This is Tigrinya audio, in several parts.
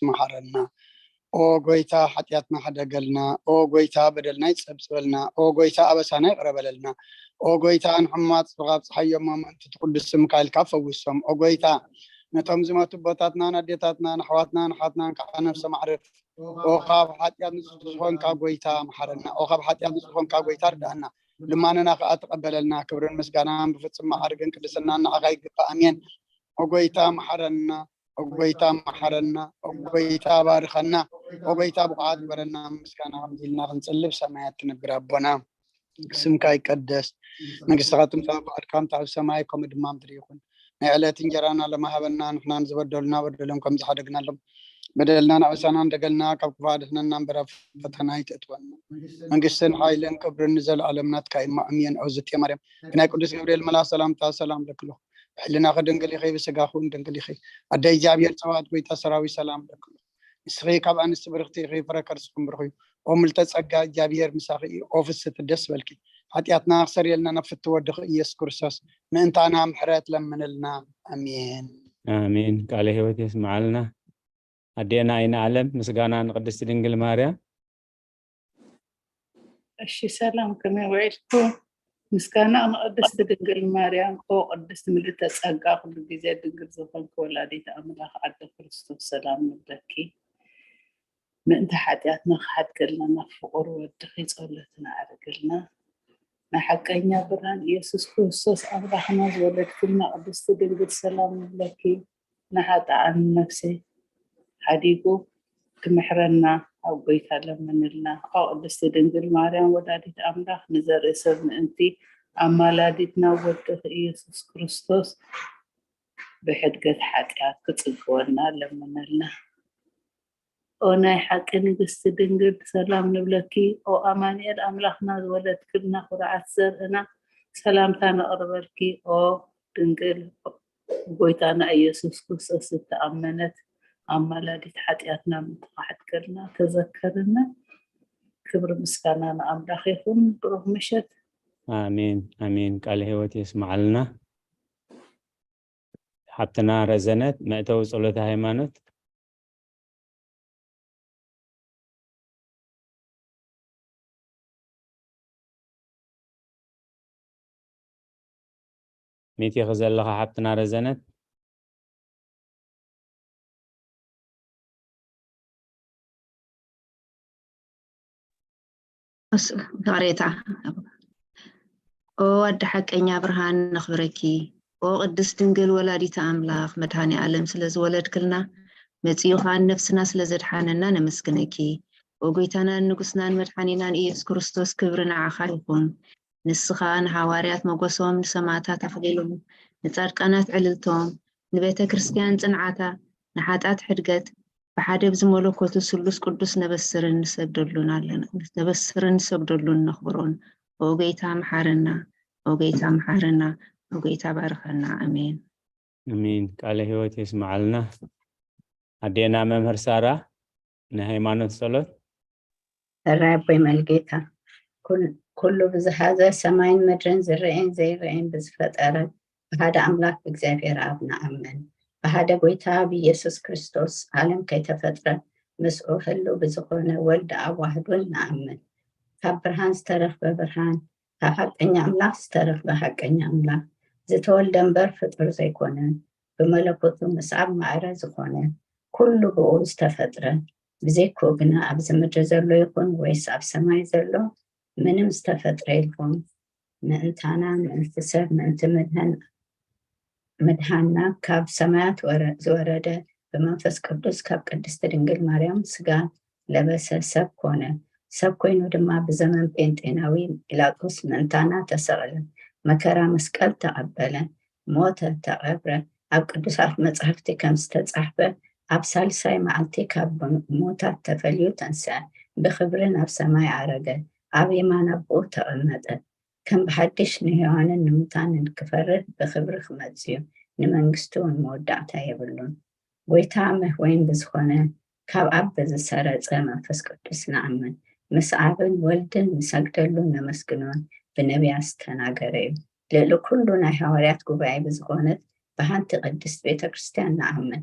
መሓረና። ኦ ጎይታ፣ ሓጢኣትና ሕደገልና። ኦ ጎይታ፣ በደልና ይጸብጽበልና። ኦ ጎይታ፣ ኣበሳና ይቕረ በለልና። ኦ ጎይታ፣ ንሕማቕ ጽብቓ ኣብጽሓዮ እሞ፣ ምእንቲ እቲ ቅዱስ ስምካ ኢልካ ፈውሶም። ኦ ጎይታ፣ ነቶም ዝመቱ ኣቦታትናን ኣዴታትናን ኣሕዋትናን ኣሓትናን ከዓ ነፍሶም ኣዕርፍ። ኦ ካብ ሓጢኣት ንጹህ ዝኾንካ ጎይታ፣ መሓረና። ኦ ካብ ሓጢኣት ንጹህ ዝኾንካ ጎይታ፣ ርድኣና። ልማንና ከዓ ተቐበለልና። ክብርን ምስጋናን ብፍጹም መዓርግን ቅድስናን ንዓኻ ይግባእ። ኣሜን። ኦ ጎይታ፣ መሓረና። ኦ ጎይታ፣ መሓረና። ኦ ጎይታ፣ ባርኸና። ኦ ጎይታ፣ ብቑዓት ግበረና። ምስጋና ከምዚ ኢልና ክንጽልብ፣ ሰማያት ትነብር ኣቦና፣ ስምካ ይቀደስ፣ መንግስትኻ ትምጻእ፣ ፍቓድካ ከምቲ ኣብ ሰማይ ከምኡ ድማ ኣብ ምድሪ ይኹን። ናይ ዕለት እንጀራና ሎሚ ሃበና፣ ንሕና ንዝበደሉና በደሎም ከም ዝሓደግናሎም፣ በደልና ንዕሳና እንደገልና፣ ካብ ክፉእ ኣድሕነና እምበር፣ ኣብ ፈተና ኣይተእትወና። መንግስትን ሓይልን ክብርን ንዘለኣለም ናትካ እዩ። ኣሜን። ኦ ዝቴ ማርያም፣ ብናይ ቅዱስ ገብርኤል መልኣኽ ሰላምታ ሰላም ለክልኹ። ብሕልናኺ ድንግል ኢኺ፣ ብስጋኺ እውን ድንግል ኢኺ። ኣደ እግዚኣብሔር ጸባኦት፣ ጎይታ ሰራዊት፣ ሰላም ለክልኹ። ንስኺ ካብ ኣንስቲ ብርኽቲ ኢኺ፣ ፍረ ከርስኺ እውን ብሩኽ እዩ። ኦ ምልተ ጸጋ፣ እግዚኣብሔር ምሳኺ እዩ። ኦ ፍስሕቲ፣ ደስ በልኪ። ሓጢኣትና ክሰርየልና ናብ ፍትው ወድኺ ኢየሱስ ክርስቶስ ምእንታና ምሕረት ለምንልና። ኣሜን። ኣሜን። ቃለ ሕይወት የስምዓልና። ኣዴና ኣይነ ዓለም፣ ምስጋና ንቅድስቲ ድንግል ማርያም። እሺ፣ ሰላም፣ ከመይ ውዒልኩም? ምስጋና ንቅድስቲ ድንግል ማርያም። ኦ ቅድስቲ ምልእተ ጸጋ፣ ኩሉ ግዜ ድንግል ዝኾንኪ ወላዲት ኣምላኽ ኣደ ክርስቶስ፣ ሰላም ንብለኪ። ምእንቲ ሓጢኣትና ክሓድገልና ናብ ፍቑር ወድኺ ጸሎትና ኣዕርግልና። ናይ ሓቀኛ ብርሃን ኢየሱስ ክርስቶስ ኣምላኽና ዝወለድክልና ቅድስቲ ድንግል፣ ሰላም ንብለኪ። ንሓጥኣን ነፍሲ ሓዲጉ ክምሕረና ኣብ ጎይታ ለምንልና። ኦ ቅድስቲ ድንግል ማርያም ወላዲት ኣምላኽ፣ ንዘርኢ ሰብ ምእንቲ ኣማላዲትና ወድኺ ኢየሱስ ክርስቶስ ብሕድገት ሓጢኣት ክጽግወና ለምንልና። ኦ ናይ ሓቂ ንግስቲ ድንግል፣ ሰላም ንብለኪ። ኦ ኣማኑኤል ኣምላኽና ዝወለድክልና፣ ኩርዓት ዘርእና፣ ሰላምታ ነቕርበልኪ። ኦ ድንግል፣ ጎይታና ኢየሱስ ክርስቶስ ዝተኣመነት ኣማላዲት፣ ሓጢኣትና ምእንቲ ክሓድገልና ተዘከርና። ክብሪ ምስጋና ንኣምላኽ ይኹን። ብሩኽ ምሸት። ኣሜን፣ ኣሜን። ቃለ ሕይወት የስምዓልና። ሓብትና ረዘነት፣ መእተዊ ጸሎተ ሃይማኖት። ሚቲኺ ዘለኻ ሓብትና ረዘነት? እስ-፣ ይቕሬታ። ኦ ኣደ ሓቀኛ ብርሃን ነኽብረኪ። ኦ ቅድስት ድንግል ወላዲተ ኣምላኽ መድኃኔ ዓለም ስለ ዝወለድክልና፣ መጺኡ ኸኣ ንነፍስና ስለ ዘድሓነና ነመስግነኪ። ኦ ጎይታናን ንጉስናን መድሓኒናን ኢየሱስ ክርስቶስ፣ ክብሪ ንዓኻ ይኹን። ንስኻ ንሃዋርያት ሞገሶም፣ ንሰማዕታት ኣኽሊሎም፣ ንጻድቃናት ዕልልቶም፣ ንቤተ ክርስቲያን ጽንዓታ፣ ንሓጣት ሕድገት፣ ብሓደ ብዝመለኮቱ ስሉስ ቅዱስ ነበስርን ንሰግደሉን ኣለና፣ ነበስርን ንሰግደሉን ነኽብሮን። ኦ ጎይታ መሓረና፣ ኦ ጎይታ መሓረና፣ ኦ ጎይታ ባርኸና። ኣሜን። ኣሜን። ቃለ ሕይወት የስምዓልና። ኣዴና መምህር ሳራ፣ ናይ ሃይማኖት ጸሎት። ሕራይ ኣቦይ መልጌታ፣ ኩል-፣ ኩሉ ብዝሓዘ ሰማይን ምድርን ዝረአን ዘይረአን ብዝፈጠረ ብሓደ ኣምላኽ ብእግዚኣብሔር ኣብ ንኣምን። ብሓደ ጎይታ ብኢየሱስ ክርስቶስ ዓለም ከይተፈጥረ ምስኡ ህልው ብዝኾነ ወልድ ኣብ ዋህዱን ንኣምን። ካብ ብርሃን ዝተረኽበ ብርሃን፣ ካብ ሓቀኛ ኣምላኽ ዝተረኽበ ሓቀኛ ኣምላኽ፣ ዝተወልደ እምበር ፍጡር ዘይኮነ፣ ብመለኮቱ ምስኣብ ማዕረ ዝኾነ፣ ኩሉ ብኡ ዝተፈጥረ፣ ብዘይክኡ ግና ኣብዚ ምድሪ ዘሎ ይኹን ወይስ ኣብ ሰማይ ዘሎ ምንም ዝተፈጥረ የልቦን። ምእንታና፣ ምእንቲ ሰብ፣ ምእንቲ ምድህን-፣ ምድሃንና ካብ ሰማያት ወረ-፣ ዝወረደ፣ ብመንፈስ ቅዱስ ካብ ቅድስቲ ድንግል ማርያም ስጋ ለበሰ፣ ሰብ ኮነ። ሰብ ኮይኑ ድማ ብዘመን ጴንጤናዊ ጲላጦስ ምእንታና ተሰቕለ፣ መከራ መስቀል ተቐበለ፣ ሞተ፣ ተቐብረ። ኣብ ቅዱሳት መጻሕፍቲ ከም ዝተጻሕፈ፣ ኣብ ሳልሳይ መዓልቲ ካብ ሙታት ተፈልዩ ተንስአ፣ ብኽብሪ ናብ ሰማይ ዓረገ፣ ኣብ የማን ኣቦኡ ተቐመጠ። ከም ብሓድሽ ንሕያዋንን ንሙታንን ክፈርድ ብኽብሪ ክመጽእ እዩ፣ ንመንግስቱ እውን መወዳእታ የብሉን። ጎይታ መህወይን ብዝኾነ ካብ ኣብ ብዝሰረጸ መንፈስ ቅዱስ ንኣምን። ምስ ኣብን ወልድን ንሰግደሉን ነመስግኖን ብነቢያት ዝተናገረ እዩ። ልዕሊ ኩሉ ናይ ሃዋርያት ጉባኤ ብዝኾነት ብሓንቲ ቅድስት ቤተ ክርስቲያን ንኣምን።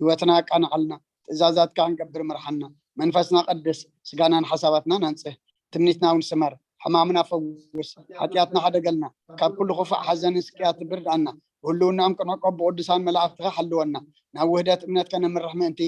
ህይወትና ኣቃንዓልና፣ ትእዛዛትካ ክንገብር ምርሓና። መንፈስና ቀድስ፣ ስጋናን ሓሳባትናን ኣንጽህ። ትምኒትና እውን ስመር፣ ሕማምና ፈውስ፣ ሓጢኣትና ሓደገልና፣ ካብ ኩሉ ክፉእ ሓዘንን ስቅያት ብርድኣና። ብህልውናኦም ክንዕቆብ ብቅዱሳን መላእኽትኻ ሓልወና። ናብ ውህደት እምነት ከነምርሕ ምእንቲ፣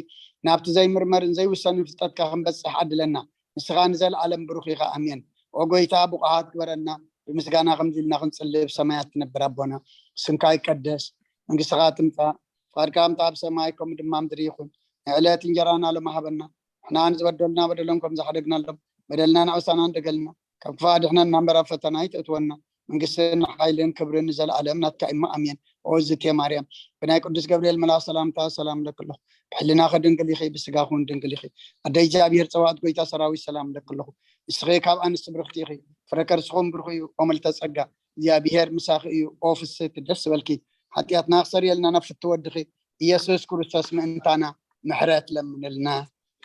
ናብቲ ዘይምርመርን ዘይውሰንን ፍልጠትካ ክንበጽሕ ዓድለና። ንስኻ ንዘለኣለም ብሩኽ ኢኻ። ኣሜን። ኦ ጎይታ፣ ብቑዓት ግበረና፣ ብምስጋና ከምዚ ኢልና ክንጽሊ፣ ብሰማያት ትነብር ኣቦና፣ ስምካ ይቀደስ፣ መንግስትኻ ትምጻእ፣ ፍቓድካ ከምታ ኣብ ሰማይ ከምኡ ድማ ምድሪ ይኹን። ንዕለት እንጀራና ሎሚ ሃበና፣ ንሕና ንዝበደሉና በደሎም ከም ዝሓደግናሎም፣ በደልና ንዕሳና እንደገልና፣ ካብ ክፋእ ኣድሕነና እምበር ኣብ ፈተና ኣይተእትወና፣ መንግስትን ሓይልን ክብርን ንዘለኣለም ናትካ እሞ ኣሜን። ኦ ዝቴ ማርያም፣ ብናይ ቅዱስ ገብርኤል መልኣኽ ሰላምታ ሰላም እለኪ ኣለኹ። ብሕልናኺ ድንግል ኢኺ፣ ብስጋኺ እውን ድንግል ኢኺ። ኣደ እግዚኣብሔር ጸባኦት፣ ጎይታ ሰራዊት፣ ሰላም እለኪ ኣለኹ። ንስኺ ካብ ኣንስቲ ብርኽቲ ኢኺ፣ ፍረ ከርስኹም ብሩኽ እዩ። ኦ ምልዕተ ጸጋ፣ እግዚኣብሔር ምሳኺ እዩ። ኦ ፍስሕቲ፣ ደስ በልኪ። ሓጢኣትና ክሰርየልና ናብ ፍትው ወድኺ ኢየሱስ ክርስቶስ ምእንታና ምሕረት ለምንልና።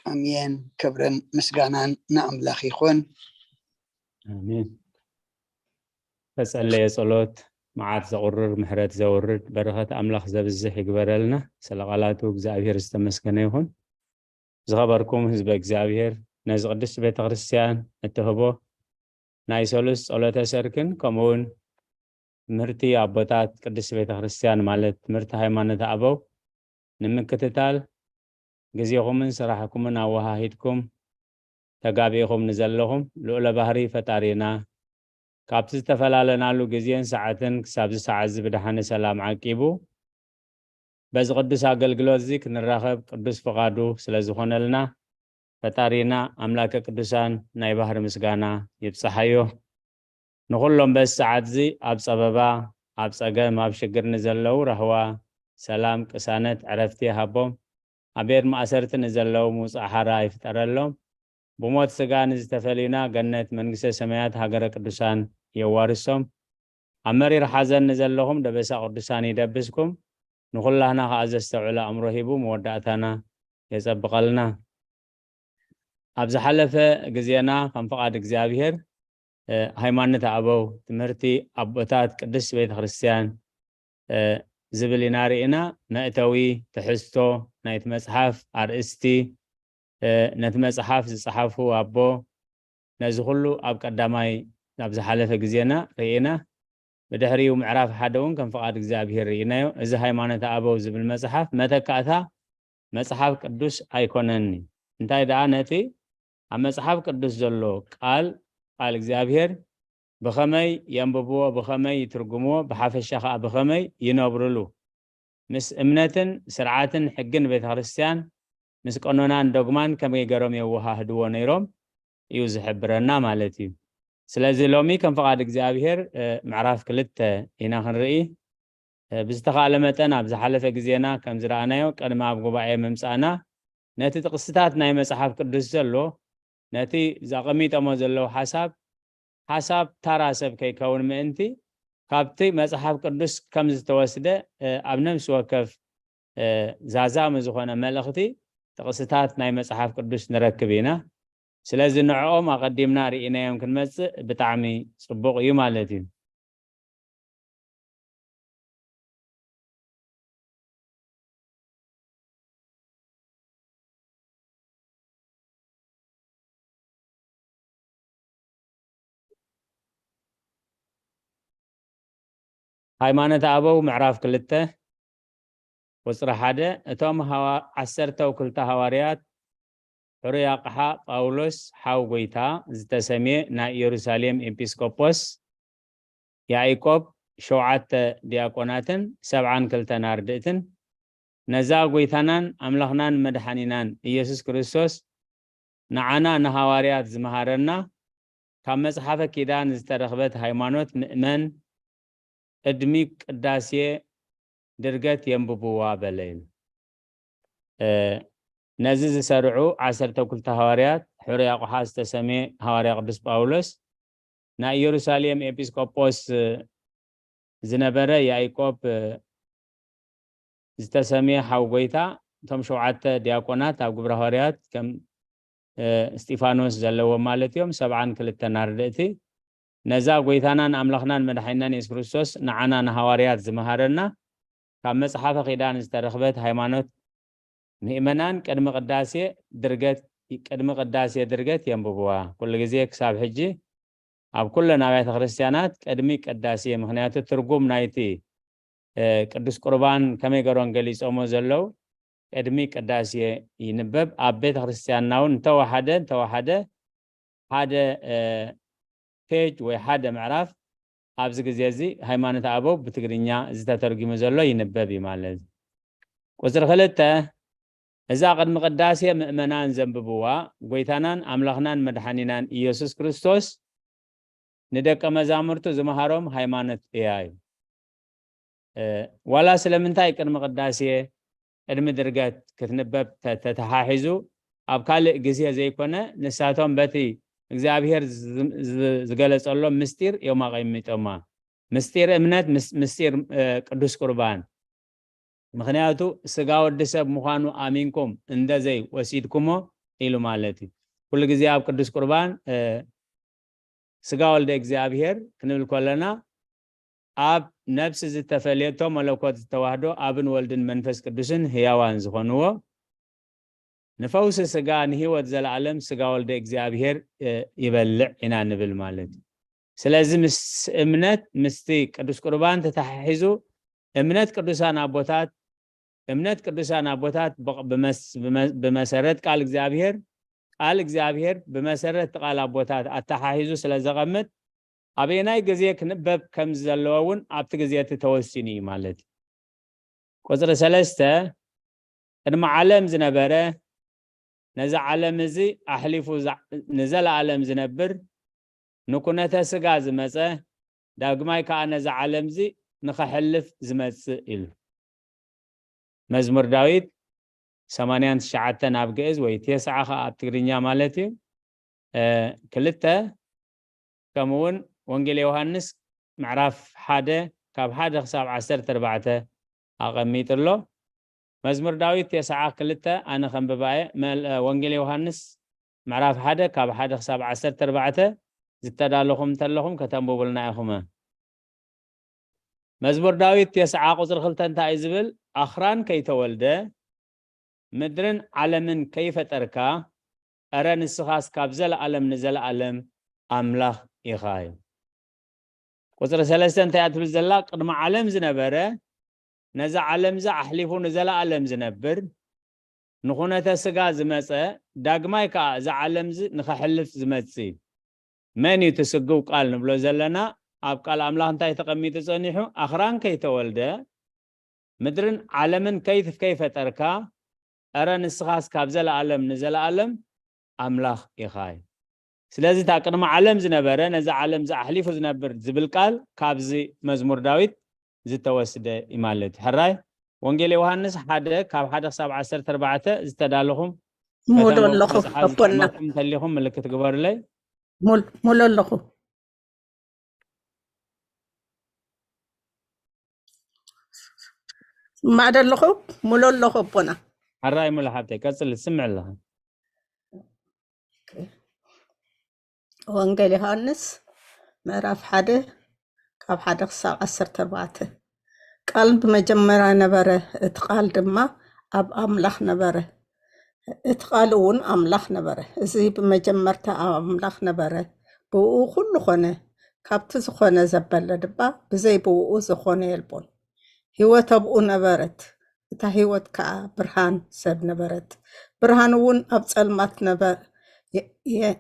ኣሜን። ክብርን ምስጋናን ንኣምላኽ ይኹን። ኣሜን። ተጸለየ ጸሎት መዓት ዘቑርር፣ ምሕረት ዘውርድ፣ በረኸት ኣምላኽ ዘብዝሕ ይግበረልና። ስለ ቃላቱ እግዚኣብሔር ዝተመስገነ ይኹን። ዝኸበርኩም ህዝበ እግዚኣብሔር፣ ነዚ ቅድስቲ ቤተ ክርስቲያን እትህቦ ናይ ሰሉስ ጸሎተ ሰርክን ከምኡውን ትምህርቲ ኣቦታት ቅድስቲ ቤተ ክርስቲያን ማለት ትምህርቲ ሃይማኖት ኣበው ንምክትታል ግዜኹምን ስራሕኩምን ኣወሃሂድኩም ተጋቢእኹም ንዘለኹም ልኡለ ባህሪ ፈጣሪና ካብቲ ዝተፈላለናሉ ግዜን ሰዓትን ክሳብ እዚ ሰዓት እዚ ብደሓነ ሰላም ዓቂቡ በዚ ቅዱስ ኣገልግሎት እዚ ክንራኸብ ቅዱስ ፍቓዱ ስለ ዝኾነልና ፈጣሪና ኣምላከ ቅዱሳን ናይ ባህሪ ምስጋና ይብጽሓዮ። ንኹሎም በዚ ሰዓት እዚ ኣብ ጸበባ፣ ኣብ ጸገም፣ ኣብ ሽግር ንዘለዉ ራህዋ፣ ሰላም፣ ቅሳነት፣ ዕረፍቲ ይሃቦም። ኣብ ቤት ማእሰርቲ ንዘለዉ ምውጻእ ሓራ ይፍጠረሎም። ብሞት ስጋ ንዝተፈልዩና ገነት መንግስተ ሰማያት ሃገረ ቅዱሳን የዋርሶም። ኣብ መሪር ሓዘን ንዘለኹም ደበሳ ቅዱሳን ይደብስኩም። ንኹላህና ከኣ ዘስተውዕል ኣእምሮ ሂቡ መወዳእታና የጸብቐልና። ኣብ ዝሓለፈ ግዜና ከም ፍቓድ እግዚኣብሔር ሃይማኖት ኣበው ትምህርቲ ኣቦታት ቅድስት ቤተ ክርስቲያን ዝብል ኢና ርኢና። መእተዊ ትሕዝቶ ናይቲ መጽሓፍ ኣርእስቲ ነቲ መጽሓፍ ዝጸሓፉ ኣቦ ነዚ ኩሉ ኣብ ቀዳማይ ኣብ ዝሓለፈ ግዜና ርኢና። ብድሕሪኡ ምዕራፍ ሓደ እውን ከም ፍቓድ እግዚኣብሔር ርኢናዮ። እዚ ሃይማኖት ኣበው ዝብል መጽሓፍ መተካእታ መጽሓፍ ቅዱስ ኣይኮነን። እንታይ ደኣ ነቲ ኣብ መጽሓፍ ቅዱስ ዘሎ ቃል ቃል እግዚኣብሔር ብኸመይ የንብብዎ፣ ብኸመይ ይትርጉምዎ፣ ብሓፈሻ ኸዓ ብኸመይ ይነብርሉ ምስ እምነትን ስርዓትን ሕግን ቤተ ክርስቲያን ምስ ቀኖናን ዶግማን ከመይ ገሮም የወሃህድዎ ነይሮም እዩ ዝሕብረና ማለት እዩ። ስለዚ ሎሚ ከም ፍቓድ እግዚኣብሔር ምዕራፍ ክልተ ኢና ክንርኢ። ብዝተኻእለ መጠን ኣብ ዝሓለፈ ግዜና ከም ዝረኣናዮ ቅድሚ ኣብ ጉባኤ ምምፃእና ነቲ ጥቕስታት ናይ መፅሓፍ ቅዱስ ዘሎ ነቲ ዘቐሚጠሞ ዘለዉ ሓሳብ ሓሳብ ታራ ሰብ ከይከውን ምእንቲ ካብቲ መፅሓፍ ቅዱስ ከም ዝተወስደ ኣብ ነፍሲ ወከፍ ዛዛሚ ዝኾነ መልእኽቲ ጥቕስታት ናይ መፅሓፍ ቅዱስ ንረክብ ኢና። ስለዚ ንዕኦም ኣቐዲምና ርኢናዮም ክንመፅእ ብጣዕሚ ፅቡቕ እዩ ማለት እዩ። ሃይማኖት ኣበው ምዕራፍ ክልተ ቁፅሪ ሓደ እቶም ዓሰርተው ክልተ ሃዋርያት ሕሩይ ኣቕሓ ጳውሎስ ሓው ጎይታ ዝተሰምየ ናይ ኢየሩሳሌም ኤጲስቆጶስ ያዕቆብ ሸውዓተ ዲያቆናትን ሰብዓን ክልተን ኣርድእትን ነዛ ጎይታናን ኣምላኽናን መድሓኒናን ኢየሱስ ክርስቶስ ንዓና ንሃዋርያት ዝመሃረና ካብ መጽሓፈ ኪዳን ዝተረኽበት ሃይማኖት ምእመን ቅድሚ ቅዳሴ ድርገት የንብብዋ በለ ይብል። ነዚ ዝሰርዑ ዓሰርተ ክልተ ሃዋርያት ሕሩይ ኣቑሓ ዝተሰምየ ሃዋርያ ቅዱስ ጳውሎስ ናይ ኢየሩሳሌም ኤጲስቆጶስ ዝነበረ ያዕቆብ ዝተሰምየ ሓው ጎይታ እቶም ሸውዓተ ዲያቆናት ኣብ ግብረ ሃዋርያት ከም እስጢፋኖስ ዘለዎም ማለት እዮም ሰብዓን ክልተን ኣርድእቲ ነዛ ጎይታናን ኣምላኽናን መድሓኒናን የሱስ ክርስቶስ ንዓና ንሃዋርያት ዝመሃረና ካብ መጽሓፈ ኪዳን ዝተረኽበት ሃይማኖት ምእመናን ቅድሚ ቅዳሴ ድርገት ቅድሚ ቅዳሴ ድርገት የንብብዋ። ኩሉ ግዜ ክሳብ ሕጂ ኣብ ኩለን ኣብያተ ክርስቲያናት ቅድሚ ቅዳሴ፣ ምኽንያቱ ትርጉም ናይቲ ቅዱስ ቁርባን ከመይ ገሮም ገሊጾሞ ዘለዉ ቅድሚ ቅዳሴ ይንበብ። ኣብ ቤተ ክርስቲያንና እውን እንተወሓደ እንተወሓደ ሓደ ፔጅ ወይ ሓደ ምዕራፍ ኣብዚ ግዜ እዚ ሃይማኖት ኣበው ብትግርኛ ዝተተርጉሙ ዘሎ ይንበብ እዩ ማለት እዩ። ቁፅሪ ክልተ፣ እዛ ቅድሚ ቅዳሴ ምእመናን ዘንብብዋ ጎይታናን ኣምላኽናን መድሓኒናን ኢየሱስ ክርስቶስ ንደቀ መዛሙርቱ ዝመሃሮም ሃይማኖት እያ እዩ። ዋላ ስለምንታይ ቅድሚ ቅዳሴ ቅድሚ ድርገት ክትንበብ ተተሓሒዙ ኣብ ካልእ ግዜ ዘይኮነ፣ ንሳቶም በቲ እግዚኣብሔር ዝገለጸሎም ምስጢር እዮም ኣቐሚጦማ። ምስጢር እምነት፣ ምስጢር ቅዱስ ቁርባን። ምኽንያቱ ስጋ ወዲ ሰብ ምዃኑ ኣሚንኩም እንደ ዘይ ወሲድኩሞ ኢሉ ማለት እዩ። ኩሉ ግዜ ኣብ ቅዱስ ቁርባን ስጋ ወልደ እግዚኣብሔር ክንብል ከለና ኣብ ነፍሲ ዝተፈልየቶ መለኮት ዝተዋህዶ ኣብን ወልድን መንፈስ ቅዱስን ህያዋን ዝኾንዎ ንፈውሲ ስጋ ንህይወት ዘለዓለም ስጋ ወልደ እግዚኣብሔር ይበልዕ ኢና ንብል ማለት እዩ። ስለዚ ምስ እምነት ምስቲ ቅዱስ ቁርባን ተተሓሒዙ እምነት ቅዱሳን ኣቦታት እምነት ቅዱሳን ኣቦታት ብመሰረት ቃል እግዚኣብሔር ቃል እግዚኣብሔር ብመሰረት ቃል ኣቦታት ኣተሓሒዙ ስለ ዘቐምጥ ኣበየናይ ግዜ ክንበብ ከም ዘለዎ እውን ኣብቲ ግዜ እቲ ተወሲኑ እዩ ማለት እዩ። ቁፅሪ ሰለስተ ቅድሚ ዓለም ዝነበረ ነዚ ዓለም እዚ ኣሕሊፉ ንዘለኣለም ዝነብር ንኩነተ ስጋ ዝመፀ ዳግማይ ከዓ ነዚ ዓለም እዚ ንኸሕልፍ ዝመፅእ ኢሉ። መዝሙር ዳዊት ሰማንያን ትሽዓተን ኣብ ግእዝ ወይ ቴስዓ ከዓ ኣብ ትግርኛ ማለት እዩ። ክልተ ከምኡውን ወንጌል ዮሃንስ ምዕራፍ ሓደ ካብ ሓደ ክሳብ ዓሰርተ ኣርባዕተ ኣቐሚጡ ኣሎ። መዝሙር ዳዊት ቴስዓ ክልተ ኣነ ከንብባ እየ። ወንጌል ዮሃንስ ምዕራፍ ሓደ ካብ ሓደ ክሳብ ዓሰርተ ኣርባዕተ ዝተዳለኹም እንተለኹም ከተንብቡልና ኢኹም። መዝሙር ዳዊት ቴስዓ ቁፅሪ ክልተ እንታይ እዩ ዝብል? ኣኽራን ከይተወልደ ምድርን ዓለምን ከይፈጠርካ፣ እረ ንስኻስ ካብ ዘለኣለም ንዘለኣለም ኣምላኽ ኢኻ እዩ። ቁፅሪ ሰለስተ እንታይ እያ ትብል ዘላ? ቅድሚ ዓለም ዝነበረ ነዛ ዓለም እዛ ኣሕሊፉ ንዘለኣለም ዝነብር ንኹነተ ስጋ ዝመፀ ዳግማይ ከዓ እዛ ዓለም እዚ ንኸሕልፍ ዝመፅእ እዩ። መን እዩ እቲ ስግው ቃል ንብሎ ዘለና? ኣብ ቃል ኣምላኽ እንታይ ተቐሚጡ ጸኒሑ? ኣኽራን ከይተወልደ ምድርን ዓለምን ከይፈጠርካ እረ ንስኻስ ካብ ዘለኣለም ንዘለኣለም ኣምላኽ ኢኻ እዩ። ስለዚ እታ ቅድሚ ዓለም ዝነበረ ነዚ ዓለም ዝኣሕሊፉ ዝነብር ዝብል ቃል ካብዚ መዝሙር ዳዊት ዝተወስደ እዩ ማለት እዩ። ሕራይ ወንጌል ዮሃንስ ሓደ ካብ ሓደ ክሳብ ዓሰርተ ኣርባዕተ ዝተዳለኹም ሙሉ ኣለኹ ኣቦና። እንተሊኹም ምልክት ግበሩለይ። ሙሉ ኣለኹ። ስማዕ ደለኹ፣ ሙሉ ኣለኹ ኣቦና። ሓራይ ሙሉ ሓብተይ፣ ቀጽሊ፣ ትስምዕ ኣለኻ። ወንጌል ዮሃንስ ምዕራፍ ሓደ ካብ ሓደ ክሳብ ዓሰርተ ኣርባዕተ። ቃል ብመጀመርያ ነበረ፣ እቲ ቃል ድማ ኣብ ኣምላኽ ነበረ፣ እቲ ቃል እውን ኣምላኽ ነበረ። እዚ ብመጀመርታ ኣብ ኣምላኽ ነበረ፣ ብእኡ ኩሉ ኾነ። ካብቲ ዝኾነ ዘበለ ድማ ብዘይ ብእኡ ዝኾነ የልቦን። ህይወት ኣብኡ ነበረት፣ እታ ህይወት ከኣ ብርሃን ሰብ ነበረት። ብርሃን እውን ኣብ ጸልማት ነበ የ- የ-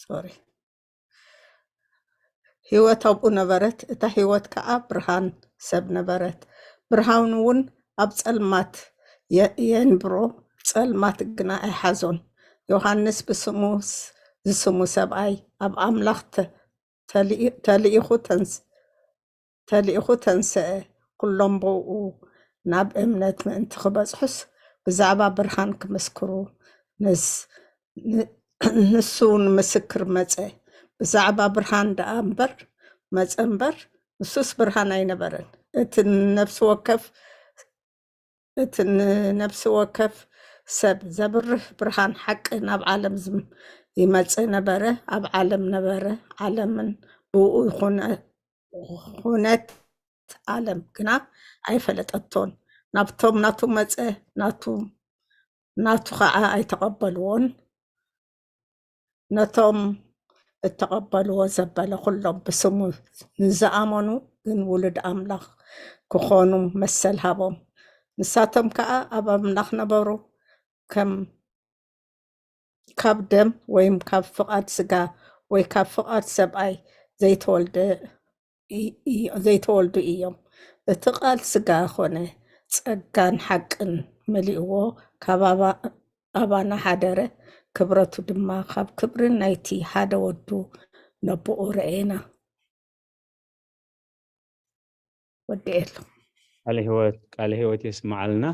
ሶሪ ህይወት ኣብኡ ነበረት፣ እታ ህይወት ከኣ ብርሃን ሰብ ነበረት። ብርሃን እውን ኣብ ጸልማት የ- የንብሮ፣ ጸልማት ግና ኣይሓዞን። ዮሃንስ ብስሙ ስ- ዝስሙ ሰብኣይ ኣብ ኣምላኽ ተ- ተልኢ- ተልኢኹ ተንስ ተልኢኹ ተንስአ፣ ኩሎም ብእኡ ናብ እምነት ምእንቲ ክበጽሑስ ብዛዕባ ብርሃን ክምስክሩ ንስ ንሱ ንምስክር መጸ። ብዛዕባ ብርሃን ደኣ እምበር መጸ እምበር ንሱስ ብርሃን ኣይነበረን። እቲ ንነፍሲ ወከፍ እቲ ንነፍሲ ወከፍ ሰብ ዘብርህ ብርሃን ሓቂ ናብ ዓለም ዝም- ይመጽእ ነበረ። ኣብ ዓለም ነበረ፣ ዓለምን ብእኡ ይኹነ- ኹነት ዓለም ግና ኣይፈለጠቶን። ናብቶም ናቱ መጸ፣ ናቱ ናቱ ኸዓ ኣይተቐበልዎን። ነቶም እተቐበልዎ ዘበለ ኩሎም ብስሙ ንዝኣመኑ ግን ውሉድ ኣምላኽ ክኾኑ መሰል ሃቦም። ንሳቶም ከኣ ኣብ ኣምላኽ ነበሩ፣ ከም ካብ ደም ወይም ካብ ፍቓድ ስጋ ወይ ካብ ፍቓድ ሰብኣይ ዘይተወልደ ኢ-፣ ኢ-፣ ዘይተወልዱ እዮም። እቲ ቃል ስጋ ኾነ፣ ጸጋን ሓቅን መሊእዎ፣ ካብ ኣባ-፣ ኣባና ሓደረ፣ ክብረቱ ድማ ካብ ክብሪ ናይቲ ሓደ ወዱ ነቦኡ ረኤና። ወዲኤሉ። ቃለ ህይወት፣ ቃለ ህይወት የስምዓልና።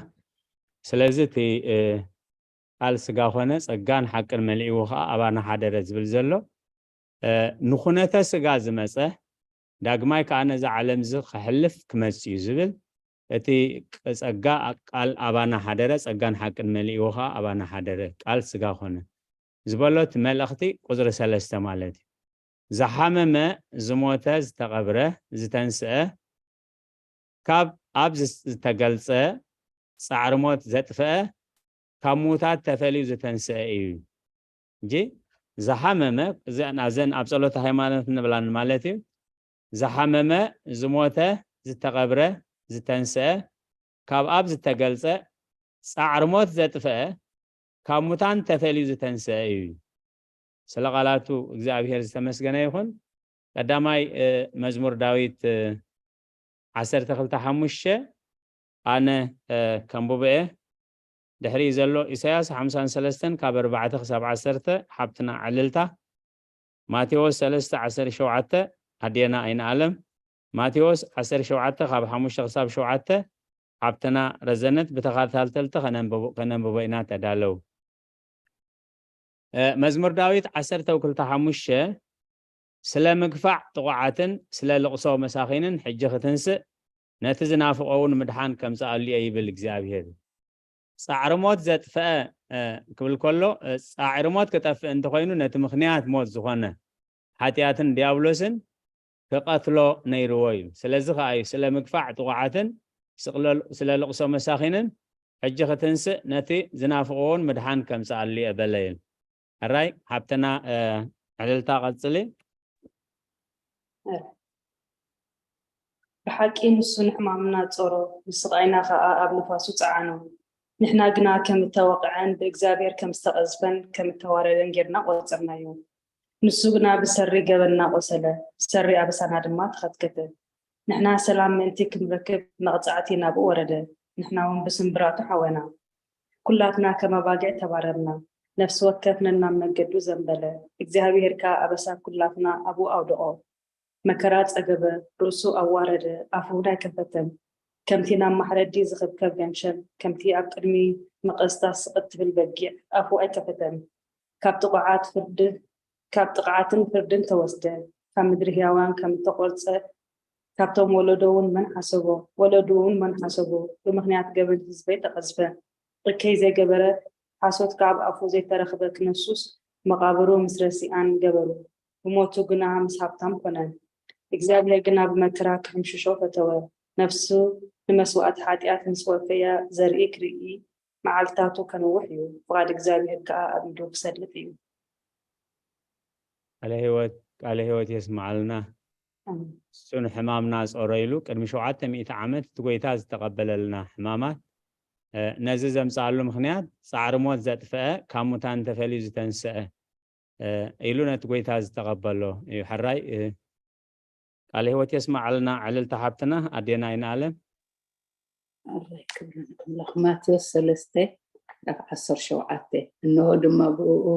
ስለዚ እቲ፣ እ፣ ቃል ስጋ ኾነ፣ ጸጋን ሓቅን መሊእዎ ኸኣ ኣባና ሓደረ ዝብል ዘሎ፣ እ፣ ንኹነተ ስጋ ዝመጸ፣ ዳግማይ ከኣ ነዛ ዓለም እዚ ከሕልፍ ክመጽእ እዩ ዝብል፣ እቲ ቅ-፣ ጸጋ ቃል ኣባና ሓደረ፣ ጸጋን ሓቅን መሊእዎ ኸኣ ኣባና ሓደረ፣ ቃል ስጋ ኾነ ዝበሎ እቲ መልእኽቲ ቁጽሪ ሰለስተ ማለት እዩ። ዝሓመመ፣ ዝሞተ፣ ዝተቐብረ፣ ዝተንስአ፣ ካብ ኣብ ዝ-፣ ዝተገልጸ፣ ጻዕሪ ሞት ዘጥፍአ፣ ካብ ምዉታት ተፈልዩ ዝተንስአ እዩ። እንጂ ዝሓመመ፣ እዘን፣ እዘን ኣብ ጸሎተ ሃይማኖት ንብላን ማለት እዩ። ዝሓመመ፣ ዝሞተ፣ ዝተቐብረ፣ ዝተንስአ፣ ካብ ኣብ ዝተገልጸ፣ ጻዕሪ ሞት ዘጥፍአ፣ ካብ ሙታን ተፈልዩ ዝተንስአ እዩ። ስለ ቃላቱ እግዚኣብሔር ዝተመስገነ ይኹን። ቀዳማይ፣ እ፣ መዝሙር ዳዊት፣ እ፣ ዓሰርተ ክልተ ሓሙሽተ ኣነ፣ እ፣ ከንብቦ እየ። ድሕሪኡ ዘሎ ኢሳያስ ሓምሳን ሰለስተን ካብ ኣርባዕተ ክሳብ ዓሰርተ ሓብትና ዕልልታ። ማቴዎስ ሰለስተ ዓሰርተ ሸውዓተ ኣዴና ኣይንኣለም። ማቴዎስ ዓሰርተ ሸውዓተ ካብ ሓሙሽተ ክሳብ ሸውዓተ ሓብትና ረዘነት ብተኸታተልቲ ከነንብቦ፣ ከነንብቦ ኢና ተዳለው። እ፣ መዝሙር ዳዊት ዓሰርተ ክልተ ሓሙሽተ፣ ስለ ምግፋዕ ጥቑዓትን ስለ ልቕሶ መሳኺንን ሕጂ ክትንስእ፣ ነቲ ዝናፍቖ እውን ምድሓን ከምጽኣሉ እየ ይብል እግዚኣብሄር። ጻዕሪ ሞት ዘጥፍአ፣ እ፣ ክብል ከሎ፣ እ፣ ጻዕሪ ሞት ክጠፍእ እንተኾይኑ ነቲ ምኽንያት ሞት ዝኾነ ሓጢኣትን ዲያብሎስን ክቐትሎ ነይርዎ እዩ። ስለዚ ኸኣ እዩ ስለ ምግፋዕ ጥቑዓትን ስቕለ-፣ ስለ ልቕሶ መሳኺንን ሕጂ ክትንስእ ነቲ ዝናፍቕዎ እውን ምድሓን ከምጽኣሉ እየ በለ እዩ። ሕራይ ሓብትና፣ እ፣ ዕልልታ ቀጽሊ። ብሓቂ ንሱ ንሕማምና ጾሮ፣ ንስቓይና ኸኣ ኣብ ንፋሱ ጸዓኖ። ንሕና ግና ከም እተወቕዐን ብእግዚኣብሔር ከም ዝተቐዝፈን ከም እተዋረደን ጌርና ቖጸርናዮ። ንሱ ግና ብሰሪ ገበንና ቖሰለ፣ ብሰሪ ኣበሳና ድማ ተኸትከተ። ንሕና ሰላም ምእንቲ ክንረክብ መቕጻዕቲ ናብኡ ወረደ፣ ንሕና እውን ብስምብራቱ ሓወና። ኩላትና ከም ኣባጊዕ ተባረርና፣ ነፍሲ ወከፍ ነናብ መንገዱ ዘንበለ፣ እግዚኣብሄር ከኣ ኣበሳ ኩላትና ኣብኡ ኣውደቖ። መከራ ጸገበ፣ ርእሱ ኣዋረደ፣ ኣፉ እውን ኣይከፈተን። ከምቲ ናብ ማሕረዲ ዝኽብከብ ገንሸል፣ ከምቲ ኣብ ቅድሚ መቐስታ ስቕ እትብል በጊዕ ኣፉ ኣይከፈተን። ካብ ጥቑዓት ፍርድ-፣ ካብ ጥቕዓትን ፍርድን ተወስደ፣ ካብ ምድሪ ህያዋን ከም እተቖርጸ፣ ካብቶም ወለዶ እውን መን ሓሰቦ? ወለዱ እውን መን ሓሰቦ? ብምኽንያት ገበን ህዝበይ ተቐዝፈ። እከይ ዘይገበረ፣ ሓሶት ካብ ኣፉ ዘይተረኽበ ክነሱስ፣ መቓብሩ ምስ ረሲኣን ገበሩ። ብሞቱ ግና ምስ ሃብታም ኮነ። እግዚኣብሔር ግና ብመከራ ክሕምሽሾ ፈተወ። ነፍሱ ንመስዋእቲ ሓጢኣት ምስ ወፈያ ዘርኢ ክርኢ መዓልትታቱ ከንውሕ እዩ። ፍቓድ እግዚኣብሔር ከኣ ኣብ ኢዱ ክሰልጥ እዩ። ቃለ ህይወት፣ ቃለ ህይወት የስምዓልና። ኣሜን። እሱ ንሕማምና ጾረ ኢሉ ቅድሚ ሸውዓተ ሚእቲ ዓመት እቲ ጎይታ ዝተቐበለልና ሕማማት፣ እ፣ ነዚ ዘምጽኣሉ ምኽንያት ጻዕሪ ሞት ዘጥፍአ፣ ካብ ሙታን ተፈልዩ ዝተንስአ፣ እ፣ ኢሉ ነቲ ጎይታ ዝተቐበሎ እዩ። ሕራይ፣ እ፣ ቃለ ህይወት የስምዓልና ዕልልቲ ሓብትና ኣዴና ኣይንኣለም። ኣራይ ክብሪ ንኣምላኽ። ማቴዎስ ሰለስተ ካብ ዓሰርተ ሸውዓተ፣ እንሆ ድማ ብእኡ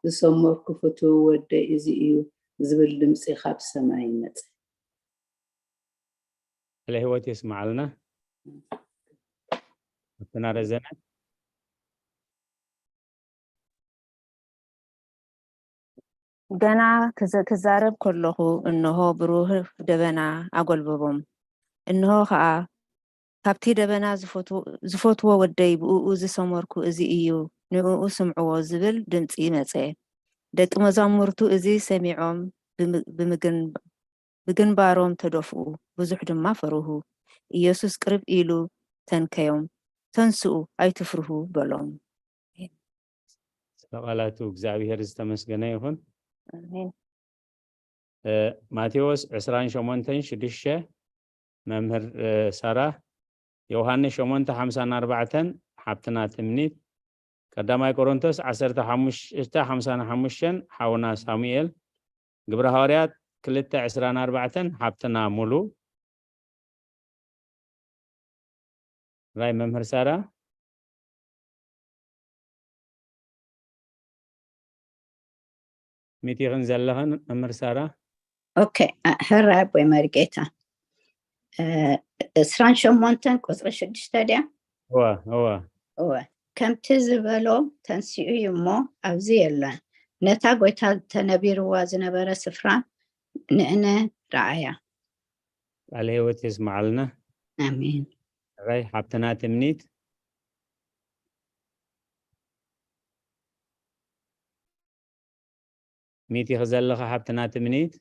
ዝሰመርኩ ፍቱው ወደይ እዚ እዩ ዝብል ድምጺ ካብ ሰማይ መጸ። ቃለ ህይወት የስምዓልና። ኣትና ረዘነ። ገና ክዘ-፣ ክዛረብ ከለኹ፣ እንሆ፣ ብሩህ ደበና ኣጎልበቦም። እንሆ ኸኣ፣ ካብቲ ደበና፣ ዝፈትዎ፣ ዝፈትዎ ወደይ፣ ብእኡ ዝሰመርኩ እዚ እዩ፣ ንእኡ ስምዕዎ፣ ዝብል ድምጺ መጸ። ደቂ መዛሙርቱ እዚ ሰሚዖም፣ ብም-፣ ብምግን-፣ ብግንባሮም ተደፍኡ፣ ብዙሕ ድማ ፈርሁ። ኢየሱስ ቅርብ ኢሉ ተንከዮም፣ ተንስኡ ኣይትፍርሁ በሎም። ስለ ቃላቱ እግዚኣብሔር ዝተመስገነ ይኹን። ኣሜን። እ፣ ማቴዎስ ዕስራን ሸሞንተን ሽዱሽተ መምህር እ፣ ሳራ፣ ዮሃንስ ሸሞንተ ሓምሳን ኣርባዕተን ሓብትና ትምኒት፣ ቀዳማይ ቆሮንቶስ ዓሰርተ ሓሙሽተ ሓምሳን ሓሙሽተን ሓውና ሳሙኤል፣ ግብረ ሃዋርያት ክልተ ዕስራን ኣርባዕተን ሓብትና ሙሉ። ራይ መምህር ሳራ ሚቲኽን ዘለኽን መምህር ሳራ ኦኬ። ሕራይ ኣቦይ መርጌታ። እስራን ሸሞንተን ቁፅሪ ሽዱሽተ ድያ? እወ እወ እወ። ከምቲ ዝበሎ ተንሲኡ እዩ እሞ ኣብዚ የለን። ነታ ጎይታ ተነቢርዋ ዝነበረ ስፍራ ንእነ ረኣያ። ቃለ ህይወት የስማዓልና። ኣሜን። ራይ ሓብትና ትምኒት ሚቲኺ ዘለኻ ሓብትና ትምኒት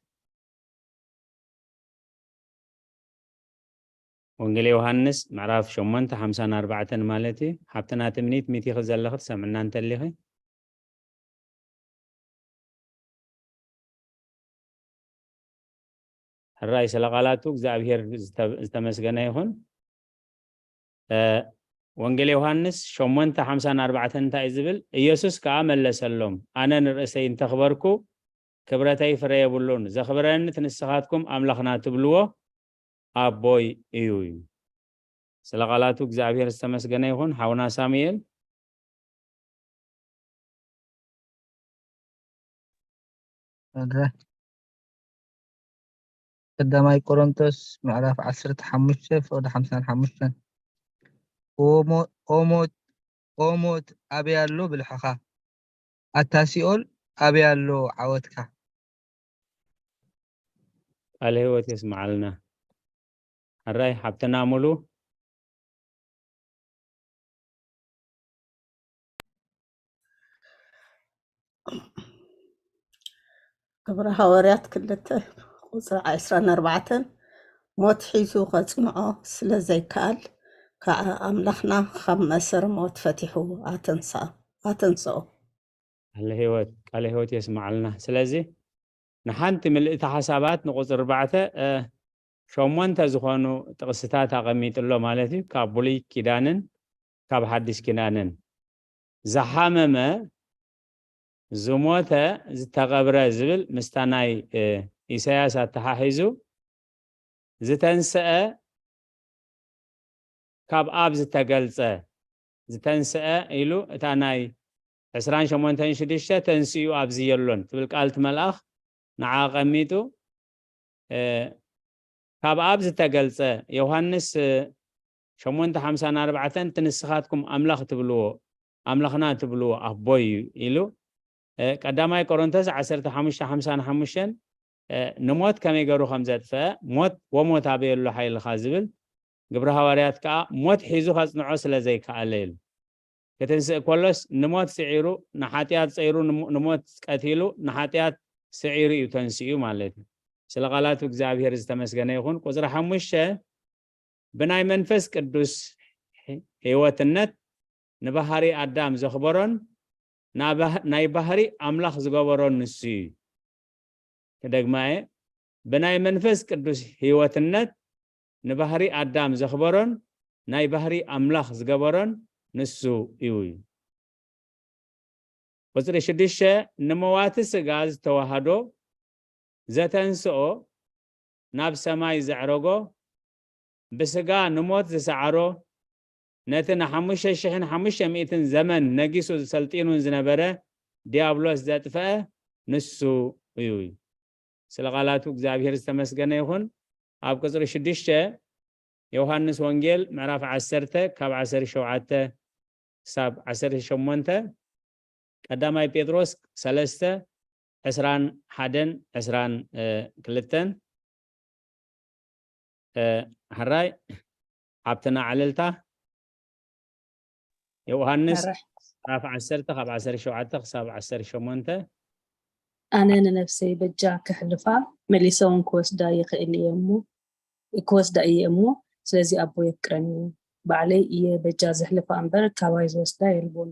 ወንጌል ዮሃንስ ምዕራፍ ሸሞንተ ሓምሳን ኣርባዕተን ማለት እዩ። ሓብትና ትምኒት ሚቲኺ ዘለኺ ትሰምዕና እንተሊኺ ሕራይ ስለ ቃላቱ እግዚኣብሔር ዝተመስገነ ይኹን። ወንጌል ዮሃንስ ሸሞንተ ሓምሳን ኣርባዕተን እንታይ እዩ ዝብል? ኢየሱስ ከኣ መለሰሎም፣ ኣነ ንርእሰይ እንተኽበርኩ ክብረተይ ፍረ የብሉን፣ ዘኽብረኒ እቲ ንስኻትኩም ኣምላኽና ትብልዎ ኣቦይ እዩ። ስለ ቃላቱ እግዚኣብሔር ዝተመስገነ ይኹን። ሓውና ሳሙኤል ቀዳማይ ቆሮንቶስ ምዕራፍ ዓሰርተ ሓሙሽተ ፍቕዲ ሓምሳን ሓሙሽተን ኦሞት ኣበይ ኣሎ ብልሕኻ? ኣታ ሲኦል ኣበይ ኣሎ ዓወትካ? ቃለ ህይወት የስምዓልና። ሕራይ ሓብትና ሙሉ ግብረ ሃዋርያት ክልተ ቁፅሪ ዕስራን ኣርባዕተን ሞት ሒዙ ከፅንዖ ስለ ዘይከኣል ከዓ ኣምላኽና ካብ መእሰሪ ሞት ፈቲሑ ኣተንስኦ። ቃለ ህይወት ቃለ ህይወት የስምዓልና። ስለዚ ንሓንቲ ምልእቲ ሓሳባት ንቁፅሪ ኣርባዕተ ሸሞንተ ዝኾኑ ጥቕስታት ኣቐሚጥሎ ማለት እዩ። ካብ ብሉይ ኪዳንን ካብ ሓዲስ ኪዳንን ዝሓመመ ዝሞተ ዝተቐብረ ዝብል ምስታ ናይ ኢሳያስ ኣተሓሒዙ ዝተንስአ ካብ ኣብ ዝተገልጸ ዝተንስአ ኢሉ እታ ናይ ዕስራን ሸሞንተን ሽዱሽተ ተንስኡ ኣብዚ የሎን ትብል ቃል እቲ መልኣኽ ንዓ ኣቐሚጡ ካብ ኣብ ዝተገልጸ ዮሃንስ ሸሞንተ ሓምሳን ኣርባዕተን እቲ ንስኻትኩም ኣምላኽ ትብልዎ ኣምላኽና ትብልዎ ኣቦይ እዩ ኢሉ ቀዳማይ ቆሮንቶስ ዓሰርተ ሓሙሽተ ሓምሳን ሓሙሽተን ንሞት ከመይ ገሩ ከም ዘጥፍአ ሞት ወሞት ኣበየሉ ሓይልኻ ዝብል ግብረ ሃዋርያት ከዓ ሞት ሒዙ ከፅንዖ ስለ ዘይከኣለ ኢሉ ክትንስእ ከሎስ ንሞት ስዒሩ ንሓጢኣት ፀይሩ ንሞት ቀቲሉ ንሓጢኣት ስዒሩ እዩ ተንስኡ ማለት እዩ። ስለ ቃላቱ እግዚኣብሔር ዝተመስገነ ይኹን። ቁፅሪ ሓሙሽተ ብናይ መንፈስ ቅዱስ ህይወትነት ንባህሪ ኣዳም ዘኽበሮን ናይ ባህሪ ኣምላኽ ዝገበሮን ንሱ እዩ። ክደግማ እየ፣ ብናይ መንፈስ ቅዱስ ህይወትነት ንባህሪ ኣዳም ዘኽበሮን ናይ ባህሪ ኣምላኽ ዝገበሮን ንሱ እዩ እዩ። ቁፅሪ ሽዱሽተ ንመዋቲ ስጋ ዝተዋህዶ ዘተንስኦ ናብ ሰማይ ዘዕረጎ ብስጋ ንሞት ዝሰዓሮ ነቲ ንሓሙሽተ ሽሕን ሓሙሽተ ሚእትን ዘመን ነጊሱ ዝሰልጢኑን ዝነበረ ዲያብሎስ ዘጥፈአ ንሱ እዩ። ስለ ቃላቱ እግዚኣብሔር ዝተመስገነ ይኹን። ኣብ ቁፅሪ ሽዱሽተ ዮሃንስ ወንጌል ምዕራፍ ዓሰርተ ካብ ዓሰርተ ሸውዓተ ክሳብ ዓሰርተ ሸሞንተ ቀዳማይ ጴጥሮስ ሰለስተ ዕስራን ሓደን ዕስራን ክልተን ሕራይ ሓብትና ዕልልታ ዮሃንስ ምዕራፍ ዓሰርተ ካብ ዓሰርተ ሸውዓተ ክሳብ ዓሰርተ ሸሞንተ ኣነ ንነፍሰይ በጃ ከሕልፋ መሊሰ እውን ክወስዳ ይኽእል እየ እሞ ክወስዳ እየ እሞ ስለዚ ኣቦ የፍቅረኒ እዩ። ባዕለይ እየ በጃ ዘሕልፋ እምበር ካባይ ዝወስዳ የልቦን።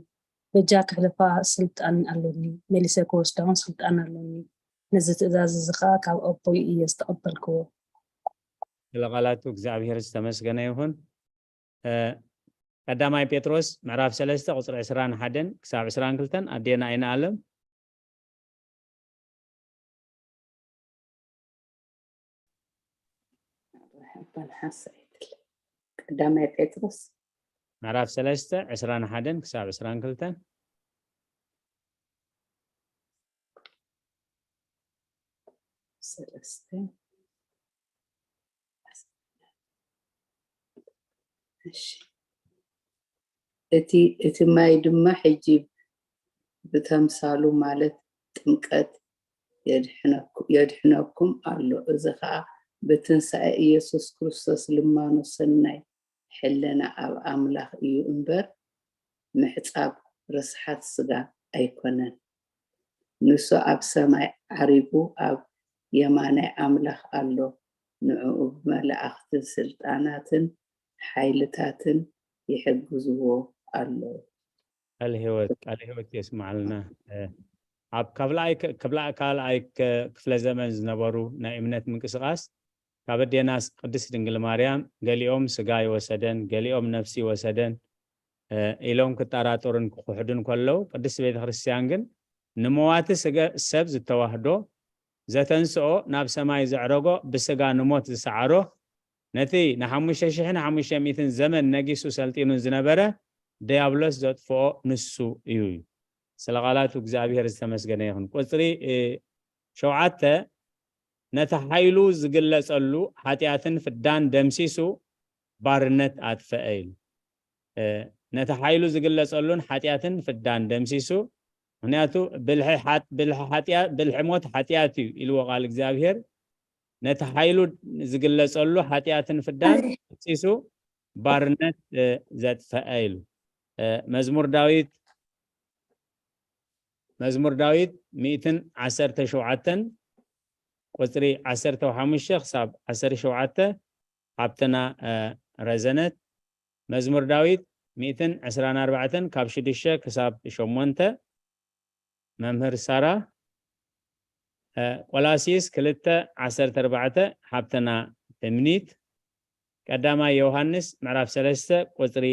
በጃ ከሕልፋ ስልጣን ኣለኒ፣ መሊሰ ክወስዳ እውን ስልጣን ኣለኒ። ነዚ ትእዛዝ እዚ ኸኣ ካብ ኣቦይ እየ ዝተቐበልክዎ። ስለ ቃላቱ እግዚኣብሔር ዝተመስገነ ይኹን። ቀዳማይ ጴጥሮስ ምዕራፍ ሰለስተ ቁፅሪ ዕስራን ሓደን ክሳብ ዕስራን ክልተን ኣዴና ኣይንኣለም። ቀዳማይ ጴጥሮስ ምዕራፍ ሰለስተ ዕስራን ሓደን ክሳብ ዕስራን ክልተን። ሰለስተ እሺ። እቲ እቲ ማይ ድማ ሕጂ ብተምሳሉ ማለት ጥምቀት የድሕነኩ- የድሕነኩም ኣሎ። እዚ ኸኣ ብትንሳኤ ኢየሱስ ክርስቶስ ልማኖ ሰናይ ሕልና ኣብ ኣምላኽ እዩ እምበር ምሕጻብ ርስሓት ስጋ ኣይኮነን። ንሱ ኣብ ሰማይ ዓሪጉ ኣብ የማናይ ኣምላኽ ኣሎ። ንዕኡ ብመላእኽትን ስልጣናትን ሓይልታትን ይሕግዝዎ ኣለዉ። ቃለ ህይወት ቃለ ህይወት የስማዓልና። ኣብ ካብላኣይ ክፍለ ዘመን ዝነበሩ ናይ እምነት ምንቅስቃስ ካብ ኣዴና ቅድስት ድንግል ማርያም ገሊኦም ስጋ ይወሰደን ገሊኦም ነፍሲ ይወሰደን ኢሎም ክጠራጠሩን ክኽሕዱን ከለዉ ቅድስት ቤተ ክርስቲያን ግን ንመዋቲ ሰብ ዝተዋህዶ ዘተንስኦ ናብ ሰማይ ዘዕረጎ ብስጋ ንሞት ዝሰዓሮ ነቲ ንሓሙሽተ ሽሕን ሓሙሽተ ሚእትን ዘመን ነጊሱ ሰልጢኑን ዝነበረ ድያብሎስ ዘጥፍኦ ንሱ እዩ። ስለ ቃላቱ እግዚኣብሔር ዝተመስገነ ይኹን። ቁፅሪ ሸውዓተ ነቲ ሓይሉ ዝግለጸሉ ሓጢኣትን ፍዳን ደምሲሱ ባርነት ኣጥፈአ ኢሉ። ነቲ ሓይሉ ዝግለጸሉን ሓጢኣትን ፍዳን ደምሲሱ ምክንያቱ ብልሒ ሞት ሓጢኣት እዩ ኢልዎ ቃል እግዚኣብሔር። ነቲ ሓይሉ ዝግለጸሉ ሓጢኣትን ፍዳን ደምሲሱ ባርነት ዘጥፈአ ኢሉ። መዝሙር ዳዊት መዝሙር ዳዊት ሚእትን ዓሰርተ ሸውዓተን ቁፅሪ ዓሰርተ ሓሙሽተ ክሳብ ዓሰርተ ሸውዓተ ሓብትና ረዘነት። መዝሙር ዳዊት ሚእትን ዕስራን ኣርባዕተን ካብ ሽዱሽተ ክሳብ ሸሞንተ። መምህር ሳራ። ቆላሲስ ክልተ ዓሰርተ ኣርባዕተ ሓብትና ትምኒት። ቀዳማይ ዮሃንስ ምዕራፍ ሰለስተ ቁፅሪ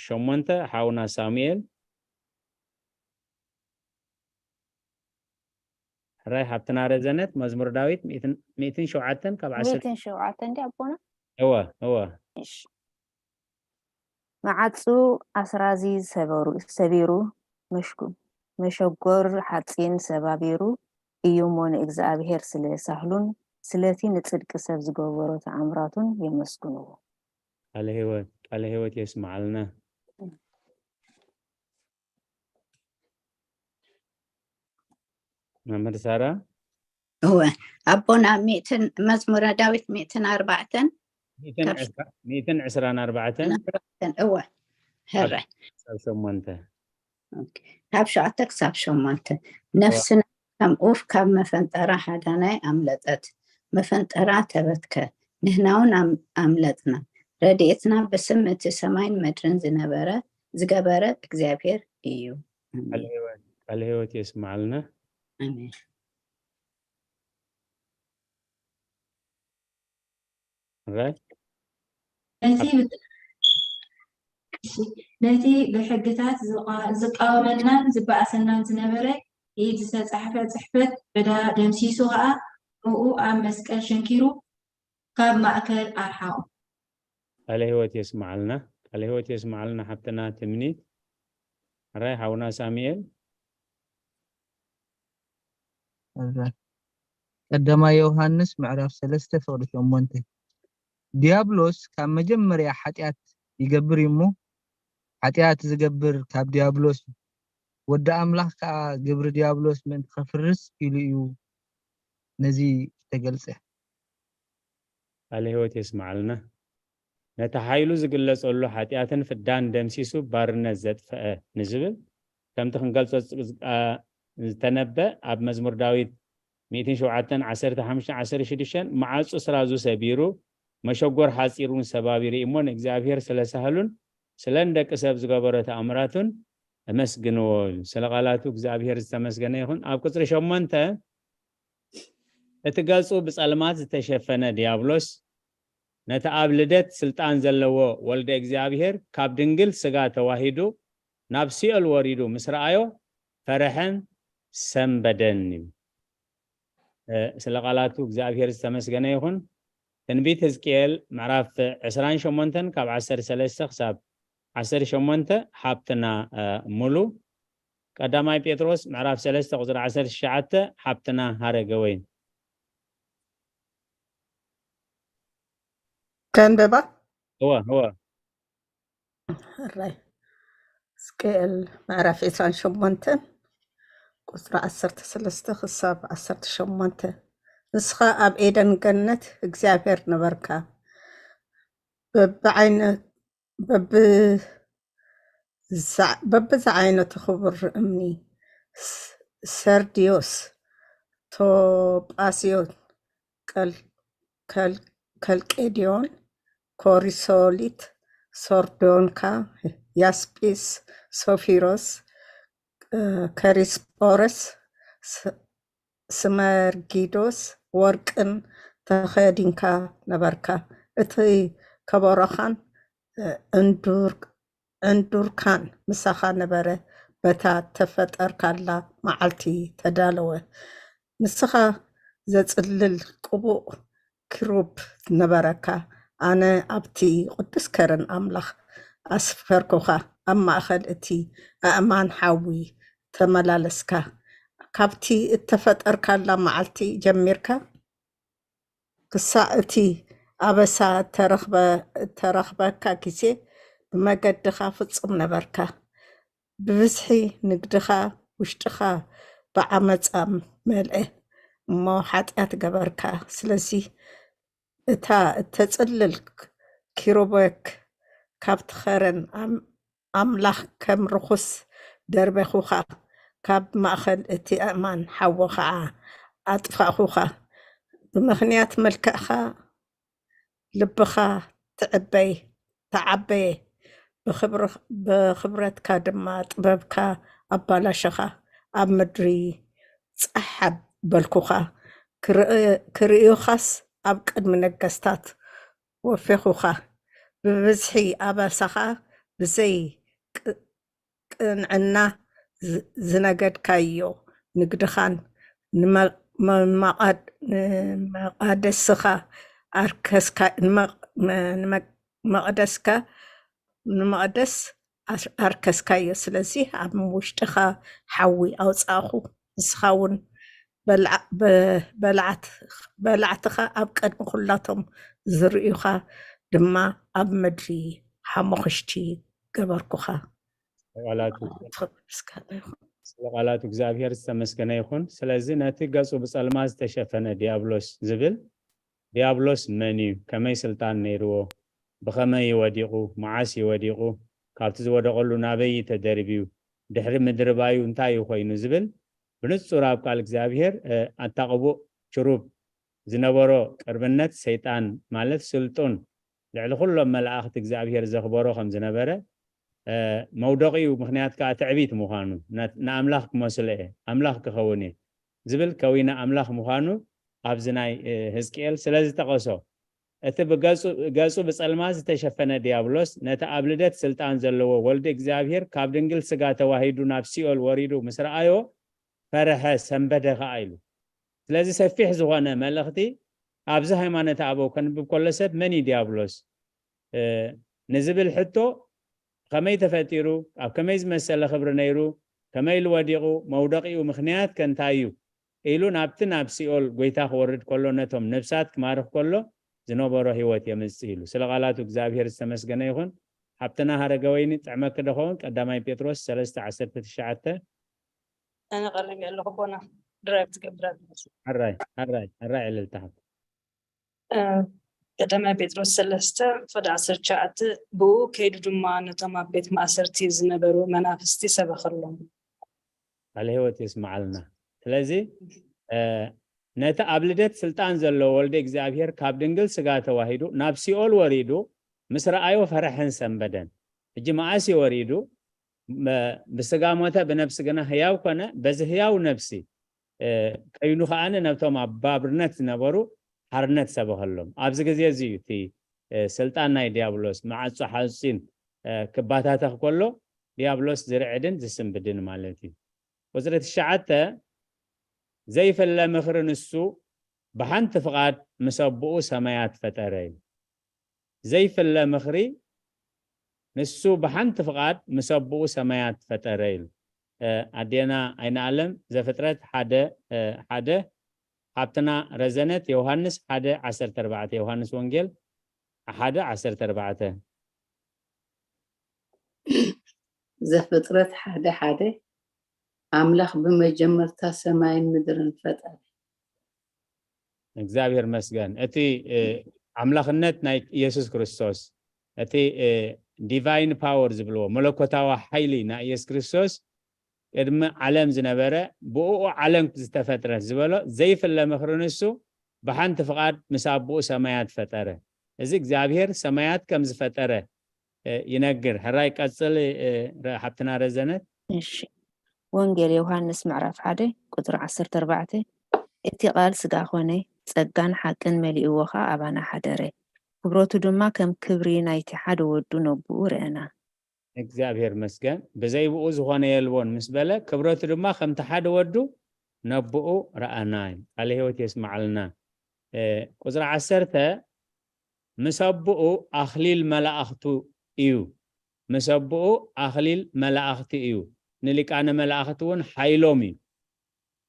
ሸሞንተ ሓውና ሳሙኤል። ሕራይ ሓብትና ረዘነት መዝሙር ዳዊት ሚእትን ሸውዓተን ካብ ዓሰርተ ሚእትን ሸውዓተን እንዲ ኣቦና። እወ እወ። እሺ። መዓጹ ኣስራዚ ዝሰበሩ ሰቢሩ መሽጉ መሸጎር ሓጺን ሰባቢሩ እዩ እሞ ንእግዚኣብሔር ስለ ሳህሉን ስለቲ ንጽድቂ ሰብ ዝገበሮ ተኣምራቱን የመስግንዎ። ቃለ ህይወት ቃለ ህይወት የስምዓልና። መምህር ሳራ እወ ኣቦና ሚእትን መዝሙረ ዳዊት ሚእትን ኣርባዕተን ሚእትን ዕስራን ኣርባዕተን እወ ሕራይ ክሳብ ሸሞንተ ካብ ሸውዓተ ክሳብ ሸሞንተ ነፍስና ከም ኡፍ ካብ መፈንጠራ ሓዳናይ ኣምለጠት መፈንጠራ ተበትከ ንህናውን ኣምለጥና ረድኤትና ብስም እቲ ሰማይን ምድርን ዝነበረ ዝገበረ እግዚኣብሔር እዩ። ቃለ ህይወት የስምዓልና። ኣሜን። ራይ ነቲ ነቲ ብሕግታት ዝቃወመናን ዝበኣሰናን ዝነበረ ኢድ ዝተጻሕፈ ጽሕፈት ዕዳ ደምሲሱ ኸኣ ንኡ ኣብ መስቀል ሸንኪሩ ካብ ማእከል ኣርሓቑ። ቃለ ህይወት የስምዓልና። ቃለ ህይወት የስምዓልና ሓብትና ትምኒት። ሕራይ ሓውና ሳሙኤል። ቀዳማይ ዮሃንስ ምዕራፍ ሰለስተ ፍቕዲ ሸሞንተ ዲያብሎስ ካብ መጀመርያ ሓጢኣት ይገብር እዩ እሞ ሓጢኣት ዝገብር ካብ ዲያብሎስ እዩ። ወዲ ኣምላኽ ከኣ ግብሪ ዲያብሎስ ምእንቲ ኸፍርስ ኢሉ እዩ ነዚ ዝተገልጸ። ቃለ ህይወት የስምዓልና። ነቲ ሓይሉ ዝግለጸሉ ሓጢኣትን ፍዳን ደምሲሱ ባርነት ዘጥፈአ ንዝብል ከምቲ ክንገልጾ ዝተነበ ኣብ መዝሙር ዳዊት ሚእትን ሸውዓተን ዓሰርተ ሓሙሽተን ዓሰርተ ሽዱሽተን መዓጹ ስራዙ ሰቢሩ መሸጎር ሓጺሩን ሰባቢሩ እሞ ንእግዚኣብሔር ስለ ሳህሉን ስለ ንደቂ ሰብ ዝገበሮ ተኣምራቱን ኣመስግንዎ። ስለ ቃላቱ እግዚኣብሔር ዝተመስገነ ይኹን። ኣብ ቁፅሪ ሸሞንተ፣ እቲ ገጹ ብጸልማት ዝተሸፈነ ዲያብሎስ፣ ነቲ ኣብ ልደት ስልጣን ዘለዎ ወልደ እግዚኣብሔር ካብ ድንግል ስጋ ተዋሂዱ ናብ ሲኦል ወሪዱ ምስ ረኣዮ፣ ፈረሐን ሰንበደን እዩ። እ፣ ስለ ቃላቱ እግዚኣብሔር ዝተመስገነ ይኹን። ትንቢት ሕዝቅኤል ምዕራፍ ዕስራን ሸሞንተን ካብ ዓሰርተ ሰለስተ ክሳብ ዓሰርተ ሸሞንተ ሓብትና፣ እ፣ ሙሉ። ቀዳማይ ጴጥሮስ ምዕራፍ ሰለስተ ቁጽሪ ዓሰርተ ትሽዓተ ሓብትና ሃረገወይን። ከንብባ። እወ፣ እወ። ሕራይ። ሕዝቅኤል ምዕራፍ ዕስራን ሸሞንተን ቁጽሪ ዓሰርተ ሰለስተ ክሳብ ዓሰርተ ሸሞንተ። ንስኻ ኣብ ኤደን ገነት እግዚኣብሔር ነበርካ። በብዓይነ-፣ በብ-፣ ዛ-፣ በብዝዓይነቱ ክቡር እምኒ፣ ስ-፣ ሰርድዮስ፣ ቶጳስዮን፣ ቀል-፣ ከል-፣ ከልቄድዮን፣ ኮሪሶሊት፣ ሶርዶንካ፣ ያስጲስ፣ ሶፊሮስ፣ እ፣ ከሪስጶረስ፣ ስ-፣ ስመርጊዶስ ወርቅን ተኸዲንካ ነበርካ። እቲ ከበሮኻን፣ እ፣ ዕንዱር-፣ ዕንዱርካን ምሳኻ ነበረ። በታ ተፈጠርካላ መዓልቲ ተዳለወ። ንስኻ ዘጽልል ቅቡእ ኪሩብ ነበረካ። ኣነ ኣብቲ ቅዱስ ከረን ኣምላኽ ኣስፈርኩኻ። ኣብ ማእከል እቲ ኣእማን ሓዊ ተመላለስካ። ካብቲ እተፈጠርካላ መዓልቲ ጀሚርካ ክሳዕ እቲ ኣበሳ እተረኽበ-፣ እተረኽበካ ግዜ ብመገድኻ ፍጹም ነበርካ። ብብዝሒ ንግድኻ ውሽጥኻ ብዓመጻ መልአ፣ እሞ ሓጢኣት ገበርካ። ስለዚ እታ እተጽልል ኪሩቤክ ካብቲ ኸረን ኣም-፣ ኣምላኽ ከም ርኹስ ደርበኹኻ፣ ካብ ማእከል እቲ ኣእማን ሓዊ ኸዓ ኣጥፋእኹኻ። ብምኽንያት መልክዕኻ ልብኻ ትዕበይ-፣ ተዓበየ፣ ብኽብር-፣ ብኽብረትካ ድማ ጥበብካ ኣባላሸኻ። ኣብ ምድሪ ጻሕ ኣበልኩኻ፣ ክርኢ-፣ ክርእዩኻስ ኣብ ቅድሚ ነገስታት ወፌኹኻ። ብብዝሒ ኣበሳኻ ብዘይ ቅ-፣ ቅንዕና ዝ-፣ ዝነገድካዮ ንግድኻን ንመ-፣ መ-፣ መቓድ-፣ ንመቓደስኻ ኣርከስካ-፣ ንመ-፣ መ-፣ ንመ-፣ መቕደስካ፣ ንመቕደስ ኣር-፣ ኣርከስካዮ። ስለዚ ኣብ ውሽጥኻ ሓዊ ኣውጻእኹ፣ ንስኻ እውን በልዓ-፣ በ-፣ በላዕት-፣ በላዕትኻ ኣብ ቅድሚ ኩላቶም ዝርእዩኻ ድማ ኣብ ምድሪ ሓሞኽሽቲ ገበርኩኻ። ስለ ቃላቱ፣ ኣምላኽ ምስጋና ይኹን። ስለ ቃላቱ እግዚኣብሔር ዝተመስገነ ይኹን። ስለዚ ነቲ ገጹ ብጸልማት ዝተሸፈነ ዲያብሎስ ዝብል፣ ዲያብሎስ መን እዩ? ከመይ ስልጣን ነይርዎ? ብኸመይ እዩ ወዲቑ? መዓስ እዩ ወዲቑ? ካብቲ ዝወደቐሉ ናበይ እዩ ተደርብዩ? ድሕሪ ምድርባዩ እንታይ እዩ ኮይኑ? ዝብል ብንጹር ኣብ ቃል እግዚኣብሔር፣ እ፣ ኣታ ቅቡእ ኪሩብ ዝነበሮ ቅርብነት ሰይጣን ማለት ስልጡን ልዕሊ ኩሎም መላእኽቲ እግዚኣብሔር ዘኽበሮ ከም ዝነበረ፣ እ፣ መውደቂኡ ምኽንያት ከኣ ትዕቢት ምዃኑ፣ ና-፣ ንኣምላኽ ክመስሎ እየ፣ ኣምላኽ ክኸውን እየ ዝብል ከዊነ ኣምላኽ ምዃኑ ኣብዚ ናይ፣ እ፣ ህዝቅኤል ስለ ዝጠቐሶ፣ እቲ ብገጹ፣ ገጹ ብጸልማት ዝተሸፈነ ዲያብሎስ ነቲ ኣብ ልደት ስልጣን ዘለዎ ወልዲ እግዚኣብሔር ካብ ድንግል ስጋ ተዋሂዱ ናብ ሲኦል ወሪዱ ምስ ረኣዮ ፈርሐ፣ ሰንበደ ከኣ ኢሉ። ስለዚ ሰፊሕ ዝኾነ መልእኽቲ ኣብዚ ሃይማኖተ ኣበው ከንብብ ከሎ ሰብ መን እዩ ዲያብሎስ፣ እ፣ ንዝብል ሕቶ ከመይ ተፈጢሩ፣ ኣብ ከመይ ዝመሰለ ክብሪ ነይሩ፣ ከመይ ኢሉ ወዲቑ፣ መውደቂኡ ምኽንያት ከ እንታይ እዩ ኢሉ ናብቲ ናብ ሲኦል ጎይታ ክወርድ ከሎ ነቶም ነብሳት ክማርኽ ከሎ ዝነበሮ ህይወት የምጽእ ኢሉ። ስለ ቃላቱ እግዚኣብሔር ዝተመስገነ ይኹን። ሓብትና ሃረገወይኒ ጥዕመኪ ዶ ኸውን? ቀዳማይ ጴጥሮስ ሰለስተ ዓሰርተ ትሽዓተ። ኣነ ቀሪበ ኣለኹ ኣቦና፣ ድራይቭ ትገብር ኣለኹ። ሕራይ፣ ሕራይ፣ ሕራይ ዕልልታ ሓብቲ። እ፣ ቀዳማይ ጴጥሮስ ሰለስተ ፍቕዲ ዓሰርተ ትሽዓተ፣ ብኡ ከይዱ ድማ ነቶም ኣብ ቤት ማእሰርቲ ዝነበሩ መናፍስቲ ሰበኸሎም። ቃለ ህይወት የስምዓልና። ስለዚ፣ እ፣ ነቲ ኣብ ልደት ስልጣን ዘለዎ ወልደ እግዚኣብሔር ካብ ድንግል ስጋ ተዋሂዱ ናብ ሲኦል ወሪዱ ምስ ረኣዮ ፈርሐን ሰንበደን። ሕጂ መኣስ እዩ ወሪዱ? መ- ብስጋ ሞተ፣ ብነብሲ ግና ህያው ኮነ። በዚ ህያው ነብሲ እ፣ ከይኑ ከኣነ ነብቶም ኣብ ባርነት ዝነበሩ ሓርነት ሰበኸሎም። ኣብዚ ግዜ እዚ እዩ እቲ እ፣ ስልጣን ናይ ዲያብሎስ መዓጾ ሓጺን እ፣ ክባታተኽ ከሎ ዲያብሎስ ዝርዕድን ዝስንብድን ማለት እዩ። ቁፅሪ ትሽዓተ ዘይፍለ ምኽሪ ንሱ ብሓንቲ ፍቓድ ምስ ኣቦኡ ሰማያት ፈጠረ እዩ። ዘይፍለ ምኽሪ ንሱ ብሓንቲ ፍቓድ ምስ ኣቦኡ ሰማያት ፈጠረ ኢሉ። ኣዴና ኣይነኣለም ዘፍጥረት ሓደ ሓደ ሓብትና ረዘነት ዮሃንስ ሓደ ዓሰርተ ኣርባዕተ ዮሃንስ ወንጌል ሓደ ዓሰርተ ኣርባዕተ ዘፍጥረት ሓደ ሓደ ኣምላኽ ብመጀመርታ ሰማይን ምድርን ፈጠረ። እግዚኣብሔር መስገን። እቲ ኣምላኽነት ናይ ኢየሱስ ክርስቶስ እቲ ዲቫይን ፓወር ዝብልዎ መለኮታዊ ሓይሊ ናይ ኢየሱስ ክርስቶስ ቅድሚ ዓለም ዝነበረ ብኡ ዓለም ዝተፈጥረ ዝበሎ ዘይፍለ ምኽሪ ንሱ ብሓንቲ ፍቓድ ምስ ኣቦኡ ሰማያት ፈጠረ። እዚ እግዚኣብሔር ሰማያት ከም ዝፈጠረ ይነግር። ሕራይ ቀጽል ሓብትና ረዘነት። እሺ ወንጌል ዮሃንስ ምዕራፍ ሓደ ቁጽሪ ዓሰርተ ኣርባዕተ እቲ ቃል ስጋ ኾነ ጸጋን ሓቅን መሊእዎ ኸኣ ኣባና ሓደረ ክብረቱ ድማ ከም ክብሪ ናይቲ ሓደ ወዱ ነብኡ ርአና። እግዚኣብሔር መስገን ብዘይ ብኡ ዝኾነ የልቦን ምስ በለ ክብረቱ ድማ ከምቲ ሓደ ወዱ ነብኡ ረኣና እዩ። ቃለ ህይወት የስማዓልና። ቁፅሪ ዓሰርተ ምስ ኣቦኡ ኣኽሊል መላእኽቱ እዩ። ምስ ኣቦኡ ኣኽሊል መላእኽቲ እዩ። ንሊቃነ መላእኽቲ እውን ሓይሎም እዩ።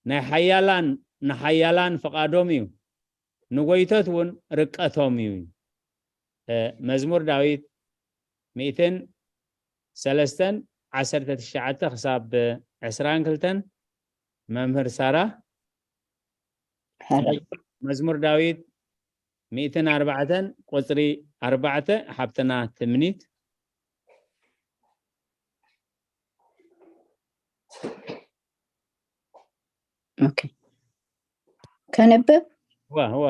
ናይ ሓያላን ንሓያላን ፍቓዶም እዩ። ንጎይቶት እውን ርቀቶም እዩ። መዝሙር ዳዊት ሚእትን ሰለስተን ዓሰርተ ትሽዓተ ክሳብ ዕስራን ክልተን መምህር ሳራ። መዝሙር ዳዊት ሚእትን ኣርባዕተን ቁፅሪ ኣርባዕተ ሓብትና ትምኒት። ኦኬ ከነብብ ዋ ዋ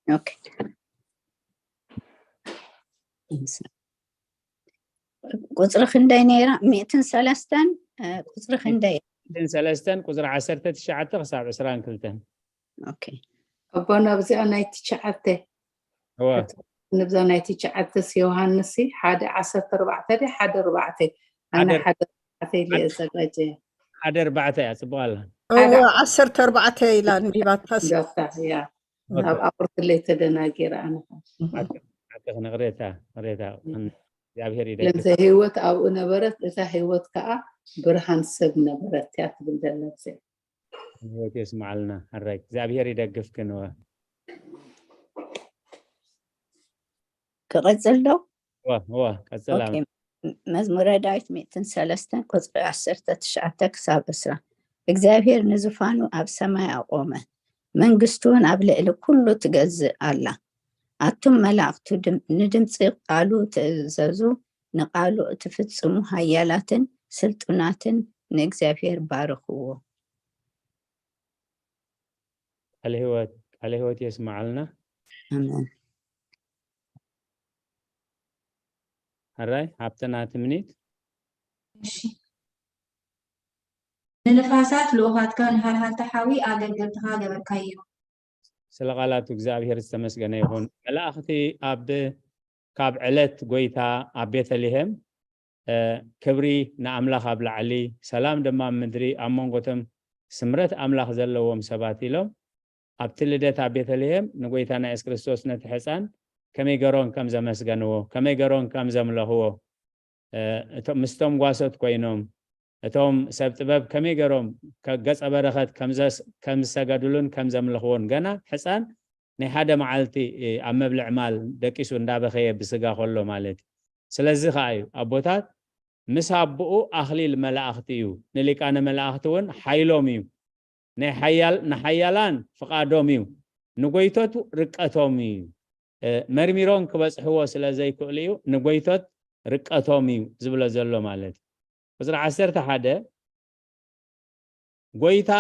ኦኬ ቁፅሪ ክንደይ ነይራ? ሚእትን ሰለስተን ቁፅሪ ክንደይ? ሚእትን ሰለስተን ቁፅሪ ዓሰርተ ትሽዓተ ክሳብ ዕስራን ክልተን። ኦኬ ኣቦና ኣብዚኣ ናይ ትሽዓተ እወ ንብዛ ናይ ትሽዓተስ ዮሃንስ ሓደ ዓሰርተ ኣርባዕተ ድያ ሓደ ኣርባዕተ ኣነ ሓደ ኣርባዕተ ኢለ እየ ዘጋጀየ። ሓደ ኣርባዕተ እያ ጽቡቕ ኣላ። እወ ዓሰርተ ኣርባዕተ ኢላ ኣንቢባታስ። ዶክተር እያ ኣብ ኣቁርትለይ ተደናጊረ ኣነ። ሓቂ ሓቂ ንቕሬታ ቅሬታ እግዚኣብሔር ይደግፍ። ለምሰ ህይወት ኣብኡ ነበረት፣ እታ ህይወት ከዓ ብርሃን ሰብ ነበረት እያ ትብል ዘላ እዚኣ። ህይወት የስምዓልና። ሕራይ እግዚኣብሔር ይደግፍክን። እወ ክቐፅል ዶ? እወ እወ ቀፅል። ኦኬ። መዝሙረ ዳዊት ሚእትን ሰለስተን ቁፅሪ ዓሰርተ ትሽዓተ ክሳብ ዕስራ። እግዚኣብሔር ንዙፋኑ ኣብ ሰማይ ኣቆመ፣ መንግስቱ እውን ኣብ ልዕሊ ኩሉ ትገዝእ ኣላ። ኣቱም መላእኽቱ ድም- ንድምፂ ቃሉ ትእዘዙ፣ ንቃሉ እትፍጽሙ ሃያላትን ስልጡናትን ንእግዚኣብሔር ባርኽዎ። ቃለ ህይወት ቃለ ህይወት የስምዓልና። ኣሜን። ሕራይ ሓብትና ትምኒት። እሺ ንንፋሳት ልኡኻትካ ንሃልሃልታ ሓዊ ኣገልገልትኻ ገበርካዮም። ስለ ቃላቱ እግዚኣብሔር ዝተመስገነ ይኹን። መላእኽቲ ኣብ ካብ ዕለት ጎይታ ኣብ ቤተልሔም ክብሪ ንኣምላኽ ኣብ ላዕሊ ሰላም ድማ ኣብ ምድሪ ኣብ መንጎቶም ስምረት ኣምላኽ ዘለዎም ሰባት ኢሎም ኣብቲ ልደት ኣብ ቤተልሔም ንጎይታና የሱስ ክርስቶስ ነቲ ሕፃን ከመይ ገሮም ከም ዘመስገንዎ ከመይ ገሮም ከም ዘምለኽዎ ምስቶም ጓሶት ኮይኖም እቶም ሰብ ጥበብ ከመይ ገሮም ገጸ በረኸት ከም ዝሰገድሉን ከም ዘምልኽዎን ገና ሕፃን ናይ ሓደ መዓልቲ ኣብ መብልዕ ማል ደቂሱ እንዳበኸየ ብስጋ ከሎ ማለት እዩ። ስለዚ ከዓ እዩ ኣቦታት ምስ ኣቦኡ ኣኽሊል መላእኽቲ እዩ፣ ንሊቃነ መላእኽቲ እውን ሓይሎም እዩ፣ ናይ ሓያል ንሓያላን ፍቓዶም እዩ፣ ንጎይቶቱ ርቀቶም እዩ። መርሚሮም ክበፅሕዎ ስለ ዘይክእሉ እዩ ንጎይቶት ርቀቶም እዩ ዝብሎ ዘሎ ማለት እዩ። ቁፅሪ ዓሰርተ ሓደ ጎይታ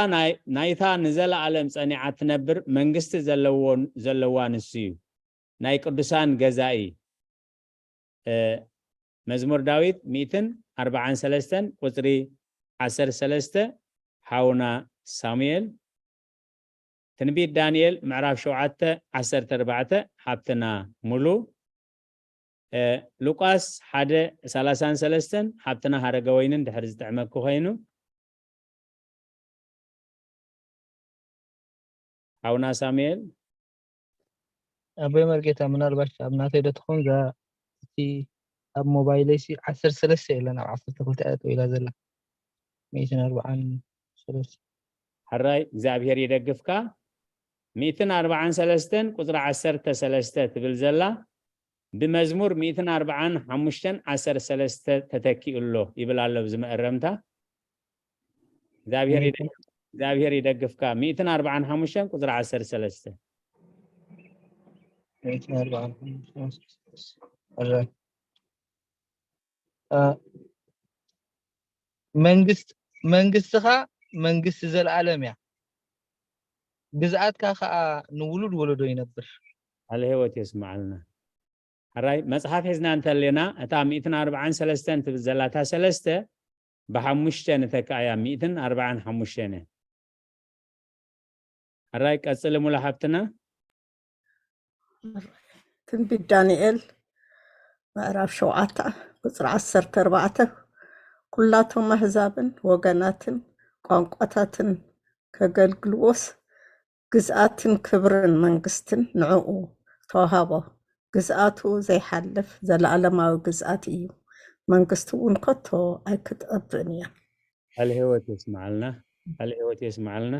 ናይታ ንዘለኣለም ጸኒዓ እትነብር መንግስቲ ዘለዋ ንሱ እዩ። ናይ ቅዱሳን ገዛኢ መዝሙር ዳዊት ሚእትን ኣርባዓን ሰለስተን ቁጽሪ ዓሰርተ ሰለስተ ሓውና ሳሙኤል፣ ትንቢት ዳንኤል ምዕራፍ ሸውዓተ ዓሰርተ ኣርባዕተ ሓብትና ሙሉ፣ ሉቃስ ሓደ ሰላሳን ሰለስተን ሓብትና ሃረገወይንን ድሕር ዝጥዕመኪ ኮይኑ፣ ሓውና ሳሙኤል። ኣቦይ መርጌታ፣ ምናልባሽ ኣብ ናተይ ዶ ትኸውን እዛ፣ እቲ ኣብ ሞባይለይ ሲ ዓሰርተ ሰለስተ የለን፣ ኣብ ዓሰርተ ክልተ እያ ጠው ኢላ ዘላ። ሚእትን ኣርባዓን ሰለስተ። ሕራይ እግዚኣብሔር ይደግፍካ። ሚእትን ኣርባዓን ሰለስተን ቁጽሪ ዓሰርተ ሰለስተ ትብል ዘላ፣ ብመዝሙር ሚእትን ኣርባዓን ሓሙሽተን ዓሰርተ ሰለስተ ተተኪኡ ኣሎ ይብል ኣሎ ኣብዚ መእረምታ። እግዚኣብሔር ይደ- እግዚኣብሔር ይደግፍካ። ሚእትን ኣርባዓን ሓሙሽተን ቁጽሪ ዓሰርተ ሰለስተ። ሚእትን ኣርባዓን ሓሙሽተን ዓሰርተ ሰለስተ። ሕራይ። አ፣ መንግስት መንግስትኻ መንግስቲ ዘለኣለም እያ፣ ግዝኣትካ ኸኣ ንውሉድ ወለዶ ይነብር። ቃለ ህይወት የስምዓልና። ሕራይ መጽሓፍ ሒዝና እንተሌና እታ ሚእትን ኣርባዓን ሰለስተን ትብል ዘላታ ሰለስተ ብሓሙሽተ ንተክኣያ ሚእትን ኣርባዓን ሓሙሽተን እያ። ሕራይ ቀጽሊ ሙሉ ሓብትና። ትንቢት ዳንኤል ምዕራፍ ሸውዓተ ቁጽሪ ዓሰርተ ኣርባዕተ፣ ኩላቶም ኣህዛብን ወገናትን ቋንቋታትን ከገልግልዎስ ግዝኣትን ክብርን መንግስትን ንዕኡ ተዋህቦ። ግዝኣቱ ዘይሓልፍ ዘለኣለማዊ ግዝኣት እዩ፣ መንግስቱ እውን ከቶ ኣይክጠፍእን እያ። ቃለ ህይወት የስምዓልና። ቃለ ህይወት የስምዓልና።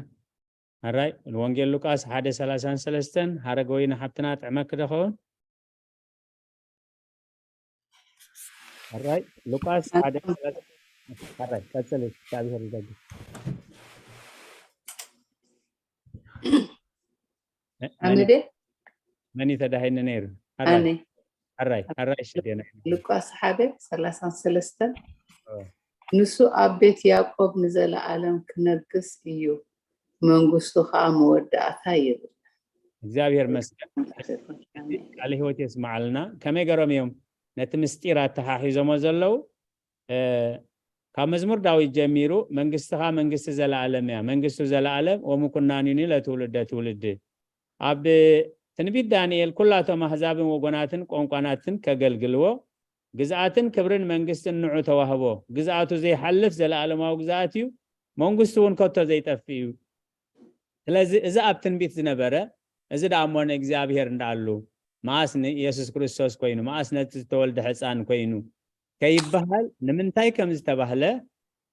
ኣራይ ወንጌል ሉቃስ ሓደ ሰላሳን ሰለስተን ሓረገ ወይኒ ሓብትና ጥዕመኪ ዶ ኸውን? ኣራይ ሉቃስ ሓደ ኣራይ ቀጽል። እግዚኣብሔር ይደግፍ። ኣነ ደ መን እዩ ተዳሂኒ ነይሩ? ኣነ ኣራይ ኣራይ ሽደና ሉቃስ ሓደ ሰላሳን ሰለስተን ንሱ ኣብ ቤት ያዕቆብ ንዘለኣለም ክነግስ እዩ፣ መንግስቱ ከዓ መወዳእታ የብላን። እግዚኣብሔር መስገን። ቃለ ህይወት የስምዓልና። ከመይ ገሮም እዮም ነቲ ምስጢር ኣተሓሒዞሞ ዘለዉ? ካብ መዝሙር ዳዊት ጀሚሩ መንግስትኻ መንግስቲ ዘለኣለም እያ፣ መንግስቱ ዘለኣለም ወምኩናን እዩ ለትውልደ ትውልድ። ኣብ ትንቢት ዳንኤል ኩላቶም ኣህዛብን ወገናትን ቋንቋናትን ከገልግልዎ ግዝኣትን ክብርን መንግስትን ንዑ ተዋህቦ። ግዝኣቱ ዘይሓልፍ ዘለኣለማዊ ግዝኣት እዩ፣ መንግስቱ እውን ከቶ ዘይጠፍእ እዩ። ስለዚ እዚ ኣብ ትንቢት ዝነበረ፣ እዚ ደኣ እሞ ንእግዚኣብሔር እንዳኣሉ መኣስ ንኢየሱስ ክርስቶስ ኮይኑ፣ መኣስ ነቲ ዝተወልደ ሕፃን ኮይኑ ከይበሃል ንምንታይ ከም ዝተባህለ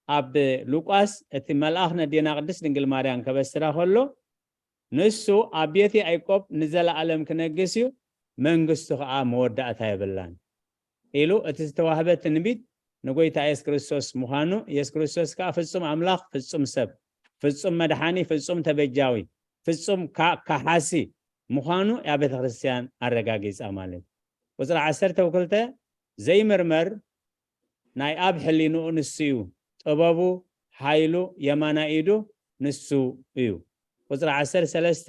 ኣብ ሉቃስ እቲ መልኣኽ ነዴና ቅድስት ድንግል ማርያም ከበስራ ከሎ ንሱ ኣብ ቤት ያዕቆብ ንዘለኣለም ክነግስ እዩ፣ መንግስቱ ከዓ መወዳእታ የብላን ኢሉ እቲ ዝተዋህበ ትንቢት ንጎይታ የሱስ ክርስቶስ ምዃኑ፣ የሱስ ክርስቶስ ከዓ ፍጹም ኣምላኽ ፍጹም ሰብ፣ ፍጹም መድሓኒ፣ ፍጹም ተበጃዊ፣ ፍጹም ካ- ካሓሲ ምዃኑ እያ ቤተ ክርስቲያን ኣረጋጊጻ ማለት። ቁጽሪ ዓሰርተ ክልተ ዘይምርመር ናይ ኣብ ሕሊንኡ ንሱ እዩ፣ ጥበቡ፣ ሓይሉ፣ የማናይ ኢዱ ንሱ እዩ። ቁጽሪ ዓሰርተ ሰለስተ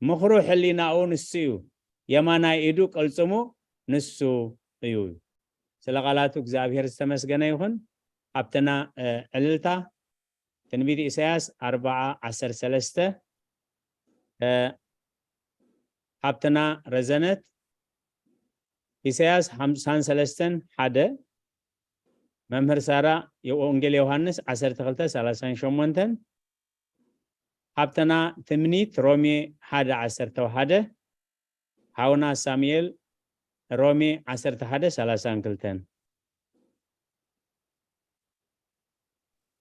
ምኽሩ ሕሊናኡ ንሱ እዩ፣ የማናይ ኢዱ ቅልጽሙ ንሱ እዩ። ስለ ቃላቱ እግዚኣብሔር ዝተመስገነ ይኹን። ኣብትና ዕልልታ ትንቢት ኢሳያስ ኣርብዓ ዓሰርተ ሰለስተ ሓብትና ረዘነት ኢሳያስ ሓምሳን ሰለስተን ሓደ መምህር ሳራ ወንጌል ዮሃንስ ዓሰርተ ክልተ ሰላሳን ሸሞንተን ሓብትና ትምኒት ሮሜ ሓደ ዓሰርተ ሓደ ሓውና ሳሙኤል ሮሜ ዓሰርተ ሓደ ሰላሳን ክልተን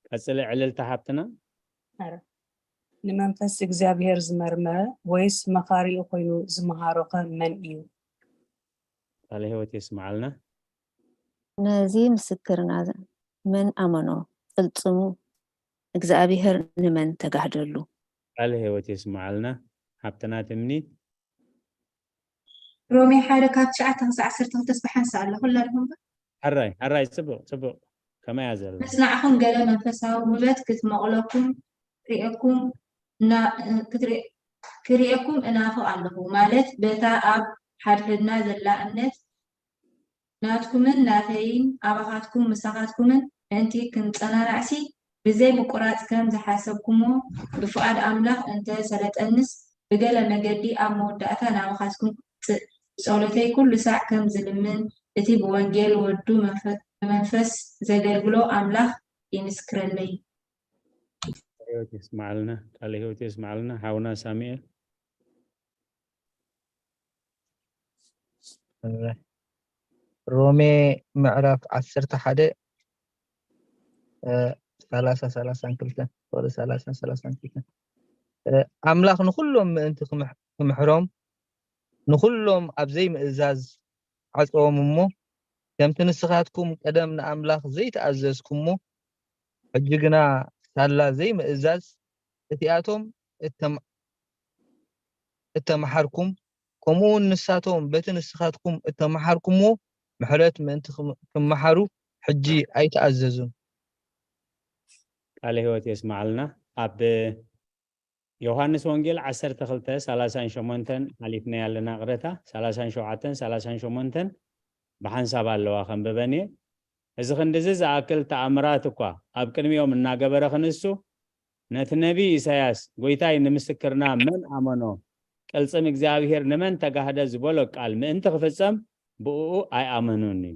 ቀጽሊ ዕልልታ ሓብትና። ንመንፈስ እግዚኣብሔር ዝመርመረ ወይስ መኻሪኡ ኮይኑ ዝመሃሮኸ መን እዩ? ቃለ ህይወት የስምዓልና። ነዚ ምስክርና መን ኣመኖ? ቅልጽሙ እግዚኣብሔር ንመን ተጋህደሉ? ቃለ ህይወት የስምዓልና ሓብትና ትምኒት። ሮሜ ሓደ ካብ ትሽዓተ ክሳብ ዓሰርተ ክልተ ስብሓንሳ ኣሎ ኩላ ድኹም ሕራይ ሕራይ ጽቡቕ ጽቡቕ ከመያ ዘሎ መጽናዕኹም ገለ መንፈሳዊ ውበት ክትመቕለኩም ሪኤኩም እና- ክትሪ- ክሪኤኩም እናፍቕ ኣለኹ ማለት በታ ኣብ ሓድሕድና ዘላ እምነት ናትኩምን ናተይን ኣባኻትኩም ምሳኻትኩምን ምእንቲ ክንጸናናዕሲ ብዘይ ምቁራጽ ከም ዝሓሰብኩሞ ብፍቓድ ኣምላኽ እንተ ሰለጠንስ ብገለ መገዲ ኣብ መወዳእታ ናባኻትኩም ክመጽእ ብጸሎተይ ኩሉ ሳዕ ከም ዝልምን እቲ ብወንጌል ወዱ መንፈ- ብመንፈስ ዘገልግሎ ኣምላኽ ይምስክረለይ። ህይወት የስማዕልና፣ ቃለ ህይወት የስማዕልና ሓውና ሳሙኤል። ሮሜ ምዕራፍ ዓሰርተ ሓደ ሰላሳ ሰላሳን ክልተን ወደ ሰላሳ ሰላሳን ክልተን ኣምላኽ ንኹሎም ምእንቲ ክምሕሮም ንኹሎም ኣብ ዘይምእዛዝ ዓጸዎም እሞ ከምቲ ንስኻትኩም ቀደም ንኣምላኽ ዘይተኣዘዝኩሞ ሕጂ ግና ሳላ ዘይምእዛዝ እቲኣቶም እተመሓርኩም ከምኡ እውን ንሳቶም በቲ ንስኻትኩም እተመሓርኩምዎ ምሕረት ምእንቲ ክመሓሩ ሕጂ ኣይተኣዘዙን። ቃለ ህይወት የስማዓልና። ኣብ ዮሃንስ ወንጌል ዓሰርተ ክልተ ሰላሳን ሸሞንተን ሓሊፍናያ ኣለና ቅረታ ሰላሳን ሸውዓተን ሰላሳን ሸሞንተን ብሓንሳብ ኣለዋ ከንብበን እየ። እዚ ክንድዚ ዝኣክል ተኣምራት እኳ ኣብ ቅድሚኦም እናገበረ ክንሱ ነቲ ነቢይ ኢሳያስ ጎይታይ ንምስክርና መን ኣመኖ ቅልጽም እግዚኣብሔር ንመን ተጋህደ ዝበሎ ቃል ምእንቲ ክፍጸም ብእኡ ኣይኣመኑን እዩ።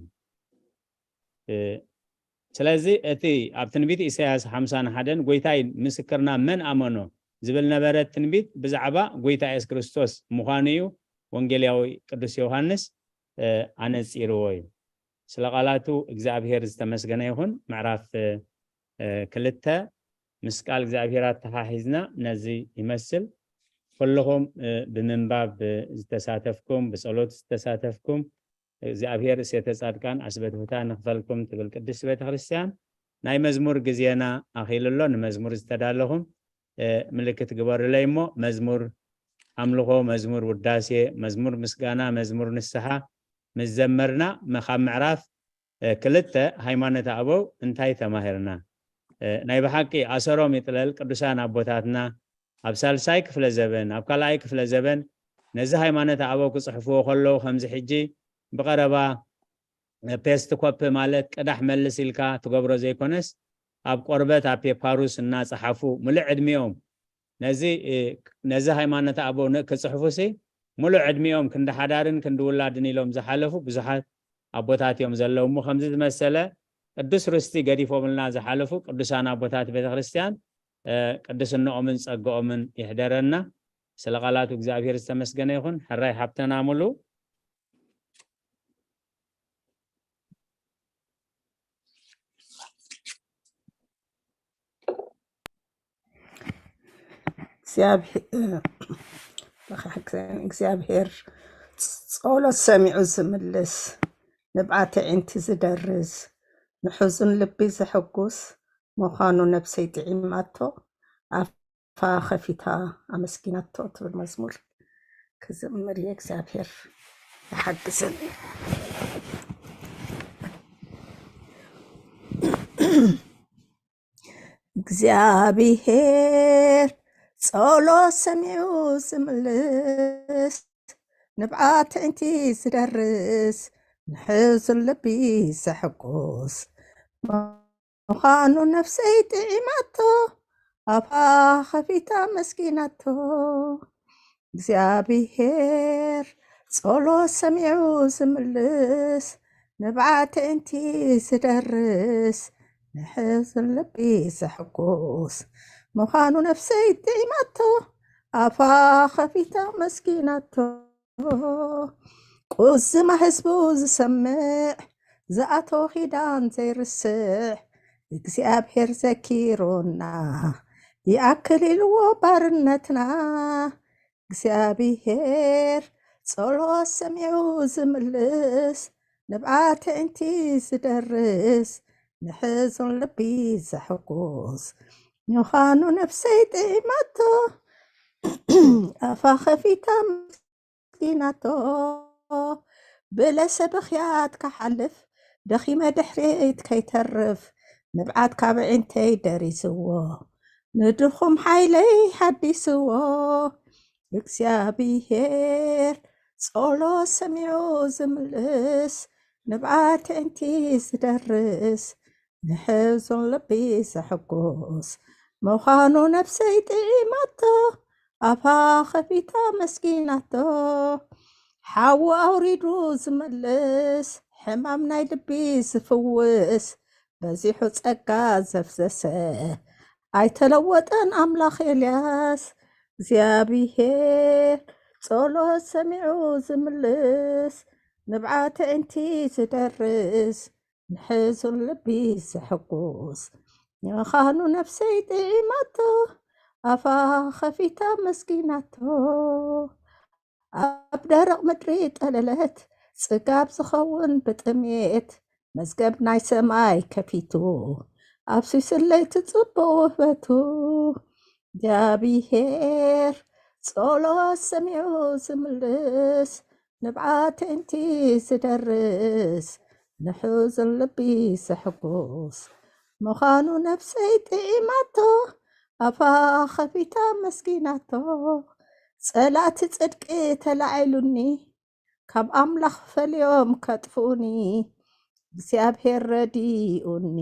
ስለዚ እቲ ኣብ ትንቢት ኢሳያስ ሓምሳን ሓደን ጎይታይ ምስክርና መን ኣመኖ ዝብል ነበረ ትንቢት ብዛዕባ ጎይታ የሱስ ክርስቶስ ምዃኑ እዩ ወንጌላዊ ቅዱስ ዮሃንስ ኣነጺርዎ እዩ። ስለ ቃላቱ እግዚኣብሔር ዝተመስገነ ይኹን። ምዕራፍ ክልተ ምስ ቃል እግዚኣብሔር ኣተሓሒዝና ነዚ ይመስል። ኩልኹም ብምንባብ ዝተሳተፍኩም፣ ብጸሎት ዝተሳተፍኩም እግዚኣብሔር እሴተ ጻድቃን ዓስበ ትሑታን ንክፈልኩም ትብል ቅድስቲ ቤተክርስትያን ናይ መዝሙር ግዜና ኣኺሉ ኣሎ። ንመዝሙር ዝተዳለኹም ምልክት ግበሩለይ እሞ መዝሙር ኣምልኾ፣ መዝሙር ውዳሴ፣ መዝሙር ምስጋና፣ መዝሙር ንስሓ ምስ ዘመርና ካብ ምዕራፍ ክልተ ሃይማኖተ ኣበው እንታይ ተማሂርና? ናይ ብሓቂ ኣሰሮም ይጥለል ቅዱሳን ኣቦታትና ኣብ ሳልሳይ ክፍለ ዘበን ኣብ ካልኣይ ክፍለ ዘበን ነዚ ሃይማኖተ ኣበው ክጽሕፍዎ ከለዉ ከምዚ ሕጂ ብቐረባ ፔስት ኮፒ ማለት ቅዳሕ መልስ ኢልካ ትገብሮ ዘይኮነስ ኣብ ቆርበት ኣብ ፔፓሩስ እናጸሓፉ ምሉእ ዕድሚኦም ነዚ ነዚ ሃይማኖተ ኣበው ክጽሕፉ ሲ ሙሉእ ዕድሚኦም ክንዲ ሓዳርን ክንዲ ውላድን ኢሎም ዝሓለፉ ብዙሓት ኣቦታት እዮም ዘለዉ እሞ ከምዚ ዝመሰለ ቅዱስ ርስቲ ገዲፎምልና ዝሓለፉ ቅዱሳን ኣቦታት ቤተክርስትያን ቅድስንኦምን ጸግኦምን ይሕደረና። ስለ ቃላቱ እግዚኣብሔር ዝተመስገነ ይኹን። ሕራይ ሓብተና ሙሉ እግዚኣብሔር ጸሎት ሰሚዑ ዝምልስ ንብዓት ኣዒንቲ ዝደርስ ንሕዙን ልቢ ዘሐጉስ ምዃኑ ነብሰይ ጥዒማቶ ኣፋ ከፊታ ኣመስጊናቶ ትብል መዝሙር ክዝምር እየ። እግዚኣብሔር ይሓግዘኒ። እግዚኣብሔር ጸሎት ሰሚዑ ዝምልስ ንብዓት ኣዒንቲ ዝደርስ ንሕዙን ልቢ ዘሐጉስ ምዃኑ ነፍሰይ ጥዒማቶ ኣፋ ከፊታ ኣመስጊናቶ። እግዚኣብሔር ጸሎት ሰሚዑ ዝምልስ ንብዓት ኣዒንቲ ዝደርስ ንሕዙን ልቢ ዘሕጉስ ምዃኑ ነፍሰይ ጥዒማቶ ኣፋ ከፊታ ኣመስጊናቶ። ቁዝማ ህዝቡ ዝሰምዕ ዝኣተወ ኪዳን ዘይርስዕ እግዚኣብሔር ዘኪሩና ይኣክል ኢልዎ ባርነትና እግዚኣብሔር ጸሎት ሰሚዑ ዝምልስ ንብዓት ኣዒንቲ ዝደርስ ንሕዙን ልቢ ዘሕጉስ ምዃኑ ነፍሰይ ጥዒማቶ ኣፋ ከፊታ ኣመስጊናቶ ብለሰ ብኽያት ክሓልፍ ደኺመ ድሕሪት ከይተርፍ ንብዓት ካብ ኣዒንተይ ደሪዝዎ ንድኹም ሓይለይ ሓዲስዎ እግዚኣብሔር ጸሎት ሰሚዑ ዝምልስ ንብዓት ኣዒንቲ ዝደርስ፣ ንሕዙን ልቢ ዘሕጉስ ምዃኑ ነፍሰይ ጥዒማቶ፣ ኣፋ ኸፊታ መስኪናቶ። ሓዊ ኣውሪዱ ዝመልስ፣ ሕማም ናይ ልቢ ዝፍውስ፣ በዚሑ ጸጋ ዘፍሰሰ፣ ኣይተለወጠን ኣምላኽ ኤልያስ። እግዚኣብሄር ጸሎት ሰሚዑ ዝምልስ፣ ንብዓት ኣዒንቲ ዝደርስ፣ ንሕዙን ልቢ ዘሕጉስ ምዃኑ ነፍሰይ ጥዒማቶ፣ ኣፋ ኸፊታ መስኪናቶ። ኣብ ደረቕ ምድሪ ጠለለት፣ ጽጋብ ዝኸውን ብጥሜት፣ መዝገብ ናይ ሰማይ ከፊቱ፣ ኣብ ስስለይ ትጽብቕ ውህበቱ። እግዚኣብሄር ጸሎት ሰሚዑ ዝምልስ፣ ንብዓት ኣዒንቲ ዝደርስ፣ ንሕዙን ልቢ ዘሕጉስ ምዃኑ ነፍሰይ ጥዒማቶ፣ ኣፋ ኸፊታ መስኪናቶ። ጸላእቲ ጽድቂ ተላዒሉኒ፣ ካብ ኣምላኽ ፈልዮም ከጥፍኡኒ፣ እግዚኣብሄር ረዲኡኒ፣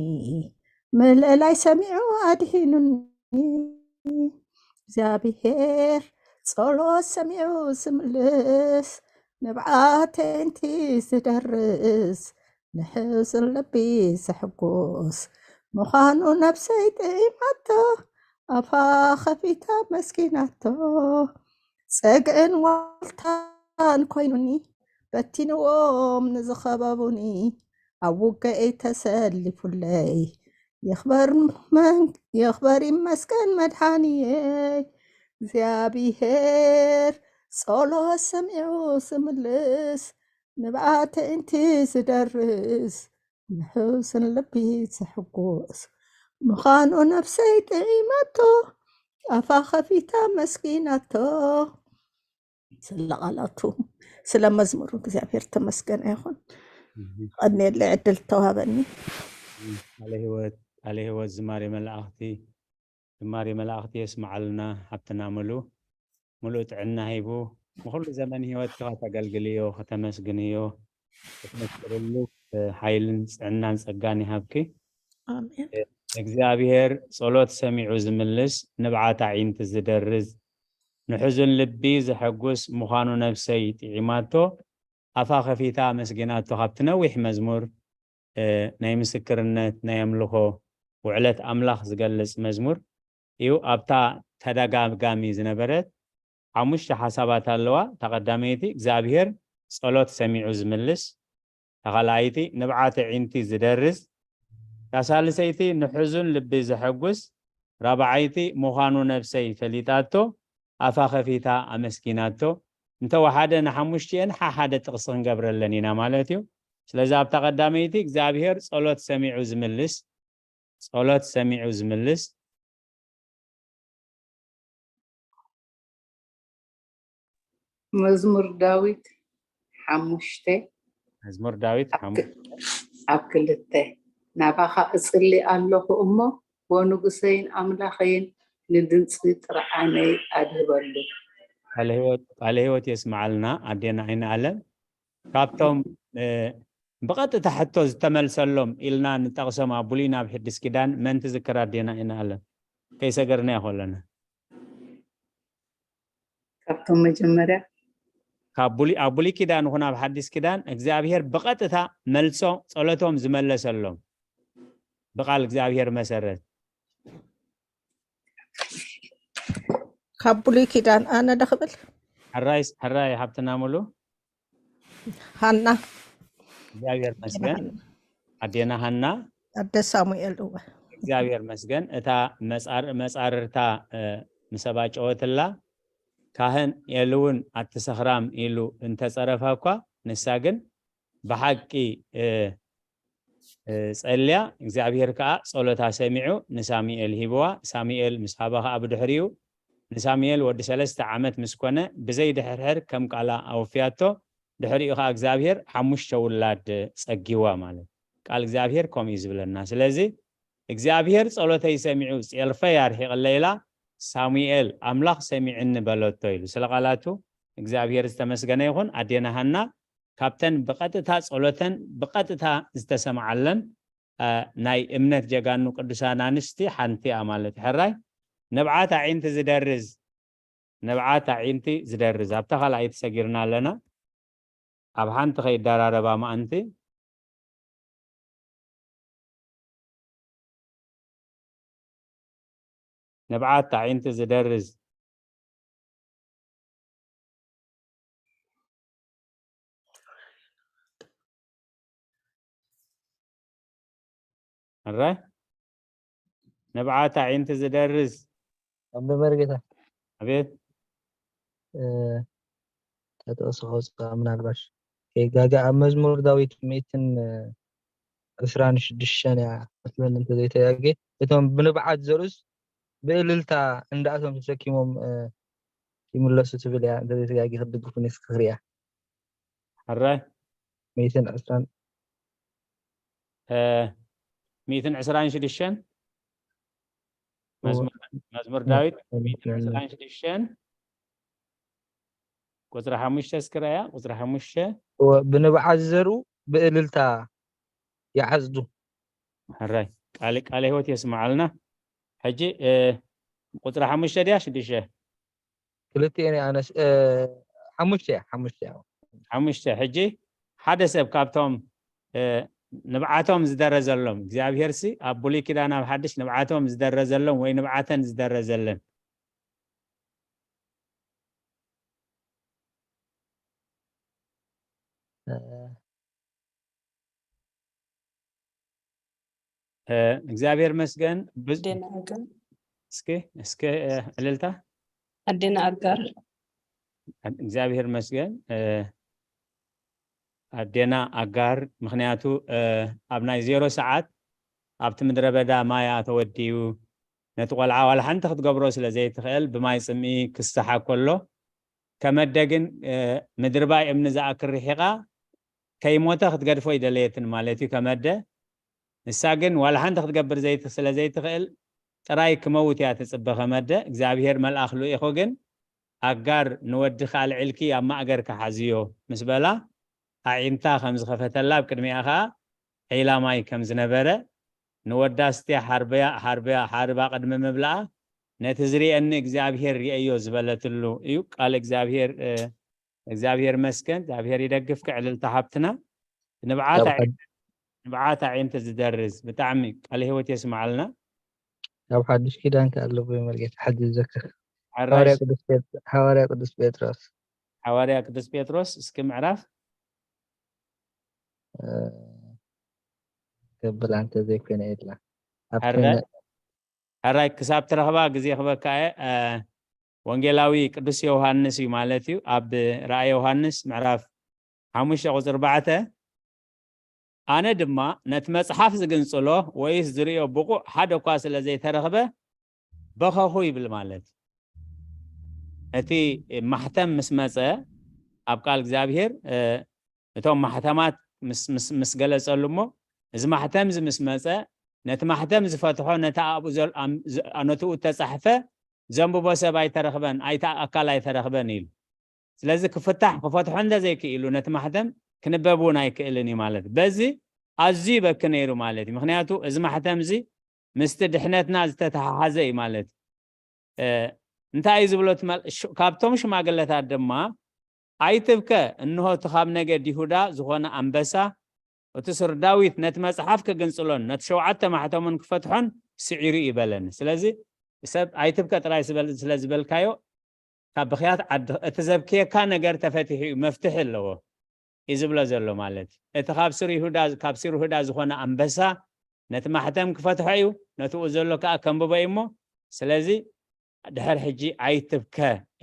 ምህለላይ ሰሚዑ ኣድሒኑኒ። እግዚኣብሄር ጸሎት ሰሚዑ ዝምልስ፣ ንብዓት ኣዒንቲ ዝደርስ፣ ንሕዙን ልቢ ዘሕጉስ ምዃኑ ነፍሰይ ጥዒማቶ፣ ኣፋ ኸፊታ መስኪናቶ። ጸግዕን ዋልታን ኮይኑኒ፣ በቲንዎም ንዝኸበቡኒ፣ ኣብ ውግአይ ተሰሊፉለይ። ይኽበር መን-፣ ይኽበር ይመስገን መድሓንየይ። እግዚኣብሄር ጸሎት ሰሚዑ ዝምልስ፣ ንብዓት ኣዒንቲ ዝደርስ፣ ንሕዙን ልቢ ዘሕጉስ ምዃኑ ነፍሰይ ጥዒማቶ፣ ኣፋ ኸፊታ መስኪናቶ። ስለ ቃላቱ፣ ስለ መዝሙሩ እግዚኣብሄር ተመስገነ ይኹን። እህ። ቀንየለይ ዕድል ተዋሃበኒ። እህ፣ ቃለ ህይወት፣ ቃለ ህይወት ዝማሬ መላእኽቲ፣ ዝማሬ መላእኽቲ የስምዓልና። ሃብትና ምሉ፣ ምሉእ ጥዕና ሂቡ፣ ንኹሉ ዘመን ህይወትካ ከተገልግልዮ፣ ከተመስግንዮ፣ ከተመስክርሉ፣ እ፣ ሓይልን ጥዕናን ጸጋን ይሃብኪ። ኣሜን። እ፣ እግዚኣብሄር ጸሎት ሰሚዑ ዝምልስ፣ ንብዓት ኣዒንቲ ዝደርዝ፣ ንሕዙን ልቢ ዘሐጉስ ምዃኑ ነፍሰይ ጥዒማቶ፣ ኣፋ ከፊታ ኣመስጊናቶ። ካብቲ ነዊሕ መዝሙር፣ እ፣ ናይ ምስክርነት፣ ናይ ኣምልኾ፣ ውዕለት ኣምላኽ ዝገልጽ መዝሙር እዩ። ኣብታ ተደጋጋሚ ዝነበረት ሓሙሽተ ሓሳባት ኣለዋ። እታ ቀዳመይቲ እግዚኣብሄር ጸሎት ሰሚዑ ዝምልስ፣ እታ ካልኣይቲ ንብዓት ኣዒንቲ ዝደርዝ፣ እታ ሳልሰይቲ ንሕዙን ልቢ ዘሐጉስ፣ ራብዓይቲ ምዃኑ ነፍሰይ ፈሊጣቶ፣ ኣፋ ከፊታ ኣመስጊናቶ። እንተወሓደ ንሓሙሽቲኤን ሓሓደ ጥቕሲ ክንገብረለን ኢና ማለት እዩ። ስለዚ ኣብታ ቀዳመይቲ እግዚኣብሄር ጸሎት ሰሚዑ ዝምልስ፣ ጸሎት ሰሚዑ ዝምልስ። መዝሙር ዳዊት ሓሙሽተ መዝሙር ዳዊት ኣብ ሓሙ-፣ ክ-፣ ኣብ ክልተ። ናባኻ እጽሊ ኣለኹ እሞ፣ ወንጉሰይን ኣምላኸይን ንድምጺ ጥርዓነይ ኣድህበሉ። ቃለ ህይወት፣ ቃለ ህይወት የስምዓልና ኣዴና ዓይኒ ኣለም። ካብቶም፣ እ፣ ብቐጥታ ሕቶ ዝተመልሰሎም ኢልና ንጠቕሶም ኣብ ብሉይ ናብ ሕድስ ኪዳን መን ትዝክር ኣዴና ዓይኒ ኣለም? ከይሰገርናዮ ከለና። ካብቶም መጀመርያ ካብ ብሉይ፣ ኣብ ብሉይ ኪዳን ይኹን ኣብ ሓዲስ ኪዳን እግዚኣብሄር ብቐጥታ መልሶ ጸሎቶም ዝመለሰሎም ብቓል እግዚኣብሄር መሰረት። ካብ ብሉይ ኪዳን ኣነ ዶ ክብል? ሕራይ፣ ሕራይ ሃብትና ሙሉ። ሃና። እግዚኣብሔር መስገን። ኣዴና ሃና። ኣደ ሳሙኤል፣ እወ። እግዚኣብሔር መስገን። እታ መጻር-፣ መጻርርታ፣ እ፣ ምስ ኣባጨወትላ፣ ካህን ኤሊ እውን ኣቲ ሰኽራም ኢሉ እንተጸረፋ እኳ፣ ንሳ ግን ብሓቂ፣ እ፣ እ፣ ጸልያ፣ እግዚኣብሔር ከኣ ጸሎታ ሰሚዑ ንሳሙኤል ሂብዋ። ሳሙኤል ምስ ሃባ ከኣ ብድሕሪኡ ንሳሙኤል ወዲ ሰለስተ ዓመት ምስ ኮነ፣ ብዘይ ድሕርሕር ከም ቃላ ኣወፍያቶ። ድሕሪኡ ከኣ እግዚኣብሔር ሓሙሽተ ውላድ ጸጊዋ ማለት። ቃል እግዚኣብሔር ከምኡ እዩ ዝብለና። ስለዚ እግዚኣብሔር ጸሎተይ ሰሚዑ፣ ጼልፈይ ኣርሒቕለይ ኢላ፣ ሳሙኤል ኣምላኽ ሰሚዕኒ በለቶ ኢሉ። ስለ ቃላቱ እግዚኣብሔር ዝተመስገነ ይኹን። ኣዴና ሃና ካብተን ብቐጥታ ጸሎተን ብቐጥታ ዝተሰምዓለን፣ እ፣ ናይ እምነት ጀጋኑ ቅዱሳን ኣንስቲ ሓንቲ እያ ማለት እዩ። ሕራይ ንብዓት ኣዒንቲ ዝደርዝ፣ ንብዓት ኣዒንቲ ዝደርዝ ኣብታ ካልኣይቲ ሰጊርና ኣለና። ኣብ ሓንቲ ከይደራረባ ምኣንቲ ንብዓት ኣዒንቲ ዝደርዝ። ሕራይ ንብዓት ኣዒንቲ ዝደርዝ። ኣንበ መርጌታ ኣቤት። እ፣ ተጠቕሶ ከውፅኣ ምናልባሽ ከይጋገ ኣብ መዝሙር ዳዊት ሚእትን ዕስራን ሽዱሽተን እያ መስለኒ እንተዘይተጋጌ፣ እቶም ብንብዓት ዘርኡስ ብእልልታ እንዳእቶም ተሰኪሞም፣ እ፣ ይምለሱ ትብል እያ። እንተዘይተጋጌ ክትድግፉኒ እስኪ ክሪኣ። ሕራይ ሚእትን ዕስራን እ፣ ሚእትን ዕስራን ሽዱሽተን እወ። መዝሙር መዝሙር ዳዊት ሚእትን ሚእትን ዕስራን ሽዱሽተን ቁጽሪ ሓሙሽተ እስኪ ረኣያ። ቁጽሪ ሓሙሽተ እወ፣ ብንብዓት ዝዘርኡ ብእልልታ ይዓጽዱ። ሕራይ ቃል ቃለ ህይወት የስምዓልና። ሕጂ እ፣ ቁጽሪ ሓሙሽተ ድያ ሽዱሽተ? ክልቲኤን እየ ኣነስ፣ እ፣ ሓሙሽተ እያ፣ ሓሙሽተ እያ። ሓሙሽተ። ሕጂ ሓደ ሰብ ካብቶም እ፣ ንብዓቶም ዝደረዘሎም እግዚኣብሄርሲ ኣብ ብሉይ ኪዳን ኣብ ሓድሽ ንብዓቶም ዝደረዘሎም ወይ ንብዓተን ዝደረዘለን እ፣ እ፣ እግዚኣብሄር መስገን። ብዝ- ኣዴና ኣጋር እስኪ እስኪ እ፣ ዕልልታ ኣዴና ኣጋር እግዚኣብሄር መስገን። እ፣ ኣዴና ኣጋር ምክንያቱ እ፣ ኣብ ናይ ዜሮ ሰዓት ኣብቲ ምድረ በዳ ማያ ተወዲዩ ነቲ ቆልዓ ዋላ ሓንቲ ክትገብሮ ስለ ዘይትኽእል ብማይ ጽምኢ ክስሓ ከሎ ከመደ ግን እ፣ ምድርባይ እምኒ ዝኣክል ርሒቓ ከይሞተ ክትገድፎ ይደለየትን ማለት እዩ። ከመደ ንሳ ግን ዋላ ሓንቲ ክትገብር ዘይት ስለ ዘይትኽእል ጥራይ ክመውት እያ ትጽበ። ከመደ እግዚኣብሄር መልኣኽ ልኢኹ ግን ኣጋር ንወድኺ ኣልዒልኪ ኣብ ማእገርኪ ሓዝዮ ምስ በላ ኣዒንታ ከም ዝኸፈተላ ኣብ ቅድሚኣ ኸኣ ዒላ ማይ ከም ዝነበረ ንወዳ ኣስትያ ሓርብያ ሓርብያ ሓርባ ቅድሚ ምብላኣ ነቲ ዝርእየኒ እግዚኣብሄር ርእየዮ ዝበለትሉ እዩ። ቃል እግዚኣብሄር እ፣ እግዚኣብሄር መስገን እግዚኣብሄር ይደግፍኪ ዕልልታ ሓብትና። ንብዓት ካብ ኣዒ- ንብዓት ኣዒንቲ ዝደርዝ ብጣዕሚ ቃለ ህይወት የስምዓልና። ካብ ሓዱሽ ኪዳን ከኣለቡ መርጌታ ሓዲ ዝዘክር ሕራይ ሃዋርያ ቅዱስ ጴጥ- ሃዋርያ ቅዱስ ጴጥሮስ ሓዋርያ ቅዱስ ጴጥሮስ እስኪ ምዕራፍ እ፣ ከብል ኣንተ ዘይኮነ የላ ኣብቲ ሕራይ ነ- ሕራይ ክሳብ ትረኽባ ግዜ ክበካ እየ። እ፣ ወንጌላዊ ቅዱስ ዮሃንስ እዩ ማለት እዩ። ኣብ ራእይ ዮሃንስ ምዕራፍ ሓሙሽተ ቁፅሪ ኣርባዕተ ኣነ ድማ ነቲ መጽሓፍ ዝግንጽሎ ወይስ ዝርእዮ ብቑዕ ሓደ እኳ ስለ ዘይተረኽበ በኸኹ ይብል ማለት እዩ። እቲ ማሕተም ምስ መጸ ኣብ ቃል እግዚኣብሔር እ፣ እቶም ማሕተማት ምስ ምስ ምስ ገለጸሉ እሞ እዚ ማሕተም እዚ ምስ መጸ ነቲ ማሕተም ዝፈትሖ ነቲ ኣብኡ ዘል ኣም- ዝ- ነትኡ እተጻሕፈ ዘንብቦ ሰብ ኣይተረኽበን ኣይተ ኣካል ኣይተረኽበን ኢሉ። ስለዚ ክፍታሕ ክፈትሖ እንተ ዘይክኢሉ ነቲ ማሕተም ክንበብ እውን ኣይክእልን እዩ ማለት እዩ። በዚ ኣዝዩ ይበኪ ነይሩ ማለት እዩ። ምክንያቱ እዚ ማሕተም እዚ ምስቲ ድሕነትና ዝተተሓሓዘ እዩ ማለት እዩ። እ፣ እንታይ እዩ ዝብሎ እቲ መል- ሽ- ካብቶም ሽማግለታት ድማ ኣይትብከ፣ እንሆ እቲ ካብ ነገድ ይሁዳ ዝኾነ ኣንበሳ እቲ ሱር ዳዊት ነቲ መጽሓፍ ክግንጽሎን ነቲ ሸውዓተ ማሕተሙን ክፈትሖን ስዒሩ እዩ በለኒ። ስለዚ ሰብ ኣይትብከ ጥራይ ዝበል- ስለ ዝበልካዮ ካብ ብኽያት ዓዲ እቲ ዘብክየካ ነገር ተፈቲሑ እዩ፣ መፍትሒ ኣለዎ እዩ ዝብሎ ዘሎ ማለት እዩ። እቲ ካብ ስር ይሁዳ ካብ ስር ይሁዳ ዝኾነ ኣንበሳ ነቲ ማሕተም ክፈትሖ እዩ፣ ነትኡ ዘሎ ከዓ ከንብቦ እዩ እሞ ስለዚ ድሕር ሕጂ ኣይትብከ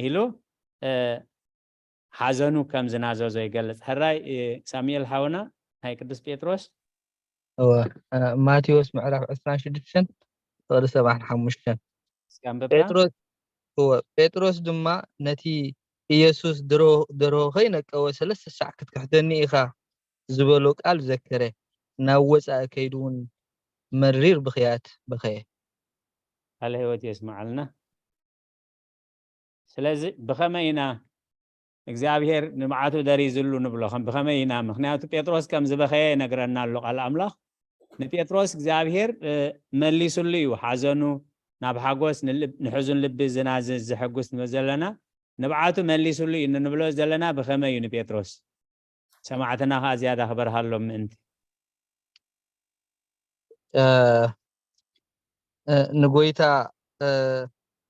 ኢሉ እ፣ ሓዘኑ ከም ዝናዘዞ ይገልጽ። ሕራይ እ፣ ሳሙኤል ሓውና ናይ ቅዱስ ጴጥሮስ እወ፣ እ፣ ማቴዎስ ምዕራፍ ዕስራን ሽዱሽተን ፍቕሪ ሰብዓን ሓሙሽተን እስኪ ኣንብብና። ጴጥሮስ እወ፣ ጴጥሮስ ድማ ነቲ ኢየሱስ ድሮ- ደርሆ ከይነቀወ ሰለስተ ሳዕ ክትክሕደኒ ኢኻ ዝበሎ ቃል ዘከረ። ናብ ወጻኢ ከይዱ እውን መሪር ብኽያት በኸየ። ቃለ ህይወት የስምዓልና። ስለዚ ብኸመይ ኢና እግዚኣብሔር ንብዓቱ ደሪዝሉ ንብሎ ከም ብኸመይ ኢና? ምኽንያቱ ጴጥሮስ ከም ዝበኸየ ይነግረና ኣሎ ቃል ኣምላኽ። ንጴጥሮስ እግዚኣብሔር፣ እ፣ መሊሱሉ እዩ ሓዘኑ፣ ናብ ሓጎስ ንልብ-፣ ንሕዙን ልቢ ዝናዝዝ ዘሐጉስ ንብል ዘለና። ንብዓቱ መሊሱሉ እዩ እንብሎ ዘለና ብኸመይ እዩ ንጴጥሮስ? ሰማዕትና ኸዓ ዝያዳ ክበርሃሎም ምእንቲ። እ፣ እ፣ ንጎይታ፣ እ፣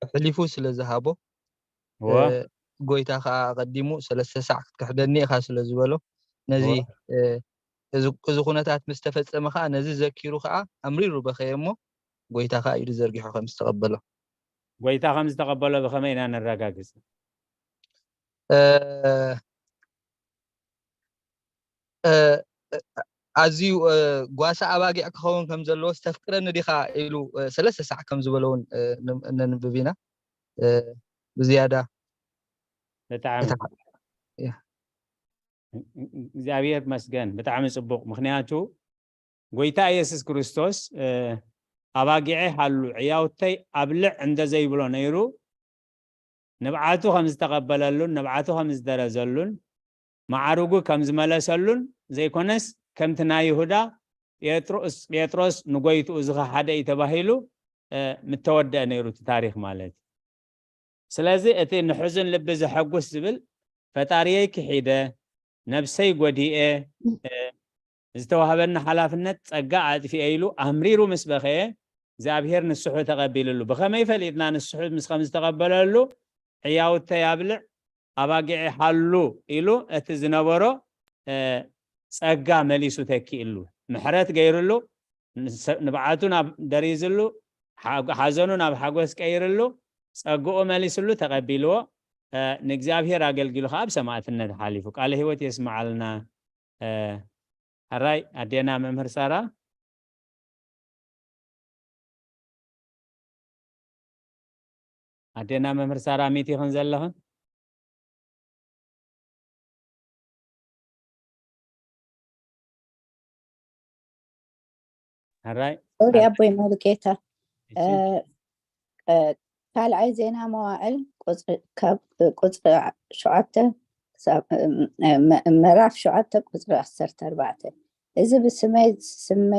ኣሕሊፉ ስለ ዝሃቦ፣ እወ። እ፣ ጎይታ ኸዓ ኣቐዲሙ ሰለስተ ሳዕ ክትክሕደኒ ኢኻ ስለ ዝበሎ፣ ነዚ፣ እወ። እ፣ እዚ፣ እዚ ኩነታት ምስ ተፈጸመ ኸዓ፣ ነዚ ዘኪሩ ኸዓ ኣምሪሩ በኸየ እሞ፣ ጎይታ ኸዓ ኢዱ ዘርጊሑ ከም ዝተቐበሎ። ጎይታ ከም ዝተቐበሎ ብኸመይ ኢና ነረጋግጽ? እ፣ እ፣ እ፣ ኣዝዩ፣ እ፣ ጓሳ ኣባጊዕ ክኸውን ከም ዘለዎ፣ "ዝተፍቅረኒ ዲኻ?" ኢሉ፣ እ፣ ሰለስተ ሳዕ ከም ዝበሎ እውን፣ እ፣ ን-፣ ነንብብ ኢና። እ፣ ብዝያዳ ብጣዕሚ። እታ፣ ያ። እግዚኣብሔር መስገን፣ ብጣዕሚ ጽቡቕ። ምኽንያቱ ጎይታ ኢየሱስ ክርስቶስ፣ እ፣ "ኣባጊዐይ ሃሉ፣ ዕያውተይ ኣብልዕ" እንደ ዘይብሎ ነይሩ፣ ንብዓቱ ከም ዝተቐበለሉን ንብዓቱ ከም ዝደረዘሉን መዓርጉ ከም ዝመለሰሉን ዘይኮነስ፣ ከምቲ ናይ ይሁዳ ጴጥሮስ፣ ጴጥሮስ ንጎይትኡ ዝኸሓደ እዩ ተባሂሉ፣ እ፣ ምተወደአ ነይሩ እቲ ታሪኽ ማለት እዩ። ስለዚ እቲ ንሕዙን ልቢ ዘሐጉስ ዝብል፣ "ፈጣሪየይ ክሒደ፣ ነብሰይ ጎዲኤ፣ እ፣ ዝተዋህበኒ ሓላፍነት ጸጋ ኣጥፊኤ" ኢሉ ኣምሪሩ ምስ በኸየ፣ እግዚኣብሔር ንስሑ ተቐቢልሉ። ብኸመይ ፈሊጥና ንስሑ ምስ ከም ዝተቐበለሉ? "ዕያውተይ ኣብልዕ፣ ኣባጊዐይ ሓሉ" ኢሉ እቲ ዝነበሮ፣ እ፣ ጸጋ መሊሱ ተኪእሉ። ምሕረት ገይርሉ፣ ንሰ-፣ ንብዓቱ ናብ ደሪዝሉ፣ ሓ-፣ ሓዘኑ ናብ ሓጎስ ቀይርሉ፣ ጸግኡ መሊስሉ ተቐቢልዎ፣ እ፣ ንእግዚኣብሔር ኣገልጊሉ ኸዓ ብሰማዕትነት ሓሊፉ። ቃለ ህይወት የስምዓልና። እ፣ ሕራይ ኣዴና መምህር ሳራ። ኣዴና መምህር ሳራ ሚት ኢኽን ዘለኽን? ሕራይ። ሶሪ ኣቦይ ሙሉጌታ። እሺ። እ፣ እ፣ ካልኣይ ዜና መዋዕል ቁጽሪ፣ ካብ ቁጽሪ ሸውዓተ ክሳብ፣ እ፣ ም-፣ ምዕራፍ ሸውዓተ ቁጽሪ ዓሰርተ ኣርባዕተ። "እዚ ብስመይ ዝስመ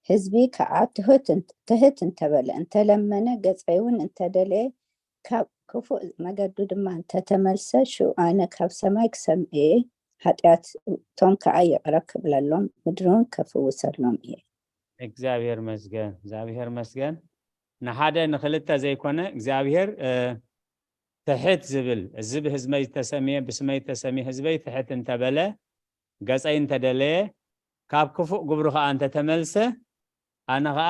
ህዝቢ ከኣ ትሑት እንተ-፣ ትሕት እንተበለ፣ እንተለመነ፣ ገጸይ እውን እንተደለየ፣ ካብ ክፉእ መገዱ ድማ እንተተመልሰ፣ ሽኡ ኣነ ካብ ሰማይ ክሰምዕ እየ፣ ሓጢኣቶም ከኣ ይቕረ ክብለሎም፣ ምድሪ እውን ከፍውሰሎም እየ።" እግዚኣብሔር መስገን፣ እግዚኣብሔር መስገን። ንሓደ ንኽልተ ዘይኮነ እግዚኣብሔር፣ እ፣ ትሕት ዝብል፣ "እዚ ብህዝበይ ዝተሰምየ፣ ብስመይ ዝተሰምየ ህዝበይ ትሕት እንተበለ፣ ገጸይ እንተደለየ፣ ካብ ክፉእ ግብሩ ኸኣ እንተተመልሰ፣ ኣነ ኸኣ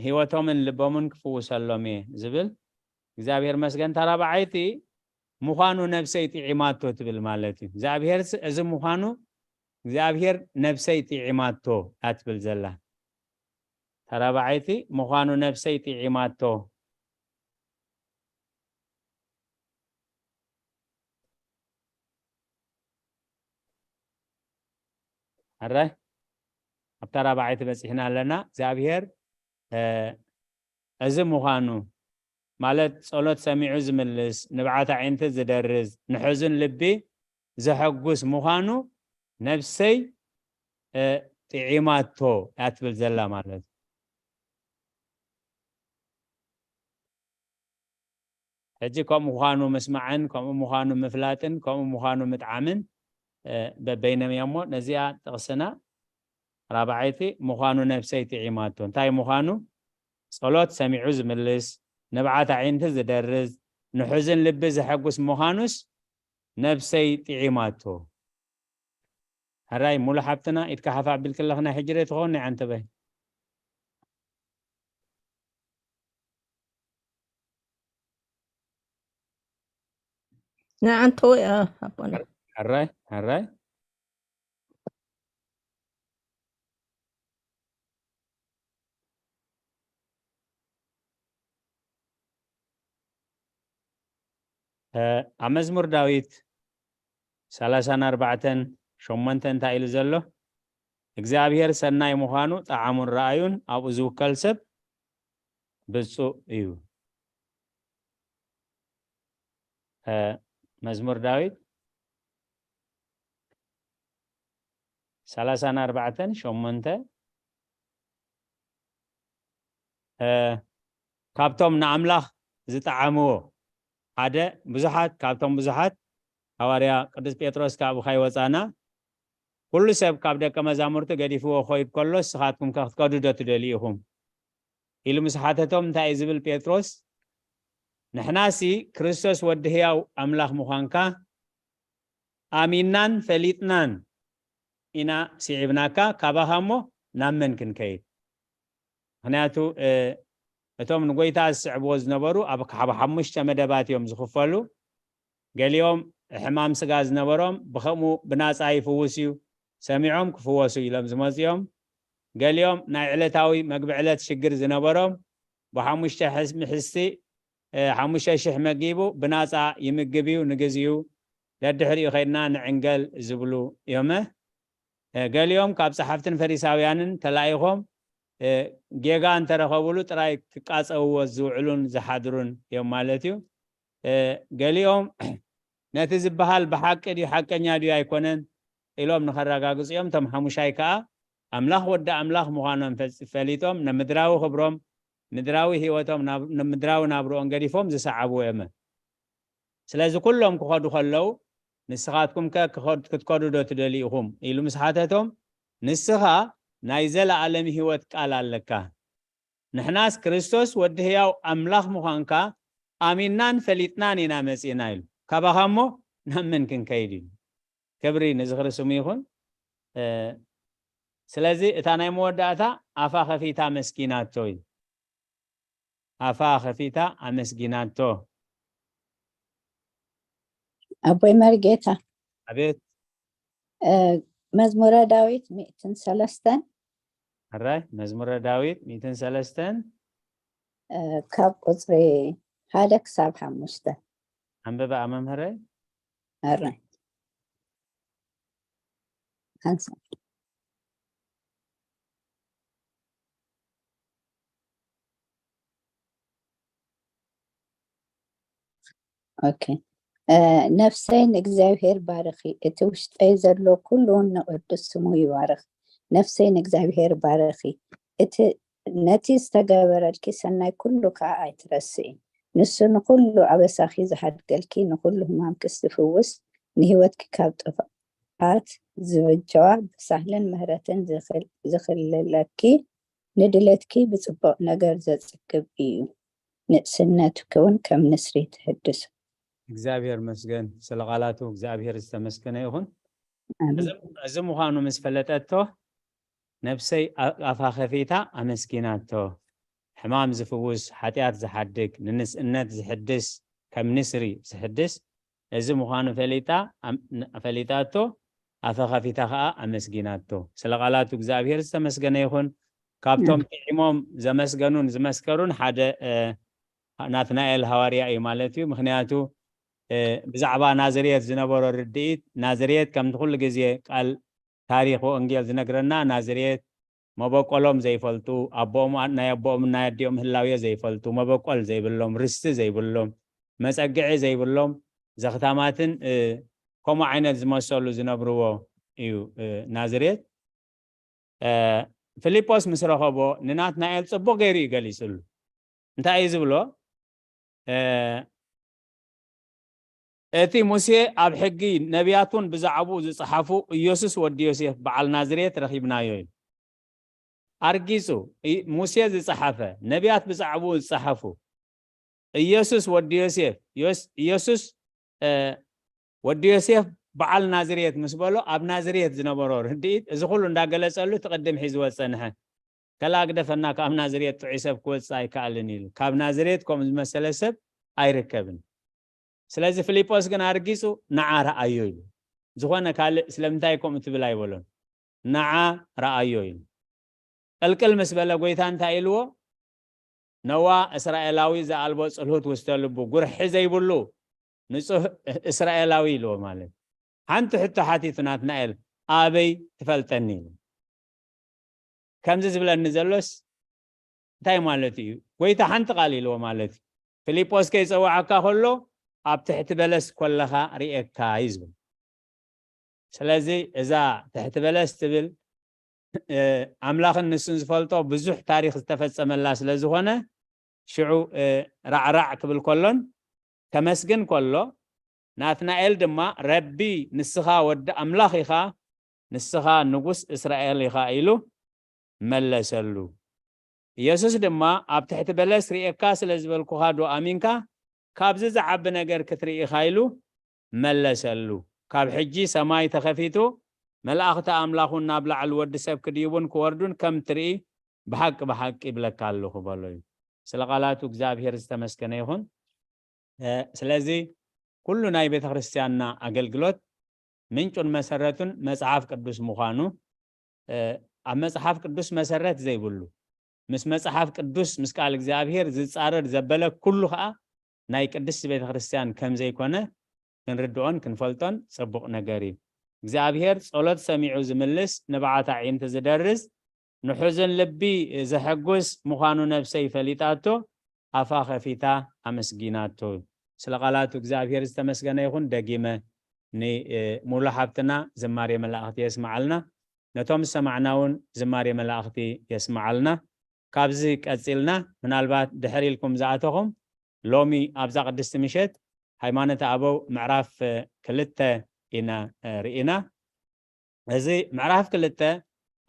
ህይወቶምን ልቦምን ክፍውሰሎም እየ" ዝብል እግዚኣብሔር መስገን። ተራባዓይቲ ምዃኑ ነብሰይ ጥዒማቶ ትብል ማለት እዩ። እግዚኣብሔር ስ-፣ እዚ ምዃኑ እግዚኣብሔር ነብሰይ ጥዒማቶ እያ ትብል ዘላ። ተራባዓይቲ ምዃኑ ነብሰይ ጥዒማቶ። ሕራይ፣ ኣብ ተራባዓይቲ በጺሕና ኣለና። እግዚኣብሔር፣ እ፣ እዚ ምዃኑ ማለት ጸሎት ሰሚዑ ዝምልስ፣ ንብዓት ኣዒንቲ ዝደርዝ፣ ንሕዙን ልቢ ዘሐጉስ ምዃኑ ነብሰይ፣ እ፣ ጥዒማቶ እያ ትብል ዘላ ማለት እዩ። ሕጂ ከምኡ ምዃኑ ምስማዕን ከምኡ ምዃኑ ምፍላጥን ከምኡ ምዃኑ ምጥዓምን፣ እ፣ በበይኖም እዮም። እሞ ነዚኣ ጥቕስና ራብዓይቲ ምዃኑ ነብሰይ ጥዒማቶ። እንታይ ምዃኑ? ጸሎት ሰሚዑ ዝምልስ፣ ንብዓት ኣዒንቲ ዝደርዝ፣ ንሕዙን ልቢ ዘሐጉስ ምዃኑስ ነብሰይ ጥዒማቶ። ሕራይ ሙሉ ሓብትና፣ ኢድካ ሓፍ ኣቢልክለኽና ሕጂ ዶ ትኸውን? ናይ ዓንተበይ። ንዓንተወይ፣ ኣ፣ ኣቦና። ሕራይ፣ ሕራይ። እ፣ ኣብ መዝሙር ዳዊት ሰላሳን ኣርባዕተን ሸሞንተ እንታይ ኢሉ ዘሎ? "እግዚኣብሔር ሰናይ ምዃኑ ጠዓሙን ረኣዩን፣ ኣብኡ ዝውከል ሰብ ብፁዕ እዩ።" እ፣ መዝሙር ዳዊት ሰላሳን ኣርባዕተን ሸሞንተ፣ እ፣ ካብቶም ንኣምላኽ ዝጠዓምዎ ሓደ፣ ብዙሓት፣ ካብቶም ብዙሓት፣ ሃዋርያ ቅዱስ ጴጥሮስ ካብ ከይወጻና፣ "ኩሉ ሰብ ካብ ደቀ መዛሙርቱ ገዲፍዎ ክኸይድ ከሎ፣ ንስኻትኩም ከ ክትከዱ ዶ ትደልዩ ኢኹም?" ኢሉ ምስ ሓተቶም፣ እንታይ እዩ ዝብል ጴጥሮስ? "ንሕናሲ ክርስቶስ ወዲ ህያው ኣምላኽ ምዃንካ ኣሚናን ፈሊጥናን ኢና ስዒብናካ፣ ካባኻ እሞ ናብ መን ክንከይድ?" ምኽንያቱ፣ እ፣ እቶም ንጎይታ ዝስዕብዎ ዝነበሩ ኣብ፣ ኣብ ሓሙሽተ መደባት እዮም ዝኽፈሉ። ገሊኦም ሕማም ስጋ ዝነበሮም፣ ብኸምኡ ብናጻ ይፍውስ እዩ፣ ሰሚዖም ክፍወሱ ኢሎም ዝመጹ እዮም። ገሊኦም ናይ ዕለታዊ መግቢ ዕለት ሽግር ዝነበሮም፣ ብሓሙሽተ ሕስ-፣ ምሕስቲ፣ እ፣ ሓሙሽተ ሽሕ መጊቡ ብናጻ ይምግብ እዩ፣ ንግዚኡ፣ ደድሕሪኡ ከይድና ንዕንገል ዝብሉ እዮም። እ፣ ገሊኦም ካብ ጸሓፍትን ፈሪሳውያንን ተላኢኾም፣ እ፣ ጌጋ እንተረኸቡሉ ጥራይ ክቃጸውዎ ዝውዕሉን ዝሓድሩን እዮም ማለት እዩ። እ፣ ገሊኦም ነቲ ዝበሃል ብሓቂ ድዩ ሓቀኛ ድዩ ኣይኮነን ኢሎም ንኸረጋግጹ እዮም። እቶም ሓሙሻይ ከኣ ኣምላኽ ወዲ ኣምላኽ ምዃኖም ፈጽ-፣ ፈሊጦም፣ ንምድራዊ ክብሮም፣ ምድራዊ ህይወቶም፣ ናብ፣ ንምድራዊ ናብርኦም ገዲፎም ዝሰዓቡ እዮም። ስለዚ ኩሎም ክኸዱ ከለዉ፣ "ንስኻትኩም ከ ክኸድ-፣ ክትከዱ ዶ ትደልዩ ኢኹም?" ኢሉ ምስ ሓተቶም፣ "ንስኻ ናይ ዘለኣለም ህይወት ቃል ኣለካ። ንሕናስ ክርስቶስ ወዲ ህያው ኣምላኽ ምዃንካ ኣሚንናን ፈሊጥናን ኢና መጺእና" ኢሉ። "ካባኻ እሞ ናብ መን ክንከይድ?" ኢሉ። ክብሪ ንዝኽሪ ስሙ ይኹን። እ፣ ስለዚ እታ ናይ መወዳእታ ኣፋ ከፊታ ኣመስጊናቶ እዩ። ኣፋ ከፊታ ኣመስጊናቶ። ኣቦይ መርጌታ። ኣቤት። እ፣ መዝሙረ ዳዊት ሚእትን ሰለስተን። ሕራይ፣ መዝሙረ ዳዊት ሚእትን ሰለስተን። እ፣ ካብ ቁጽሪ ሓደ ክሳብ ሓሙሽተ። ኣንብባ መምህረይ። ሕራይ። ሓንሳብ። ኦኬ። እ፣ ነፍሰይ ንእግዚኣብሔር ባርኺ፣ እቲ ውሽጠይ ዘሎ ኩሉ እውን ንቕዱስ ስሙ ይባርኽ። ነፍሰይ ንእግዚኣብሔር ባርኺ፣ እቲ፣ ነቲ ዝተገበረልኪ ሰናይ ኩሉ ከኣ ኣይትረስኢ። ንሱ ንኹሉ ኣበሳኺ ዝሓድገልኪ፣ ንኹሉ ሕማምኪ ዝፍውስ፣ ንህይወትኪ ካብ ጥፍኣት ዝብጀዋ፣ ብሳህልን ምህረትን ዝኽል-፣ ዝኽልለኪ፣ ንድሌትኪ ብጽቡቕ ነገር ዘጽግብ እዩ። ንእስነትኪ እውን ከም ንስሪ ትሕድሱ። እግዚኣብሔር መስገን ስለ ቃላቱ፣ እግዚኣብሔር ዝተመስገነ ይኹን። ኣሜን። እዚ፣ እዚ ምዃኑ ምስ ፈለጠቶ፣ ነፍሰይ ኣ-፣ ኣፋ ከፊታ ኣመስጊናቶ። ሕማም ዝፍውስ፣ ሓጢኣት ዝሓድግ፣ ንንስእነት ዝሕድስ፣ ከም ንስሪ ዝሕድስ፣ እዚ ምዃኑ ፈሊጣ፣ ኣም-፣ ን-፣ ፈሊጣቶ፣ ኣፈ ኸፊታ ኸኣ ኣመስጊናቶ። ስለ ቃላቱ እግዚኣብሔር ዝተመስገነ ይኹን። ካብቶም ኣሜን። ጥዒሞም ዘመስገኑን ዝመስከሩን ሓደ፣ እ፣ ናትናኤል ሃዋርያ እዩ ማለት እዩ። ምኽንያቱ፣ እ፣ ብዛዕባ ናዝሬት ዝነበሮ ርድኢት፣ ናዝሬት ከምቲ ኩሉ ግዜ ቃል ታሪኽ ወንጌል ዝነግረና፣ ናዝሬት መበቆሎም ዘይፈልጡ፣ ኣቦኦም፣ ናይ ኣቦኦምን ናይ ኣዲኦም ህላዌ ዘይፈልጡ፣ መበቆል ዘይብሎም፣ ርስቲ ዘይብሎም፣ መጸግዒ ዘይብሎም፣ ዘኽታማትን፣ እ፣ ከምኡ ዓይነት ዝመሰሉ ዝነብርዎ እዩ፣ እ፣ ናዝሬት። እ፣ ፊልጶስ ምስ ረኸቦ ንናትናኤል ጽቡቕ ገይሩ እዩ ገሊጹሉ። እንታይ እዩ ዝብሎ? እ፣ እቲ ሙሴ ኣብ ሕጊ፣ ነቢያት እውን ብዛዕባኡ ዝጸሓፉ፣ ኢየሱስ ወዲ ዮሴፍ በዓል ናዝሬት ረኺብናዮ እዩ። ኣርጊጹ፣ ኢ-፣ ሙሴ ዝጸሓፈ፣ ነቢያት ብዛዕባኡ ዝጸሓፉ፣ ኢየሱስ ወዲ ዮሴፍ፣ ዮስ-፣ ኢየሱስ፣ እ፣ ወዲ ዮሴፍ በዓል ናዝሬት ምስ በሎ፣ ኣብ ናዝሬት ዝነበሮ ርድኢት፣ እዚ ኩሉ እንዳገለጸሉ፣ እቲ ቅድም ሒዝዎ ዝጸንሐ፣ "ከላ ግደፈና፣ ካብ ናዝሬት ጥዑይ ሰብ ክወጽእ ኣይከኣልን" ኢሉ። ካብ ናዝሬት ከምኡ ዝመሰለ ሰብ ኣይርከብን። ስለዚ ፊልጶስ ግን ኣርጊጹ፣ "ንዓ ረኣዮ" ኢሉ። ዝኾነ ካልእ ስለምንታይ ከምኡ ትብል ኣይበሎን። "ንዓ ረኣዮ" ኢሉ። ቅልቅል ምስ በለ፣ ጐይታ እንታይ ኢልዎ? "ነዋ እስራኤላዊ ዘኣልቦ ጽልሁት ውስተ ልቡ፣ ጉርሒ ዘይብሉ ንጹህ እስራኤላዊ" ኢልዎ። ማለት፣ ሓንቲ ሕቶ ሓቲቱ ናትናኤል፣ "ኣበይ ትፈልጠኒ?" ኢሉ። ከምዚ ዝብለኒ ዘሎስ እንታይ ማለት እዩ? ጐይታ ሓንቲ ቃል ኢልዎ ማለት እዩ። ፊልጶስ ከይጸውዓካ ከሎ፣ "ኣብ ትሕቲ በለስ ኮለኻ ርእየካ" እዩ ዝብል። ስለዚ እዛ ትሕቲ በለስ ትብል ኣምላኽን ንሱን ዝፈልጦ ብዙሕ ታሪኽ ዝተፈጸመላ ስለ ዝኾነ ሽዑ ራዕራዕ ክብል ከሎን ከመስግን ከሎ፣ ናትናኤል ድማ፣ "ረቢ ንስኻ ወዲ ኣምላኽ ኢኻ፣ ንስኻ ንጉስ እስራኤል ኢኻ" ኢሉ መለሰሉ። ኢየሱስ ድማ፣ "ኣብ ትሕቲ በለስ ርእየካ ስለ ዝበልኩኻ ዶ ኣሚንካ? ካብዚ ዝዓቢ ነገር ክትርኢ ኢኻ" ኢሉ መለሰሉ። ካብ ሕጂ ሰማይ ተኸፊቱ፣ መላእኽቲ ኣምላኽ እውን ናብ ላዕሊ ወዲ ሰብ ክድይቡን ክወርዱን ከም ትርኢ ብሓቂ ብሓቂ ይብለካ ኣለኹ በሎ እዩ። ስለ ቃላቱ እግዚኣብሔር ዝተመስገነ ይኹን። ስለዚ ኩሉ ናይ ቤተ ክርስቲያንና ኣገልግሎት ምንጩን መሰረቱን መጽሓፍ ቅዱስ ምዃኑ፣ ኣብ መጽሓፍ ቅዱስ መሰረት ዘይብሉ፣ ምስ መጽሓፍ ቅዱስ፣ ምስ ቃል እግዚኣብሔር ዝጻረር ዘበለ ኩሉ ኸኣ ናይ ቅድስቲ ቤተ ክርስቲያን ከም ዘይኮነ ክንርድኦን ክንፈልጦን ጽቡቕ ነገር እዩ። እግዚኣብሔር ጸሎት ሰሚዑ ዝምልስ፣ ንብዓት ኣዒንቲ ዝደርዝ፣ ንሑዝን ልቢ ዘሐጉስ ምዃኑ ነብሰይ ፈሊጣቶ፣ ኣፋ ከፊታ ኣመስጊናቶ። ስለ ቃላቱ እግዚኣብሔር ዝተመስገነ ይኹን። ደጊመ ንሙሉ ሓብትና ዝማሬ መላእኽቲ የስምዓልና። ነቶም ዝሰማዕና እውን ዝማሬ መላእኽቲ የስምዓልና። ካብዚ ቀጺልና ምናልባት ድሕር ኢልኩም ዝኣተኹም ሎሚ ኣብዛ ቅድስቲ ምሸት ሃይማኖተ ኣበው ምዕራፍ ክልተ ኢና ርኢና። እዚ ምዕራፍ ክልተ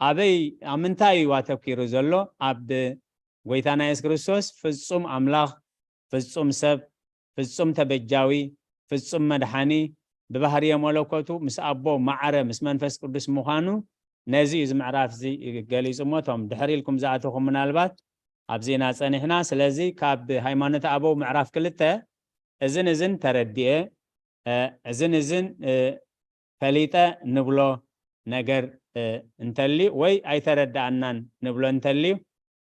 ኣበይ ኣብ ምንታይ እዩ ኣተኪሩ ዘሎ? ኣብ ጎይታና የሱስ ክርስቶስ ፍጹም ኣምላኽ፣ ፍጹም ሰብ፣ ፍጹም ተበጃዊ፣ ፍጹም መድሓኒ፣ ብባህርየ መለኮቱ ምስ ኣቦ ማዕረ ምስ መንፈስ ቅዱስ ምዃኑ ነዚ እዩ እዚ ምዕራፍ እዚ ገሊጹ እሞ እቶም ድሕር ኢልኩም ዝኣተኹም ምናልባት ኣብዚ ኢና ጸኒሕና። ስለዚ ካብ ሃይማኖተ ኣበው ምዕራፍ ክልተ እዝን እዝን ተረዲኤ፣ እዝን እዝን ፈሊጠ ንብሎ ነገር እንተልዩ ወይ ኣይተረዳኣናን ንብሎ እንተልዩ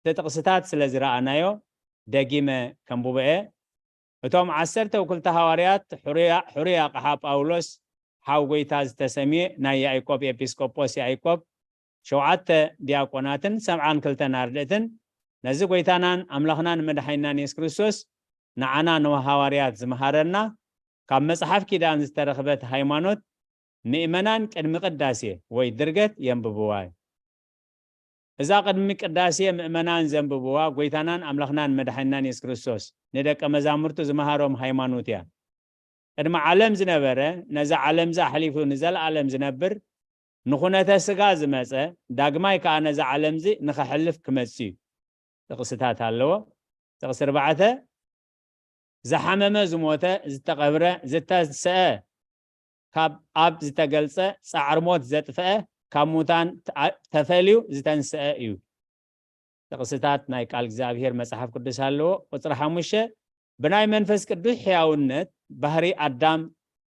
እቲ ጥቕስታት ስለ ዝረኣናዮ ደጊመ ከንብቦ እየ። እቶም ዓሰርተ ወክልተ ሃዋርያት ሕሩይ ኣቕሓ ጳውሎስ ሓው ጎይታ ዝተሰምየ ናይ ያዕቆብ ኤጲስቆጶስ ያዕቆብ ሸውዓተ ዲያቆናትን ሰብዓን ክልተን ኣርድእትን ነዚ ጎይታናን ኣምላኽናን መድሓኒናን የሱስ ክርስቶስ ንዓና ንሃዋርያት ዝመሃረና ካብ መጽሓፍ ኪዳን ዝተረኽበት ሃይማኖት ምእመናን ቅድሚ ቅዳሴ ወይ ድርገት የንብብዋ እዩ። እዛ ቅድሚ ቅዳሴ ምእመናን ዘንብብዋ ጎይታናን ኣምላኽናን መድሓኒናን የሱስ ክርስቶስ ንደቀ መዛሙርቱ ዝመሃሮም ሃይማኖት እያ። ቅድሚ ዓለም ዝነበረ፣ ነዛ ዓለምዚ ኣሕሊፉ ንዘለኣለም ዝነብር፣ ንኹነተ ስጋ ዝመጸ፣ ዳግማይ ከኣ ነዛ ዓለምዚ ንኸሕልፍ ክመጽእ እዩ። ጥቕስታት ኣለዎ። ጥቕሲ ኣርባዕተ፣ ዝሓመመ፣ ዝሞተ፣ ዝተቐብረ፣ ዝተንስአ፣ ካብ ኣብ ዝተገልጸ ጻዕሪ ሞት ዘጥፍአ፣ ካብ ሙታን ተኣ-፣ ተፈልዩ ዝተንስአ እዩ። ጥቕስታት ናይ ቃል እግዚኣብሔር መጽሓፍ ቅዱስ ኣለዎ። ቁጽሪ ሓሙሽተ፣ ብናይ መንፈስ ቅዱስ ሕያውነት ባህሪ ኣዳም፣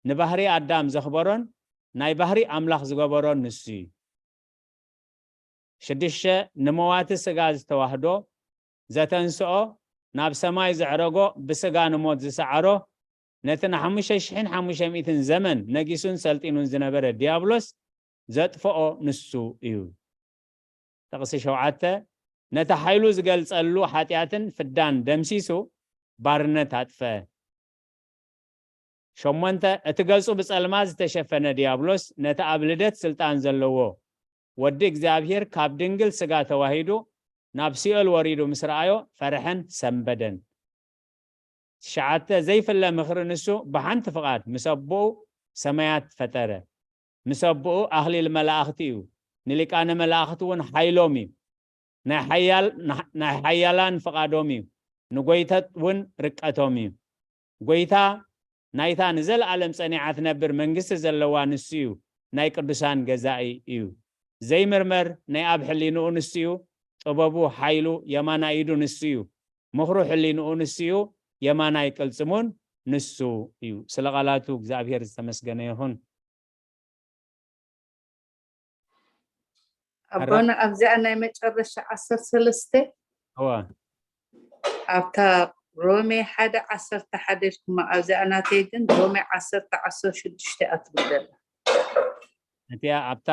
ንባህሪ ኣዳም ዘኽበሮን ናይ ባህሪ ኣምላኽ ዝገበሮን ንሱ እዩ። ሽዱሽተ፣ ንመዋቲ ስጋ ዝተዋህዶ፣ ዘተንስኦ፣ ናብ ሰማይ ዘዕረጎ፣ ብስጋ ንሞት ዝሰዓሮ፣ ነቲ ንሓሙሽተ ሽሕን ሓሙሽተ ሚእትን ዘመን ነጊሱን ሰልጢኑን ዝነበረ ዲያብሎስ ዘጥፍኦ ንሱ እዩ። ጥቕሲ ሸውዓተ፣ ነቲ ሓይሉ ዝገልጸሉ ሓጢኣትን ፍዳን ደምሲሱ ባርነት ኣጥፍአ። ሸሞንተ፣ እቲ ገጹ ብጸልማት ዝተሸፈነ ዲያብሎስ ነቲ ኣብ ልደት ስልጣን ዘለዎ ወዲ እግዚኣብሔር ካብ ድንግል ስጋ ተዋሂዱ ናብ ሲኦል ወሪዱ ምስ ረኣዮ ፈርሐን ሰንበደን። ትሽዓተ፣ ዘይፍለ ምኽሪ ንሱ ብሓንቲ ፍቓድ ምስ ኣቦኡ ሰማያት ፈጠረ። ምስ ኣቦኡ ኣኽሊል መላእኽቲ እዩ። ንሊቃነ መላእኽቲ እውን ሓይሎም እዩ። ናይ ሓያል-፣ ናይ ሓያላን ፍቓዶም እዩ። ንጎይተት እውን ርቀቶም እዩ። ጎይታ ናይታ ንዘለኣለም ጸኒዓ ትነብር መንግስቲ ዘለዋ ንሱ እዩ። ናይ ቅዱሳን ገዛኢ እዩ። ዘይምርመር ናይ ኣብ ሕሊንኡ ንሱ እዩ። ጥበቡ፣ ሓይሉ፣ የማናይ ኢዱ ንሱ እዩ። ምኽሩ፣ ሕሊንኡ ንሱ እዩ። የማናይ ቅልጽሙን ንሱ እዩ። ስለ ቃላቱ እግዚኣብሔር ዝተመስገነ ይኹን። ኣቦና ኣብዚኣ ናይ መጨረሻ ዓሰርተ ሰለስተ እዋ። ኣብታ ሮሜ ሓደ ዓሰርተ ሓደ ኢልኩማ ኣብዚኣ ናተይ ግን ሮሜ ዓሰርተ ዓሰርተ ሽዱሽተ እያ ትብል ዘላ። እቲኣ ኣብታ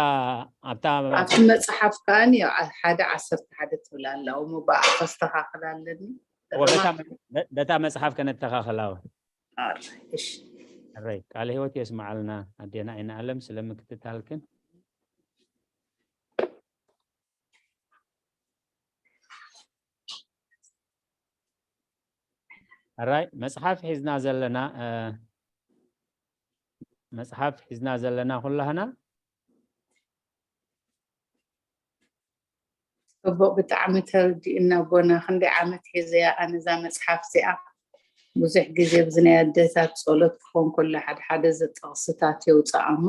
ኣብታ ኣብቲ መጽሓፍ ከኣኒ ሓደ ዓሰርተ ሓደ ትብል ኣላ እሞ ብኣ ከስተኻኽል ኣለኒ። እወ፣ በታ በታ መጽሓፍ ከነተኻኽላ እወ። ኣረ፣ እሺ። ሕራይ ቃለ ህይወት የስምዓልና ኣዴና ኣይንኣለም ስለ ምክትታልክን። ሕራይ መጽሓፍ ሒዝና ዘለና መጽሓፍ ሒዝና ዘለና ኩላህና ጽቡቕ፣ ብጣዕሚ ተረዲእና ኣቦና። ክንደይ ዓመት ሒዘያ ኣነ እዛ መጽሓፍ እዚኣ። ብዙሕ ግዜ ብዚ ናይ ኣደታት ጸሎት ክኾን ከሎ ሓደ ሓደ ጥቕስታት የውጽኣ እሞ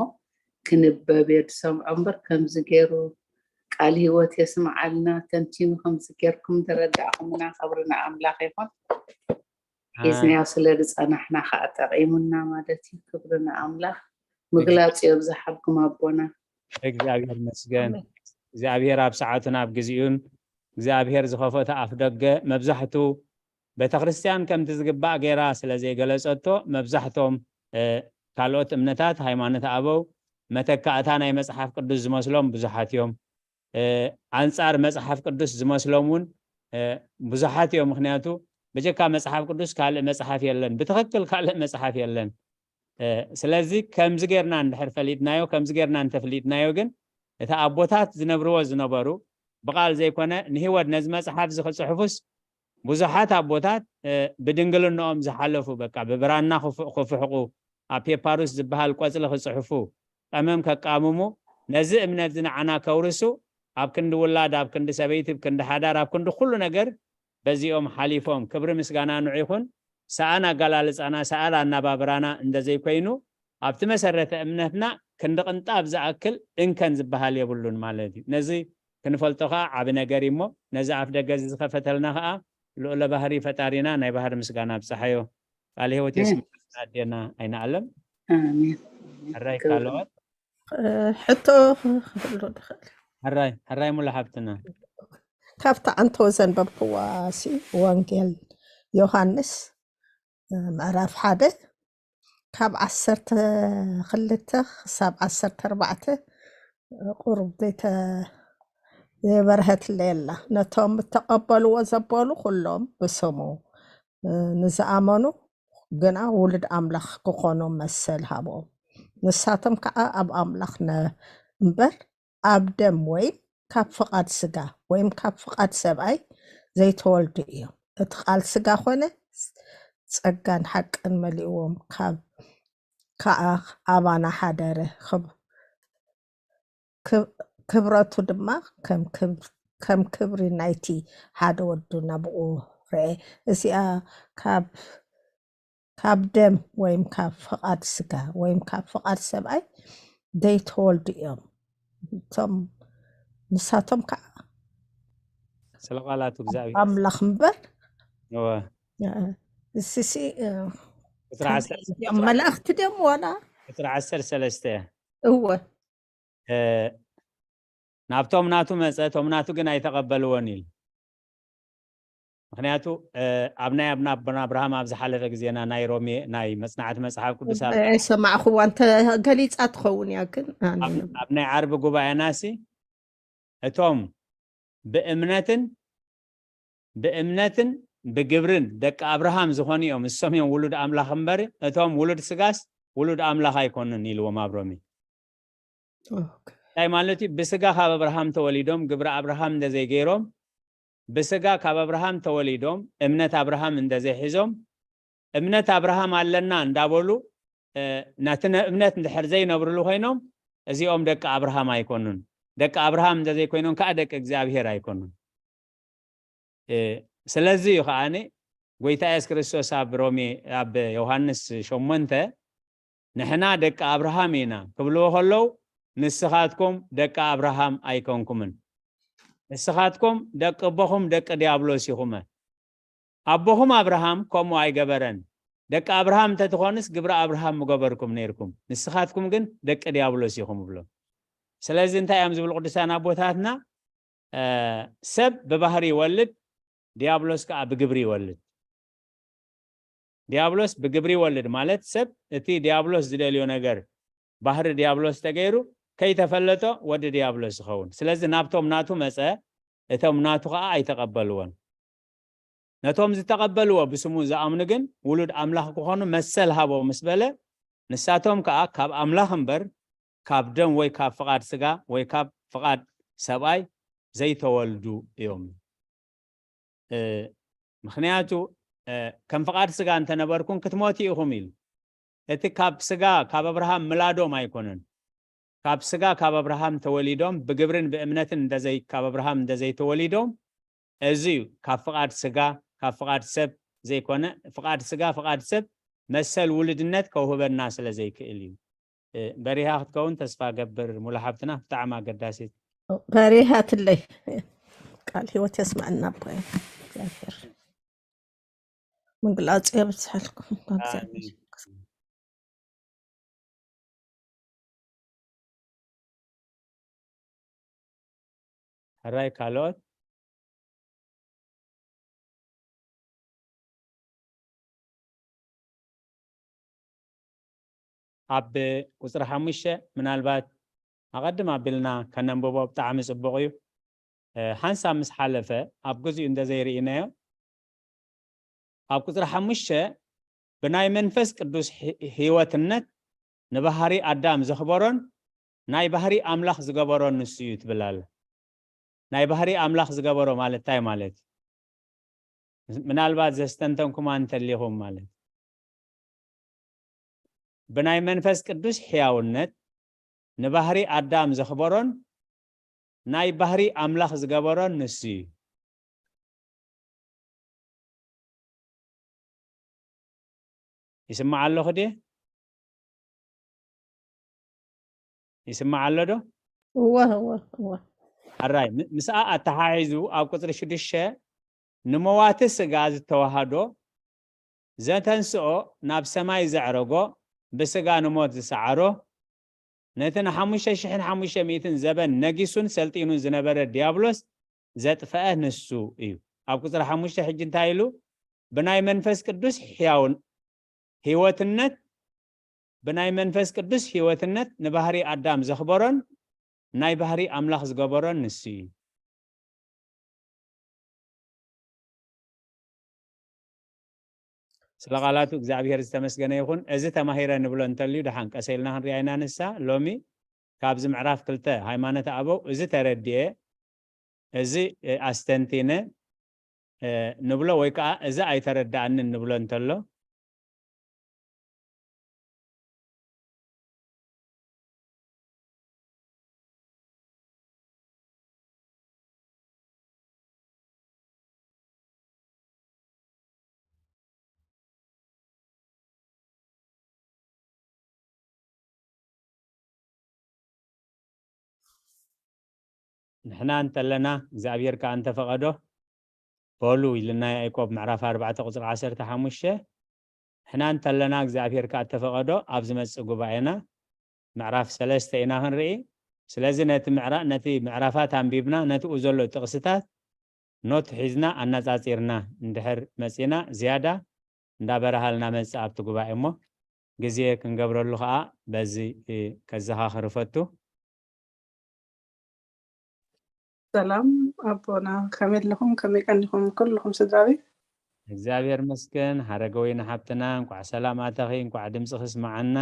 ክንበብ እየ ዝሰምዖ እምበር ከምዚ ገይሩ ቃል ህይወት የስምዓልና። ተንቲኑ ከምዚ ገይርኩም ተረዳእኹምና ክብሪ ንኣምላኽ ይኹን። ሒዝናዮ ስለ ዝጸናሕና ከዓ ጠቒሙና ማለት እዩ። ክብሪ ንኣምላኽ። ምግላጽ የብዝሓልኩም ኣቦና። እግዚኣብሔር መስገን። እግዚኣብሔር ኣብ ሰዓቱን ኣብ ግዚኡን እግዚኣብሔር ዝኸፈተ ኣፍ ደገ መብዛሕቱ ቤተክርስትያን ከምቲ ዝግባእ ገይራ ስለ ዘይገለጸቶ መብዛሕቶም ካልኦት እምነታት ሃይማኖት ኣበው መተካእታ ናይ መጽሓፍ ቅዱስ ዝመስሎም ብዙሓት እዮም። ኣንጻር መጽሓፍ ቅዱስ ዝመስሎም እውን ብዙሓት እዮም። ምክንያቱ ብጀካ መጽሓፍ ቅዱስ ካልእ መጽሓፍ የለን፣ ብትኽክል ካልእ መጽሓፍ የለን። ስለዚ ከምዚ ጌርና እንድሕር ፈሊጥናዮ፣ ከምዚ ጌርና እንተፍሊጥናዮ ግን እቲ ኣቦታት ዝነብርዎ ዝነበሩ ብቓል ዘይኮነ ንህይወት ነዚ መጽሓፍ እዚ ክጽሕፉስ ብዙሓት ኣቦታት ብድንግልናኦም ዝሓለፉ በቃ ብብራና ክፍሕቑ ኣብ ፔፓሩስ ዝበሃል ቆጽሊ ክጽሕፉ ቀመም ከቃምሙ ነዚ እምነት እዚ ንዓና ከውርሱ ኣብ ክንዲ ውላድ ኣብ ክንዲ ሰበይቲ ኣብ ክንዲ ሓዳር ኣብ ክንዲ ኩሉ ነገር በዚኦም ሓሊፎም ክብሪ ምስጋና ንዑ ይኹን። ሰኣን ኣገላልጻና ሰኣል ኣናባብራና እንደዘይኮይኑ ኣብቲ መሰረተ እምነትና ክንዲ ቅንጣብ ዝኣክል እንከን ዝበሃል የብሉን ማለት እዩ። ነዚ ክንፈልጦ ከዓ ዓቢ ነገር እዩ እሞ ነዚ ኣፍ ደገ እዚ ዝኸፈተልና ከዓ ልኡለ ባህሪ ፈጣሪና ናይ ባህሪ ምስጋና ኣብፀሓዮ። ቃል ህይወት የስምዓልና ኣዴና ኣይንኣለም። ኣሜን። ሕራይ ካልኦት ሕቶ ክህሉ ድኽእል ሕራይ ሕራይ ሙሉ ሓብትና ካብቲ ኣንቶ ዘንበብክዋ ሲ ወንጌል ዮሃንስ ምዕራፍ ሓደ ካብ ዓሰርተ ክልተ ክሳብ ዓሰርተ ኣርባዕተ ቁሩብ ዘይተ ዘይበርሀትለይ ኣላ። ነቶም እተቐበልዎ ዘበሉ ኩሎም ብስሙ ንዝኣመኑ ግና ውሉድ ኣምላኽ ክኾኖም መሰል ሃብኦም። ንሳቶም ከዓ ኣብ ኣምላኽ እምበር ኣብ ደም ወይም ካብ ፍቓድ ስጋ ወይም ካብ ፍቓድ ሰብኣይ ዘይተወልዱ እዮም። እቲ ቃል ስጋ ኾነ ጸጋን ሓቅን መሊእዎም ካብ ከዓ ኣባና ሓደረ። ክብረቱ ድማ ከም ክብሪ ናይቲ ሓደ ወዱ ናብኡ ረኤ። እዚኣ ካብ ካብ ደም ወይም ካብ ፍቓድ ስጋ ወይም ካብ ፍቓድ ሰብኣይ ዘይተወልዱ እዮም። እቶም ንሳቶም ከዓ ስለ ቃላቱ እግዚኣብሔር ኣምላኽ እምበር እወ እሲሲ ቁፅሪ ዓሰርተ እዮም መላእኽቲ ድዮም ዋላ ቁፅሪ ዓሰርተ ሰለስተ እወ ናብቶም ናቱ መፀ እቶም ናቱ ግን ኣይተቐበልዎን ኢሉ። ምክንያቱ ኣብ ናይ ኣብና ኣቦና ኣብርሃም ኣብ ዝሓለፈ ግዜና ናይ ሮሜ ናይ መፅናዕቲ መፅሓፍ ቅዱስ ኣብ ሰማዕክዋ እንተ ገሊፃ ትኸውን እያ ግን ኣብ ናይ ዓርቢ ጉባኤና ሲ እቶም ብእምነትን ብእምነትን ብግብርን ደቂ ኣብርሃም ዝኾኑ እዮም። እሶም እዮም ውሉድ ኣምላኽ እምበር እቶም ውሉድ ስጋስ ውሉድ ኣምላኽ ኣይኮኑን ኢልዎም ኣብ ሮሜ። እንታይ ማለት እዩ? ብስጋ ካብ ኣብርሃም ተወሊዶም ግብሪ ኣብርሃም እንደዘይገይሮም ብስጋ ካብ ኣብርሃም ተወሊዶም እምነት ኣብርሃም እንደዘይሒዞም እምነት ኣብርሃም ኣለና እንዳበሉ ናቲ እምነት እንድሕር ዘይነብርሉ ኮይኖም እዚኦም ደቂ ኣብርሃም ኣይኮኑን። ደቂ ኣብርሃም እንደዘይኮይኖም ከዓ ደቂ እግዚኣብሄር ኣይኮኑን። ስለዚ እዩ ከዓ ጎይታ የሱስ ክርስቶስ ኣብ ሮሜ ኣብ ዮሃንስ ሸሞንተ ንሕና ደቂ ኣብርሃም ኢና ክብልዎ ከለዉ ንስኻትኩም ደቂ ኣብርሃም ኣይኮንኩምን። ንስኻትኩም ደቂ ኣቦኹም ደቂ ዲያብሎስ ኢኹመ። ኣቦኹም ኣብርሃም ከምኡ ኣይገበረን። ደቂ ኣብርሃም እንተትኾንስ ግብሪ ኣብርሃም ምገበርኩም ነይርኩም። ንስኻትኩም ግን ደቂ ዲያብሎስ ኢኹም እብሎም። ስለዚ እንታይ እዮም ዝብሉ ቅዱሳን ኣቦታትና? ሰብ ብባህሪ ይወልድ፣ ዲያብሎስ ከዓ ብግብሪ ይወልድ። ዲያብሎስ ብግብሪ ይወልድ ማለት ሰብ እቲ ዲያብሎስ ዝደልዮ ነገር ባህሪ ዲያብሎስ ተገይሩ ከይተፈለጦ ወዲ ዲያብሎስ ዝኸውን። ስለዚ ናብቶም ናቱ መፀ፣ እቶም ናቱ ከዓ ኣይተቐበልዎን። ነቶም ዝተቐበልዎ ብስሙ ዝኣምኑ ግን ውሉድ ኣምላኽ ክኾኑ መሰል ሃቦ ምስ በለ ንሳቶም ከኣ ካብ ኣምላኽ እምበር ካብ ደም ወይ ካብ ፍቓድ ስጋ ወይ ካብ ፍቓድ ሰብኣይ ዘይተወልዱ እዮም። ምኽንያቱ ከም ፍቓድ ስጋ እንተነበርኩም ክትሞቱ ኢኹም ኢሉ። እቲ ካብ ስጋ ካብ ኣብርሃም ምላዶም ኣይኮነን። ካብ ስጋ ካብ ኣብርሃም ተወሊዶም ብግብርን ብእምነትን እንደዘይ ካብ ኣብርሃም እንደዘይተወሊዶም፣ እዚ እዩ ካብ ፍቓድ ስጋ ካብ ፍቓድ ሰብ ዘይኮነ፣ ፍቓድ ስጋ ፍቓድ ሰብ መሰል ውልድነት ከውህበና ስለ ዘይክእል እዩ። በሪሃ ክትከውን ተስፋ ገብር። ሙሉ ሓብትና ብጣዕሚ ኣገዳሲት። በሪሃትለይ። ቃል ህይወት የስማዕና ኣቦይ እግዚኣብሔር። ምግላጹ የብዝሓልኩም። ሕራይ ካልኦት? ኣብ ቁፅሪ ሓሙሽተ ምናልባት ኣቐድም ኣቢልና ከነንብቦ ብጣዕሚ ፅቡቕ እዩ። ሓንሳብ ምስ ሓለፈ ኣብ ግዚኡ እንተዘይርኢናዮ፣ ኣብ ቁፅሪ ሓሙሽተ ብናይ መንፈስ ቅዱስ ህይወትነት ንባህሪ ኣዳም ዘኽበሮን ናይ ባህሪ ኣምላኽ ዝገበሮን ንሱ እዩ ትብል ኣለ። ናይ ባህሪ ኣምላኽ ዝገበሮ ማለት እንታይ ማለት? ምናልባት ዘስተንተንኩማ እንተሊኹም ማለት፣ ብናይ መንፈስ ቅዱስ ሕያውነት ንባህሪ ኣዳም ዘኽበሮን ናይ ባህሪ ኣምላኽ ዝገበሮን ንሱ እዩ። ይስማዕ ኣለኹ ድየ? ይስማዕ ኣሎ ዶ? እወ እወ እወ። ኣራይ ምስኣ ኣተሓሒዙ ኣብ ቁፅሪ ሽዱሽተ ንመዋቲ ስጋ ዝተዋሃዶ ዘተንስኦ ናብ ሰማይ ዘዕረጎ ብስጋ ንሞት ዝሰዓሮ ነቲ ንሓሙሽተ ሽሕን ሓሙሽተ ሚእትን ዘበን ነጊሱን ሰልጢኑን ዝነበረ ዲያብሎስ ዘጥፈአ ንሱ እዩ። ኣብ ቁፅሪ ሓሙሽተ ሕጂ እንታይ ኢሉ? ብናይ መንፈስ ቅዱስ ሕያውን ህይወትነት ብናይ መንፈስ ቅዱስ ህይወትነት ንባህሪ ኣዳም ዘኽበሮን ናይ ባህሪ ኣምላኽ ዝገበሮን ንሱ እዩ። ስለ ቃላቱ እግዚኣብሔር ዝተመስገነ ይኹን። እዚ ተማሂረ ንብሎ እንተልዩ ደሓን ቀሰ ኢልና ክንሪኣ ኢና። ንሳ ሎሚ ካብዚ ምዕራፍ ክልተ ሃይማኖት ኣበው እዚ ተረድኤ፣ እዚ ኣስተንቲነ ንብሎ ወይ ከዓ እዚ ኣይተረዳኣንን ንብሎ እንተሎ ንሕና እንተለና እግዚኣብሔር ከኣ እንተፈቐዶ በሉ ኢልና ያዕቆብ ምዕራፍ ኣርባዕተ ቁፅሪ ዓሰርተ ሓሙሽተ። ንሕና እንተለና እግዚኣብሔር ከኣ እተፈቐዶ ኣብ ዝመፅእ ጉባኤና ምዕራፍ ሰለስተ ኢና ክንርኢ። ስለዚ ነቲ ምዕራ- ነቲ ምዕራፋት ኣንቢብና ነትኡ ዘሎ ጥቕስታት ኖት ሒዝና ኣነፃፂርና እንድሕር መፂና ዝያዳ እንዳበረሃልና መፅእ ኣብቲ ጉባኤ እሞ ግዜ ክንገብረሉ ከዓ በዚ ከዘኻኽር እፈቱ። ሰላም ኣቦና፣ ከመይ ኣለኹም? ከመይ ቀኒኹም ኩልኹም ስድራ ቤት? እግዚኣብሔር ይመስገን። ሃረገወይኒ ሓብትና እንኳዕ ሰላም ኣተኺ፣ እንኳዕ ድምፅኺ ስማዓና።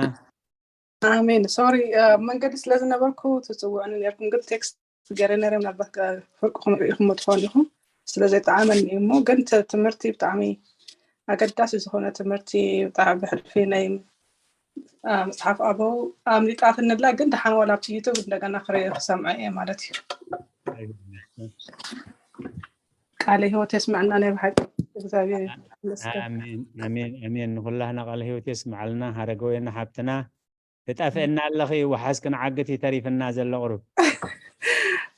ኣሜን። ሶሪ ኣብ መንገዲ ስለ ዝነበርኩ ትፅውዕኒ ነርኩም፣ ግን ቴክስት ገይረ ነረ፣ ምናልባት ፍርቅኹም ርኢኹሞ ትኾኑ ኢኹም ስለ ዘይጠዓመኒ እዩ እሞ፣ ግን እቲ ትምህርቲ ብጣዕሚ ኣገዳሲ ዝኾነ ትምህርቲ፣ ብጣዕሚ ብሕልፊ ናይ መፅሓፍ ኣበው ኣምሊጣትኒ ኣላ፣ ግን ደሓን ዋላ ኣብቲ ዩቱብ እንደገና ክርኢ ክሰምዖ እየ ማለት እዩ። ቃለ ህይወት የስምዐና ናይ ብሓቂ እግዚኣብሔር ይመስገን። ኣሜን ኣሜን ኣሜን። ንኩላህና ቃለ ህይወት የስምዓልና። ሃረገወይና ሓብትና ትጠፍእና ኣለኺ፣ ወሓዝ ክንዓግት እዩ ተሪፍና ዘሎ ቁሩብ።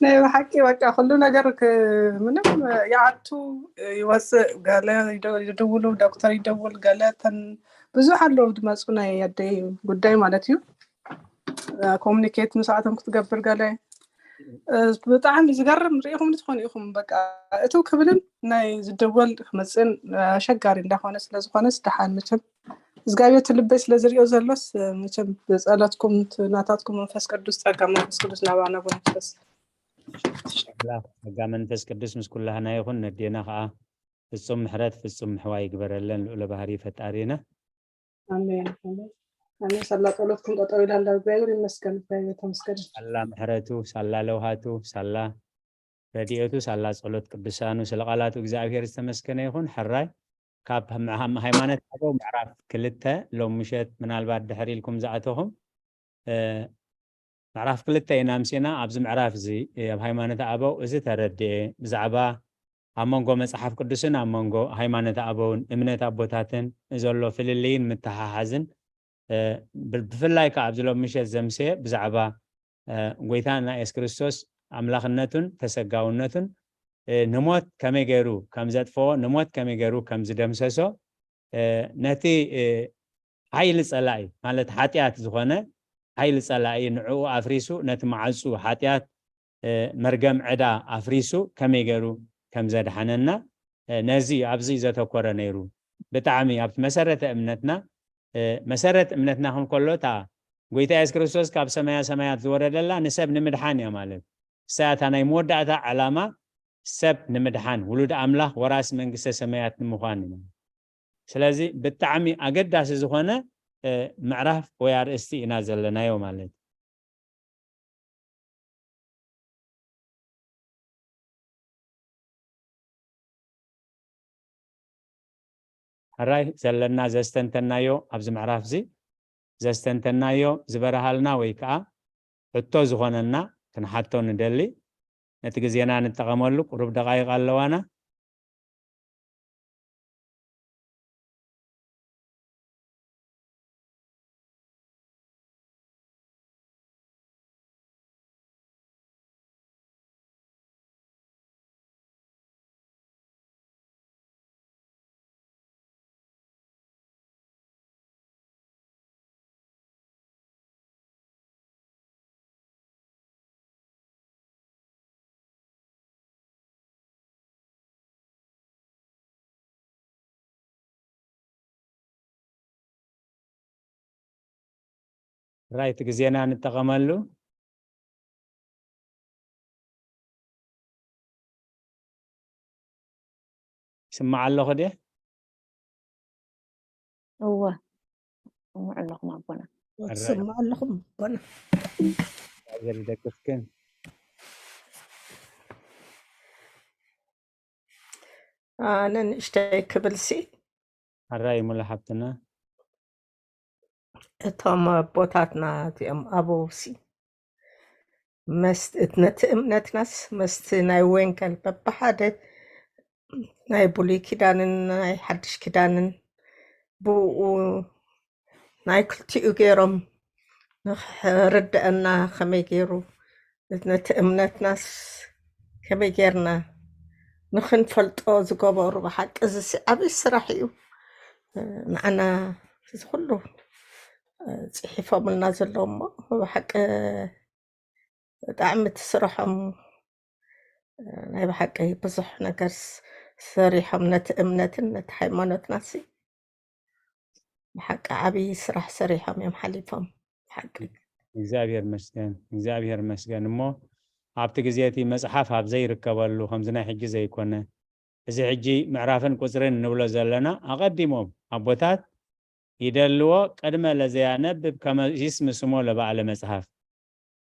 ናይ ብሓቂ በቃ ኩሉ ነገር ክ- ምንም ይኣቱ ይወፅእ፣ ገለ ይደ- ይድውሉ፣ ዶክተር ይደውል፣ ገለ ተን ብዙሕ ኣለዉ ዝመፁ ናይ ኣደይ ጉዳይ ማለት እዩ። ኮሚኒኬት ምስኣቶም ክትገብር ገለ እ፣ ብጣዕሚ ዝገርም ርኢኹም ትኾኑ ኢኹም። በቃ እትው ክብልን ናይ ዝደወል ክመፅእን ኣሸጋሪ እንዳኾነ ስለዝኾነስ ደሓን መቸም እግዚኣብሔር እቲ ልበይ ስለ ዝሪኦ ዘሎስ መቸም ብፀሎትኩም እቲ ናታትኩም መንፈስ ቅዱስ ጸጋ መንፈስ ቅዱስ ናባና ብመንፈስ ኣምላኽ ጸጋ መንፈስ ቅዱስ ምስ ኩላህና ይኹን። ነዴና ከዓ ፍጹም ምሕረት ፍጹም ምሕዋይ ይግበረለን ልዑለ ባህሪ ፈጣሪና። ኣሜን ኣሜን። ኣነ ሳላ ጸሎትኩም ጠጠው ኢላ ኣላ። እግዚኣብሔር ይመስገን፣ እግዚኣብሔር ተመስገን። ሳላ ምሕረቱ፣ ሳላ ለውሃቱ፣ ሳላ ረድኤቱ፣ ሳላ ጸሎት ቅዱሳኑ፣ ስለ ቃላቱ እግዚኣብሔር ዝተመስገነ ይኹን። ሕራይ ካብ ምዕሃም ሃይማኖት ኣበው ምዕራፍ ክልተ ሎም ምሸት ምናልባት ድሕር ኢልኩም ዝኣተኹም፣ እ፣ ምዕራፍ ክልተ ኢና ኣምሲና። ኣብዚ ምዕራፍ እዚ፣ እ፣ ኣብ ሃይማኖት ኣበው እዚ ተረድኤ ብዛዕባ ኣብ መንጎ መጽሓፍ ቅዱስን ኣብ መንጎ ሃይማኖት ኣበውን እምነት ኣቦታትን ዘሎ ፍልልይን ምትሓሓዝን፣ እ፣ ብ-፣ ብፍላይ ከኣ ኣብዚ ሎም ምሸት ዘምሰየ ብዛዕባ፣ እ፣ ጎይታና የሱስ ክርስቶስ ኣምላኽነቱን ተሰጋውነቱን፣ እ፣ ንሞት ከመይ ገይሩ ከም ዘጥፍኦ፣ ንሞት ከመይ ገይሩ ከም ዝደምሰሶ፣ እ፣ ነቲ፣ እ፣ ሓይሊ ጸላኢ ማለት ሓጢኣት ዝኾነ ሓይሊ ጸላኢ ንዕኡ ኣፍሪሱ ነቲ መዓጹ ሓጢኣት፣ እ፣ መርገም ዕዳ ኣፍሪሱ ከመይ ገይሩ ከም ዘድሓነና፣ እ፣ ነዚ ኣብዚ ዘተኮረ ነይሩ። ብጣዕሚ ኣብቲ መሰረተ እምነትና፣ እ፣ መሰረት እምነትና ክንከሎ እታ ጎይታ የሱስ ክርስቶስ ካብ ሰማያ ሰማያት ዝወረደላ ንሰብ ንምድሓን እያ ማለት። እሳ እታ ናይ መወዳእታ ዕላማ ሰብ ንምድሓን፣ ውሉድ ኣምላኽ ወራሲ መንግስተ ሰማያት ንምዃን እዩ። ስለዚ ብጣዕሚ ኣገዳሲ ዝኾነ፣ እ፣ ምዕራፍ ወይ ኣርእስቲ ኢና ዘለናዮ ማለት እዩ። ሕራይ ዘለና ዘስተንተናዮ ኣብዚ ምዕራፍ እዚ ዘስተንተናዮ ዝበረሃልና ወይ ከዓ ሕቶ ዝኾነና ክንሓቶ ንደሊ። ነቲ ግዜና ንጠቐመሉ፣ ቁሩብ ደቓይቕ ኣለዋና። ራይት ግዜና ንጠቐመሉ። ይስማዕ ኣለኹ ድየ? እወ፣ እሰምዕ ኣለኹም ኣቦና። ሕራይ። ትስምዑ ኣለኹም ኣቦና? እግዚኣብሔር ይደግፍክን። ኣነ ንእሽተይ ክብልሲ ሕራይ ሙሉ ሓብትና። እቶም ኣቦታትና እዚኦም ኣበውሲ መስት ነቲ እምነትናስ መስቲ ናይ ወንጌል በብሓደ ናይ ብሉይ ኪዳንን ናይ ሓድሽ ኪዳንን ብኡ ናይ ክልቲኡ ገይሮም ንኽርድአና ከመይ ገይሩ ነቲ እምነትናስ ከመይ ጌርና ንኽንፈልጦ ዝገበሩ ብሓቂ እዚ ሲ ዓብዪ ስራሕ እዩ። ንዓና እዚ ኩሉ ፅሒፎምልና ዘለዉ እሞ ብሓቂ ብጣዕሚ እቲ ስርሖም ናይ ብሓቂ ብዙሕ ነገር ሰሪሖም ነቲ እምነትን ነቲ ሃይማኖትና ሲ ብሓቂ ዓብዪ ስራሕ ሰሪሖም እዮም ሓሊፎም። ብሓቂ እግዚኣብሔር መስገን እግዚኣብሔር መስገን እሞ ኣብቲ ግዜ እቲ መፅሓፍ ኣብ ዘይርከበሉ ከምዚ ናይ ሕጂ ዘይኮነ እዚ ሕጂ ምዕራፍን ቁፅርን ንብሎ ዘለና ኣቐዲሞም ኣቦታት ይደልዎ ቅድመ ለዘያነብብ ከመ ይስም ስሞ ለባዕለ መፅሓፍ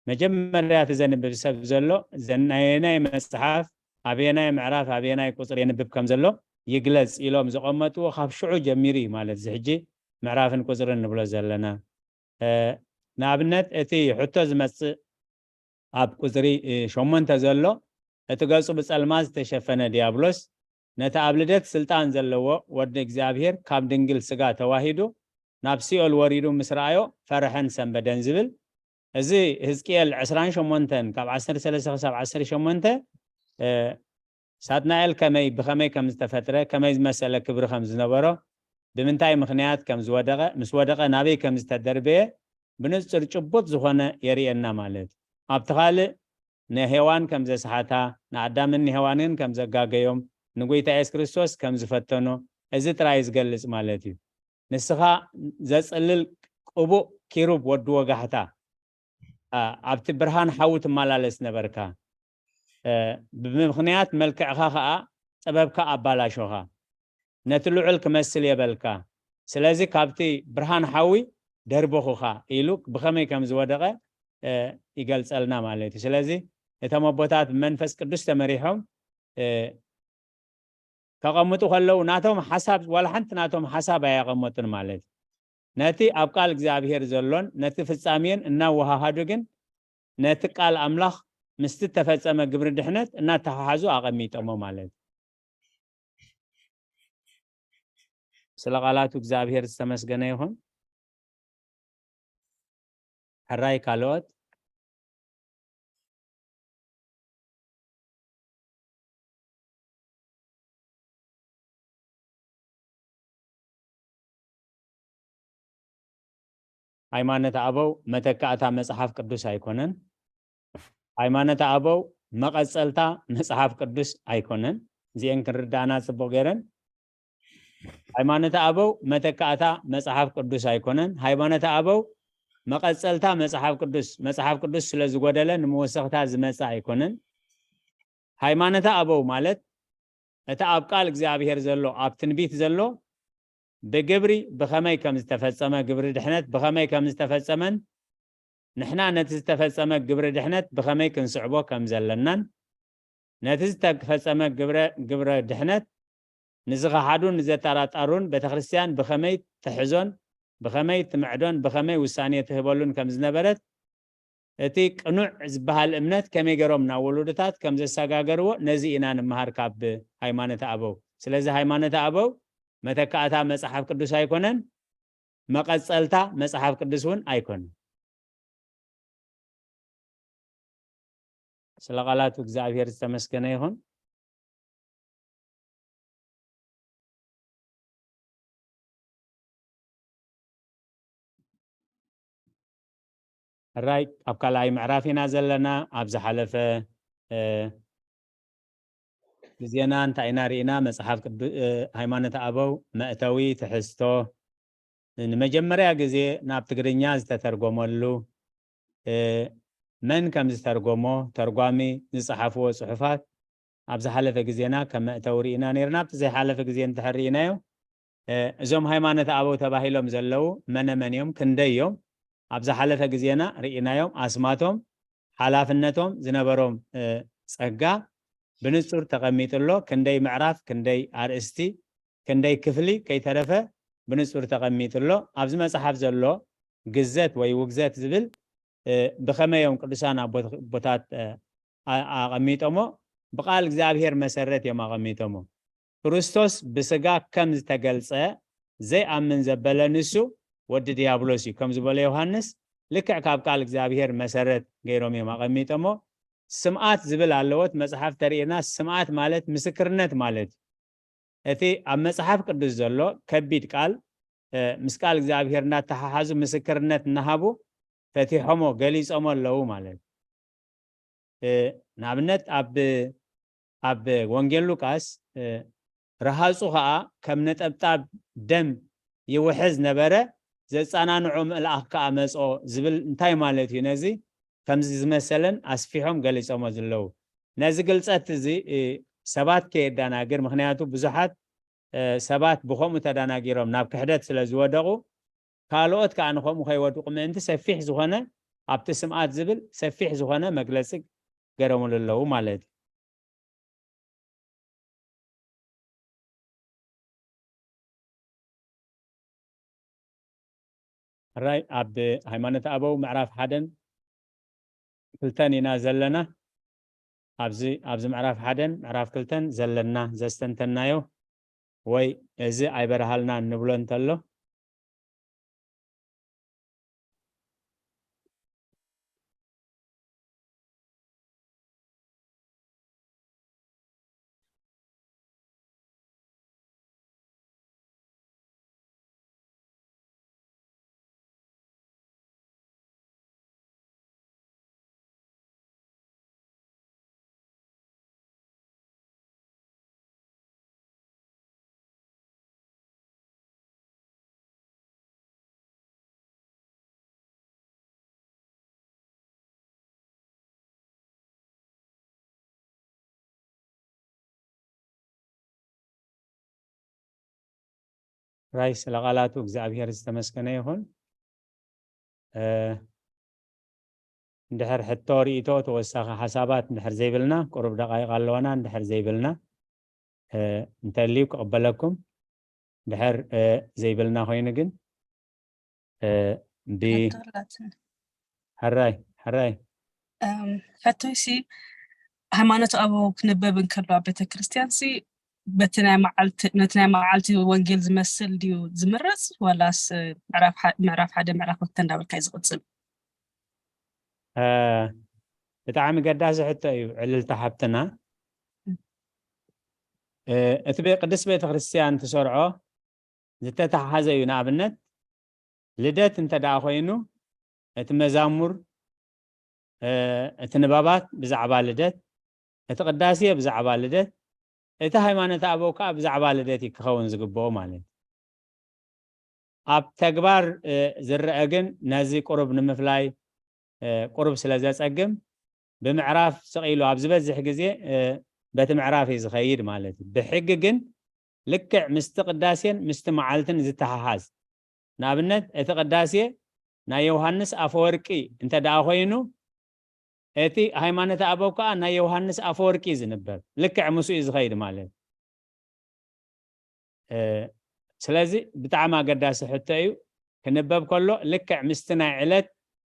መጀመርያ እቲ ዘንብብ ሰብ ዘሎ ዘናየናይ መፅሓፍ ኣበየናይ ምዕራፍ ኣበየናይ ቁፅር የንብብ ከም ዘሎ ይግለፅ ኢሎም ዘቐመጥዎ ካብ ሽዑ ጀሚሩ እዩ ማለት እዚ ሕጂ ምዕራፍን ቁፅርን ንብሎ ዘለና ንኣብነት እቲ ሕቶ ዝመፅእ ኣብ ቁፅሪ ሸሞንተ ዘሎ እቲ ገፁ ብፀልማ ዝተሸፈነ ዲያብሎስ ነቲ ኣብ ልደት ስልጣን ዘለዎ ወዲ እግዚኣብሔር ካብ ድንግል ስጋ ተዋሂዱ ናብ ሲኦል ወሪዱ ምስ ረኣዮ ፈርሐን ሰንበደን ዝብል እዚ ህዝቅኤል ዕስራን ሸሞንተን ካብ ዓሰርተ ሰለስተ ክሳብ ዓሰርተ ሸሞንተ ሳጥናኤል ከመይ ብኸመይ ከም ዝተፈጥረ ከመይ ዝመሰለ ክብሪ ከም ዝነበሮ ብምንታይ ምኽንያት ከም ዝወደቐ ምስ ወደቐ ናበይ ከም ዝተደርበየ ብንፅር ጭቡጥ ዝኾነ የርእየና ማለት ኣብቲ ካልእ ንሄዋን ከም ዘስሓታ ንኣዳምን ንሄዋንን ከም ዘጋገዮም ንጎይታ የሱስ ክርስቶስ ከም ዝፈተኖ እዚ ጥራይ ዝገልፅ ማለት እዩ ንስኻ ዘፅልል ቅቡእ ኪሩብ ወዲ ወጋሕታ ኣብቲ ብርሃን ሓዊ ትመላለስ ነበርካ ብምኽንያት መልክዕኻ ኸዓ ጥበብካ ኣባላሾኻ ነቲ ልዑል ክመስል የበልካ ስለዚ ካብቲ ብርሃን ሓዊ ደርበኹኻ ኢሉ ብኸመይ ከም ዝወደቐ ይገልጸልና ማለት እዩ። ስለዚ እቶም ኣቦታት ብመንፈስ ቅዱስ ተመሪሖም ከቐምጡ ከለዉ ናቶም ሓሳብ ዋላ ሓንቲ ናቶም ሓሳብ ኣየቐመጡን ማለት እዩ። ነቲ ኣብ ቃል እግዚኣብሔር ዘሎን ነቲ ፍጻሜን እናወሃሃዱ ግን ነቲ ቃል ኣምላኽ ምስቲ ተፈጸመ ግብሪ ድሕነት እናተሓሓዙ ኣቐሚጦሞ ማለት እዩ። ስለ ቃላቱ እግዚኣብሔር ዝተመስገነ ይኹን። ሕራይ ካልኦት ሃይማኖት ኣበው መተካእታ መጽሓፍ ቅዱስ ኣይኮነን። ሃይማኖት ኣበው መቐጸልታ መጽሓፍ ቅዱስ ኣይኮነን። እዚአን ክንርዳእና ጽቡቕ ገይረን። ሃይማኖት ኣበው መተካእታ መጽሓፍ ቅዱስ ኣይኮነን። ሃይማኖት ኣበው መቐጸልታ መጽሓፍ ቅዱስ፣ መጽሓፍ ቅዱስ ስለ ዝጎደለ ንምወሰኽታ ዝመጽእ ኣይኮነን። ሃይማኖት ኣበው ማለት እቲ ኣብ ቃል እግዚኣብሔር ዘሎ፣ ኣብ ትንቢት ዘሎ ብግብሪ ብኸመይ ከም ዝተፈጸመ፣ ግብሪ ድሕነት ብኸመይ ከም ዝተፈጸመን ንሕና ነቲ ዝተፈጸመ ግብሪ ድሕነት ብኸመይ ክንስዕቦ ከም ዘለናን ነቲ ዝተፈጸመ ግብረ ግብረ ድሕነት ንዝኸሓዱን ንዘጠራጠሩን ቤተክርስትያን ብኸመይ ትሕዞን ብኸመይ ትምዕዶን ብኸመይ ውሳኔ ትህበሉን ከም ዝነበረት እቲ ቅኑዕ ዝበሃል እምነት ከመይ ገይሮም ናብ ወለዶታት ከም ዘሰጋገርዎ ነዚ ኢና ንምሃር ካብ ሃይማኖት ኣበው። ስለዚ ሃይማኖት ኣበው መተካእታ መጽሓፍ ቅዱስ ኣይኮነን፣ መቐጸልታ መጽሓፍ ቅዱስ እውን ኣይኮነን። ስለ ቃላቱ እግዚኣብሔር ዝተመስገነ ይኹን። ሕራይ ኣብ ካልኣይ ምዕራፍ ኢና ዘለና። ኣብ ዝሓለፈ ግዜና እንታይ ኢና ርኢና? መጽሓፍ ቅዱስ፣ ሃይማኖት ኣበው መእተዊ ትሕዝቶ፣ ንመጀመርያ ግዜ ናብ ትግርኛ ዝተተርጎመሉ፣ መን ከም ዝተርጎሞ፣ ተርጓሚ ዝጸሓፍዎ ጽሑፋት ኣብ ዝሓለፈ ግዜና ከም መእተዊ ርኢና ነይርና። ኣብቲ ዘይሓለፈ ግዜ እንድሕር ርኢናዮ፣ እዞም ሃይማኖት ኣበው ተባሂሎም ዘለዉ መነመን እዮም? ክንደይ እዮም? ኣብ ዝሓለፈ ግዜና ርኢናዮም። ኣስማቶም፣ ሓላፍነቶም፣ ዝነበሮም ጸጋ ብንጹር ተቐሚጡ ኣሎ። ክንደይ ምዕራፍ፣ ክንደይ ኣርእስቲ፣ ክንደይ ክፍሊ ከይተረፈ ብንጹር ተቐሚጡ ኣሎ። ኣብዚ መጽሓፍ ዘሎ ግዘት ወይ ውግዘት ዝብል ብኸመይ እዮም ቅዱሳን ኣቦታት ኣቐሚጦሞ? ብቃል እግዚኣብሔር መሰረት እዮም ኣቐሚጦሞ። ክርስቶስ ብስጋ ከም ዝተገልጸ ዘይኣምን ዘበለ ንሱ ወዲ ዲያብሎስ እዩ ከም ዝበሎ ዮሃንስ ልክዕ ካብ ቃል እግዚኣብሔር መሰረት ገይሮም እዮም ኣቐሚጦሞ። ስምኣት ዝብል ኣለዎት መጽሓፍ ተርእና። ስምኣት ማለት ምስክርነት ማለት እዩ። እቲ ኣብ መጽሓፍ ቅዱስ ዘሎ ከቢድ ቃል ምስ ቃል እግዚኣብሔር እናተሓሓዙ ምስክርነት እናሃቡ ፈቲሖሞ ገሊጾሞ ኣለዉ ማለት እዩ። ንኣብነት ኣብ ኣብ ወንጌል ሉቃስ ረሃጹ ኸኣ ከም ነጠብጣብ ደም ይውሕዝ ነበረ፣ ዘጸናንዖ መልኣኽ ከኣ መጾ ዝብል እንታይ ማለት እዩ? ነዚ ከምዚ ዝመሰለን ኣስፊሖም ገሊጾሞ ዘለዉ። ነዚ ግልጸት እዚ ሰባት ከየዳናግር፣ ምኽንያቱ ብዙሓት ሰባት ብኸምኡ ተዳናጊሮም ናብ ክሕደት ስለ ዝወደቑ ካልኦት ከኣ ንኸምኡ ከይወድቁ ምእንቲ ሰፊሕ ዝኾነ ኣብቲ ስምኣት ዝብል ሰፊሕ ዝኾነ መግለጺ ገረሙሉ ኣለዉ ማለት እዩ። ሕራይ ኣብ ሃይማኖት ኣበው ምዕራፍ ሓደን ክልተን ኢና ዘለና። ኣብዚ ኣብዚ ምዕራፍ ሓደን ምዕራፍ ክልተን ዘለና ዘስተንተናዮ ወይ እዚ ኣይበርሃልና እንብሎ እንተሎ ራይ ስለ ቃላቱ እግዚኣብሔር ዝተመስገነ ይኹን። እ፣ እንድሕር ሕቶ፣ ርእይቶ፣ ተወሳኺ ሓሳባት እንድሕር ዘይብልና፣ ቁሩብ ደቓይቕ ኣለዋና፣ እንድሕር ዘይብልና፣ እ፣ እንተልዩ ክቕበለኩም፣ እንድሕር፣ እ፣ ዘይብልና ኮይኑ ግን፣ እ፣ ብ-፣ ሕቶ ኣላትኒ። ሕራይ፣ ሕራይ። እም፣ ሕቶይሲ ሃይማኖት ኣበው ክንበብ እንከሎ ኣብ ቤተ ክርስቲያን ሲ በቲ ናይ መዓልቲ፣ ነቲ ናይ መዓልቲ ወንጌል ዝመስል ድዩ ዝምረጽ ወላስ ምዕራፍ ሓ-፣ ምዕራፍ ሓደ ምዕራፍ ክልተ እንዳበልካ እዩ ዝቕጽል? እ፣ ብጣዕሚ ገዳሲ ሕቶ እዩ ዕልልቲ ሓብትና። እ፣ እቲ ቤ-፣ ቅድስት ቤተ ክርስቲያን ትሰርዖ ዝተተሓሓዘ እዩ። ንኣብነት ልደት እንተ ደኣ ኮይኑ እቲ መዛሙር፣ እ፣ እቲ ንባባት ብዛዕባ ልደት፣ እቲ ቅዳሴ ብዛዕባ ልደት፣ እቲ ሃይማኖተ ኣበው ከኣ ብዛዕባ ልደት እዩ ክኸውን ዝግብኦ ማለት እዩ። ኣብ ተግባር፣ እ፣ ዝረአ ግን ነዚ ቁሩብ ንምፍላይ፣ እ፣ ቁሩብ ስለ ዘጸግም ብምዕራፍ ስቕ ኢሉ ኣብ ዝበዝሕ ግዜ፣ እ፣ በቲ ምዕራፍ እዩ ዝኸይድ ማለት እዩ። ብሕጊ ግን ልክዕ ምስቲ ቅዳሴን ምስቲ መዓልትን ዝተሓሓዝ። ንኣብነት እቲ ቅዳሴ ናይ ዮሃንስ ኣፈወርቂ እንተ ደኣ ኮይኑ እቲ ሃይማኖተ ኣበው ከኣ ናይ ዮሃንስ ኣፈወርቂ እዩ ዝንበብ። ልክዕ ምስኡ እዩ ዝኸይድ ማለት። እ፣ ስለዚ ብጣዕሚ ኣገዳሲ ሕቶ እዩ። ክንበብ ከሎ ልክዕ ምስቲ ናይ ዕለት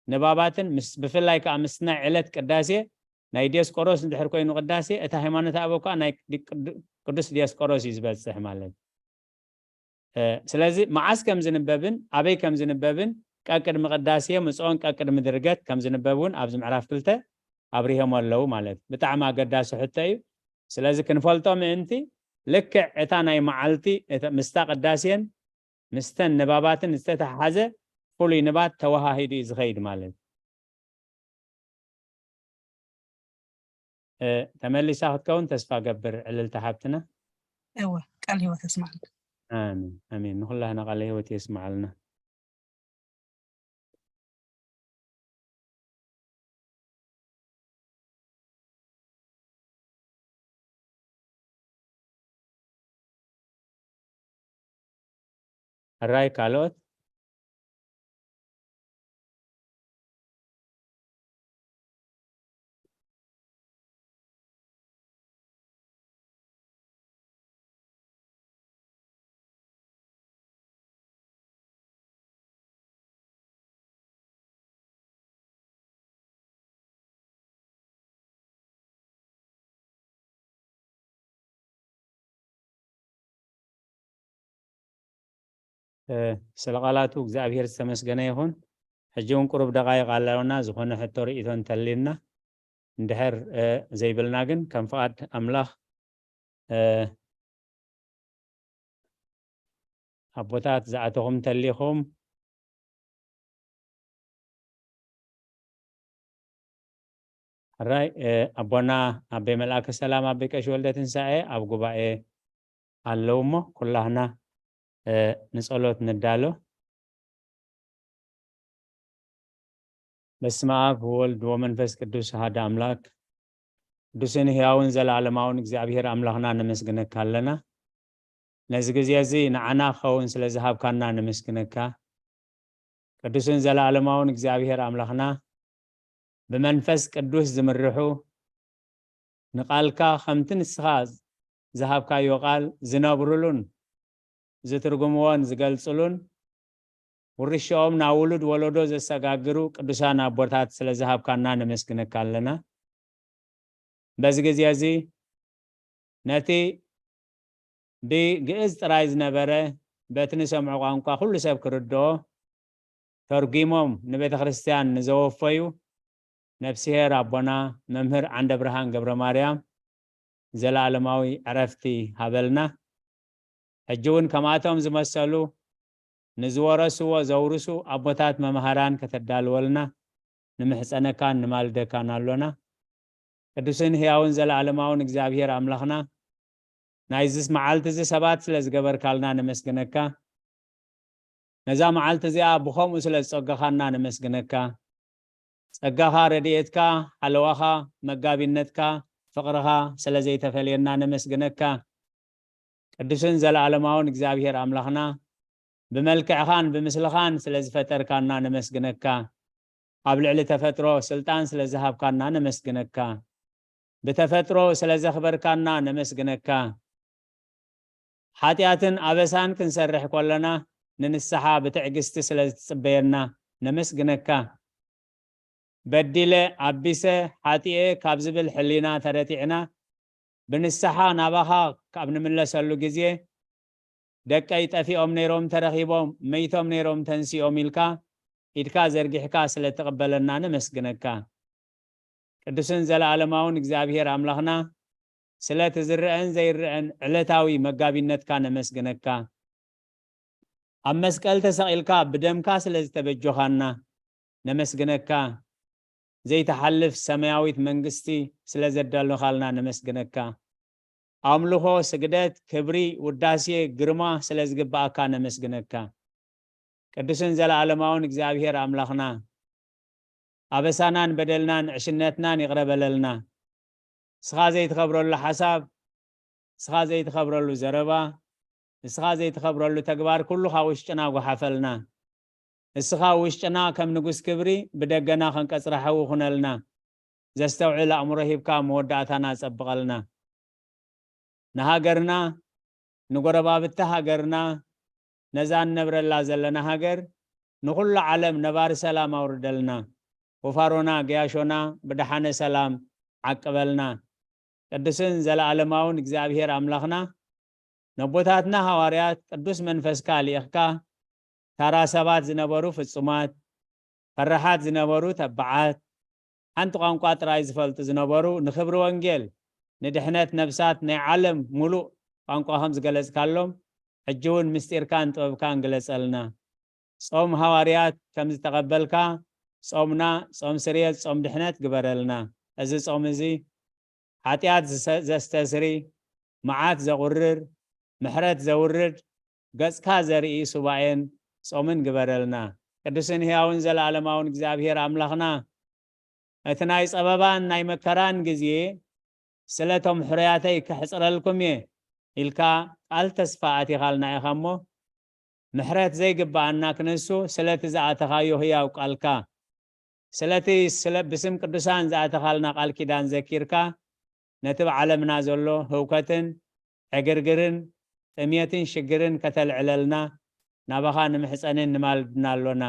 ንባባትን ምስ-፣ ብፍላይ ከኣ ምስቲ ናይ ዕለት ቅዳሴ ናይ ዲዮስቆሮስ እንድሕር ኮይኑ ቅዳሴ እቲ ሃይማኖተ ኣበው ከኣ ናይ ዲ-፣ ቅዱ-፣ ቅዱስ ዲዮስቆሮስ እዩ ዝበጽሕ ማለት። እ፣ ስለዚ መዓስ ከም ዝንበብን ኣበይ ከም ዝንበብን ቀቅድሚ ቅዳሴ ምጽኦን ቀቅድሚ ድርገት ከም ዝንበብ እውን ኣብዚ ምዕራፍ ክልተ ኣብሪሆም ኣለዉ ማለት እዩ። ብጣዕሚ ኣገዳሲ ሕቶ እዩ። ስለዚ ክንፈልጦ ምእንቲ ልክዕ እታ ናይ መዓልቲ እተ-፣ ምስታ ቅዳሴን ምስተን ንባባትን ዝተተሓሓዘ ፍሉይ ንባት ተወሃሂዱ እዩ ዝኸይድ ማለት እዩ። እ፣ ተመሊሳ ክትከውን ተስፋ ገብር ዕልልቲ ሓብትና። እወ፣ ቃል ህይወት የስማዕና። ኣሜን፣ ኣሜን። ንኹላህና ቃለ ህይወት የስማዓልና። ሕራይ ካልኦት? እ፣ ስለ ቃላቱ እግዚኣብሔር ዝተመስገነ ይኹን። ሕጂ እውን ቁሩብ ደቓይቕ ኣለውና፣ ዝኾነ ሕቶ ርእይቶ እንተልዩና፣ እንድሕር፣ እ፣ ዘይብልና ግን ከም ፍቓድ ኣምላኽ፣ እ፣ ኣቦታት ዝኣተኹም እንተሊኹም፣ ሕራይ፣ እ፣ ኣቦና ኣቤ መልኣከ ሰላም ኣቤ ቀሺ ወልደ ትንሳኤ ኣብ ጉባኤ ኣለዉ እሞ ኩላህና፣ እ፣ ንጸሎት ንዳሎ። በስመ ኣብ ወወልድ ወመንፈስ ቅዱስ ኣሐደ ኣምላክ። ቅዱስን ሕያውን ዘለዓለማውን እግዚኣብሔር ኣምላኽና ነመስግነካ ኣለና። ነዚ ግዜ እዚ ንዓና ክኸውን ስለ ዝሃብካና ነመስግነካ። ቅዱስን ዘለዓለማውን እግዚኣብሔር ኣምላኽና፣ ብመንፈስ ቅዱስ ዝምርሑ፣ ንቃልካ ከምቲ ንስኻ ዝሃብካዮ ቃል ዝነብሩሉን ዝትርጉምዎን ዝገልጽሉን፣ ውርሻኦም ናብ ውሉድ ወለዶ ዘሰጋግሩ ቅዱሳን ኣቦታት ስለ ዝሃብካና ነመስግነካ ኣለና። በዚ ግዜ እዚ ነቲ ብግእዝ ጥራይ ዝነበረ፣ በቲ ንሰምዖ ቋንቋ ኩሉ ሰብ ክርድኦ ተርጒሞም ንቤተ ክርስቲያን ንዘወፈዩ ነፍስሄር ኣቦና መምህር ዓንደ ብርሃን ገብረ ማርያም ዘለዓለማዊ ዕረፍቲ ሃበልና። ሕጂ እውን ከምኣቶም ዝመሰሉ ንዝወረስዎ ዘውርሱ ኣቦታት መምሃራን ከተዳልወልና ንምሕጸነካን ንማልደካን ኣሎና። ቅዱስን ሕያውን ዘለዓለማውን እግዚኣብሔር ኣምላኽና፣ ናይዝስ መዓልቲ እዚ ሰባት ስለ ዝገበርካልና ነመስግነካ። ነዛ መዓልቲ እዚኣ ብኸምኡ ስለ ዝጸገኻና ነመስግነካ። ጸጋኻ፣ ረድኤትካ፣ ሓለዋኻ፣ መጋቢነትካ፣ ፍቕርኻ ስለ ዘይተፈልየና ነመስግነካ። ቅዱስን ዘለዓለማውን እግዚኣብሔር ኣምላኽና፣ ብመልክዕኻን ብምስልኻን ስለ ዝፈጠርካና ነመስግነካ። ኣብ ልዕሊ ተፈጥሮ ስልጣን ስለ ዝሃብካና ነመስግነካ። ብተፈጥሮ ስለ ዘኽበርካና ነመስግነካ። ሓጢኣትን ኣበሳን ክንሰርሕ ከለና ንንስሓ ብትዕግስቲ ስለ ዝትጽበየና ነመስግነካ። በዲለ ኣቢሰ ሓጢኤ ካብ ዝብል ሕሊና ተረቲዕና ብንስሓ ናባኻ ካብ ንምለሰሉ ግዜ ደቀይ ጠፊኦም ነይሮም ተረኺቦም መይቶም ነይሮም ተንሲኦም ኢልካ ኢድካ ዘርጊሕካ ስለ ትቕበለና ነመስግነካ። ቅዱስን ዘለዓለማውን እግዚኣብሔር ኣምላኽና ስለ እቲ ዝረአን ዘይረአን ዕለታዊ መጋቢነትካ ነመስግነካ። ኣብ መስቀል ተሰቒልካ ብደምካ ስለ ዝተበጆኻና ነመስግነካ። ዘይትሓልፍ ሰማያዊት መንግስቲ ስለ ዘዳለኻልና ነመስግነካ። ኣምልኾ፣ ስግደት፣ ክብሪ፣ ውዳሴ፣ ግርማ ስለ ዝግብኣካ ነመስግነካ። ቅዱስን ዘለዓለማውን እግዚኣብሔር ኣምላኽና ኣበሳናን በደልናን ዕሽነትናን ይቕረ በለልና። ንስኻ ዘይትኸብረሉ ሓሳብ፣ ንስኻ ዘይትኸብረሉ ዘረባ፣ ንስኻ ዘይትኸብረሉ ተግባር ኩሉ ካብ ውሽጥና ጓሓፈልና። ንስኻ ውሽጥና ከም ንጉስ ክብሪ ብደገና ከንቀጽራ ሕዊ ኩነልና። ዘስተውዕል ኣእምሮ ሂብካ መወዳእታና ጸብቐልና። ንሃገርና፣ ንጎረባብቲ ሃገርና፣ ነዛ እንነብረላ ዘለና ሃገር፣ ንኹሉ ዓለም ነባሪ ሰላም ኣውርደልና። ወፋሮና፣ ገያሾና ብደሓነ ሰላም ዓቅበልና። ቅዱስን ዘለዓለማውን እግዚኣብሔር ኣምላኽና፣ ነቦታትና ሃዋርያት ቅዱስ መንፈስካ ልኢኽካ፣ ታራ ሰባት ዝነበሩ ፍጹማት፣ ፈራሓት ዝነበሩ ተባዓት፣ ሓንቲ ቋንቋ ጥራይ ዝፈልጡ ዝነበሩ፣ ንኽብሪ ወንጌል፣ ንድሕነት ነፍሳት ናይ ዓለም ሙሉእ ቋንቋ ከም ዝገለጽካሎም፣ ሕጂ እውን ምስጢርካን ጥበብካን ግለጸልና። ጾም ሃዋርያት ከም ዝተቐበልካ፣ ጾምና ጾም ስርየት፣ ጾም ድሕነት ግበረልና። እዚ ጾም እዚ ሓጢኣት ዝሰ-፣ ዘስተስሪ፣ መዓት ዘቑርር፣ ምሕረት ዘውርድ፣ ገጽካ ዘርኢ ሱባኤን ጾምን ግበረልና። ቅዱስን ሕያውን ዘለዓለማውን እግዚኣብሔር ኣምላኽና፣ እቲ ናይ ጸበባን ናይ መከራን ግዜ ስለቶም ሕሩያተይ ክሕጽረልኩም እየ ኢልካ ቃል ተስፋ ኣቲኻልና ኢኻ እሞ፣ ምሕረት ዘይግብኣና ክንሱ ስለቲ ዝኣተኻዮ ህያው ቃልካ፣ ስለቲ ስለ ብስም ቅዱሳን ዝኣተኻልና ቃል ኪዳን ዘኪርካ፣ ነቲ ብዓለምና ዘሎ ህውከትን ዕግርግርን ጥሜትን ሽግርን ከተልዕለልና ናባኻ ንምሕጸንን ንማልድና ኣሎና።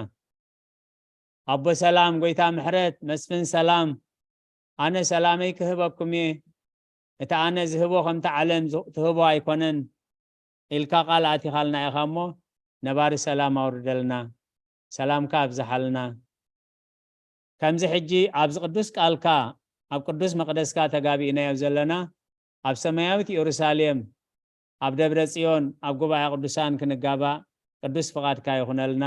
ኣቦ ሰላም፣ ጎይታ ምሕረት፣ መስፍን ሰላም፣ ኣነ ሰላመይ ክህበኩም እየ፣ እቲ ኣነ ዝህቦ ከምቲ ዓለም ዝ-፣ ትህቦ ኣይኮነን ኢልካ ቃል ኣቲኻልና ኢኻ እሞ፣ ነባሪ ሰላም ኣውርደልና፣ ሰላምካ ኣብዝሓልና። ከምዚ ሕጂ ኣብዚ ቅዱስ ቃልካ፣ ኣብ ቅዱስ መቕደስካ ተጋቢእናዮ ዘለና፣ ኣብ ሰማያዊት ኢየሩሳሌም፣ ኣብ ደብረ ጽዮን፣ ኣብ ጉባኤ ቅዱሳን ክንጋባእ ቅዱስ ፍቓድካ ይኹነልና።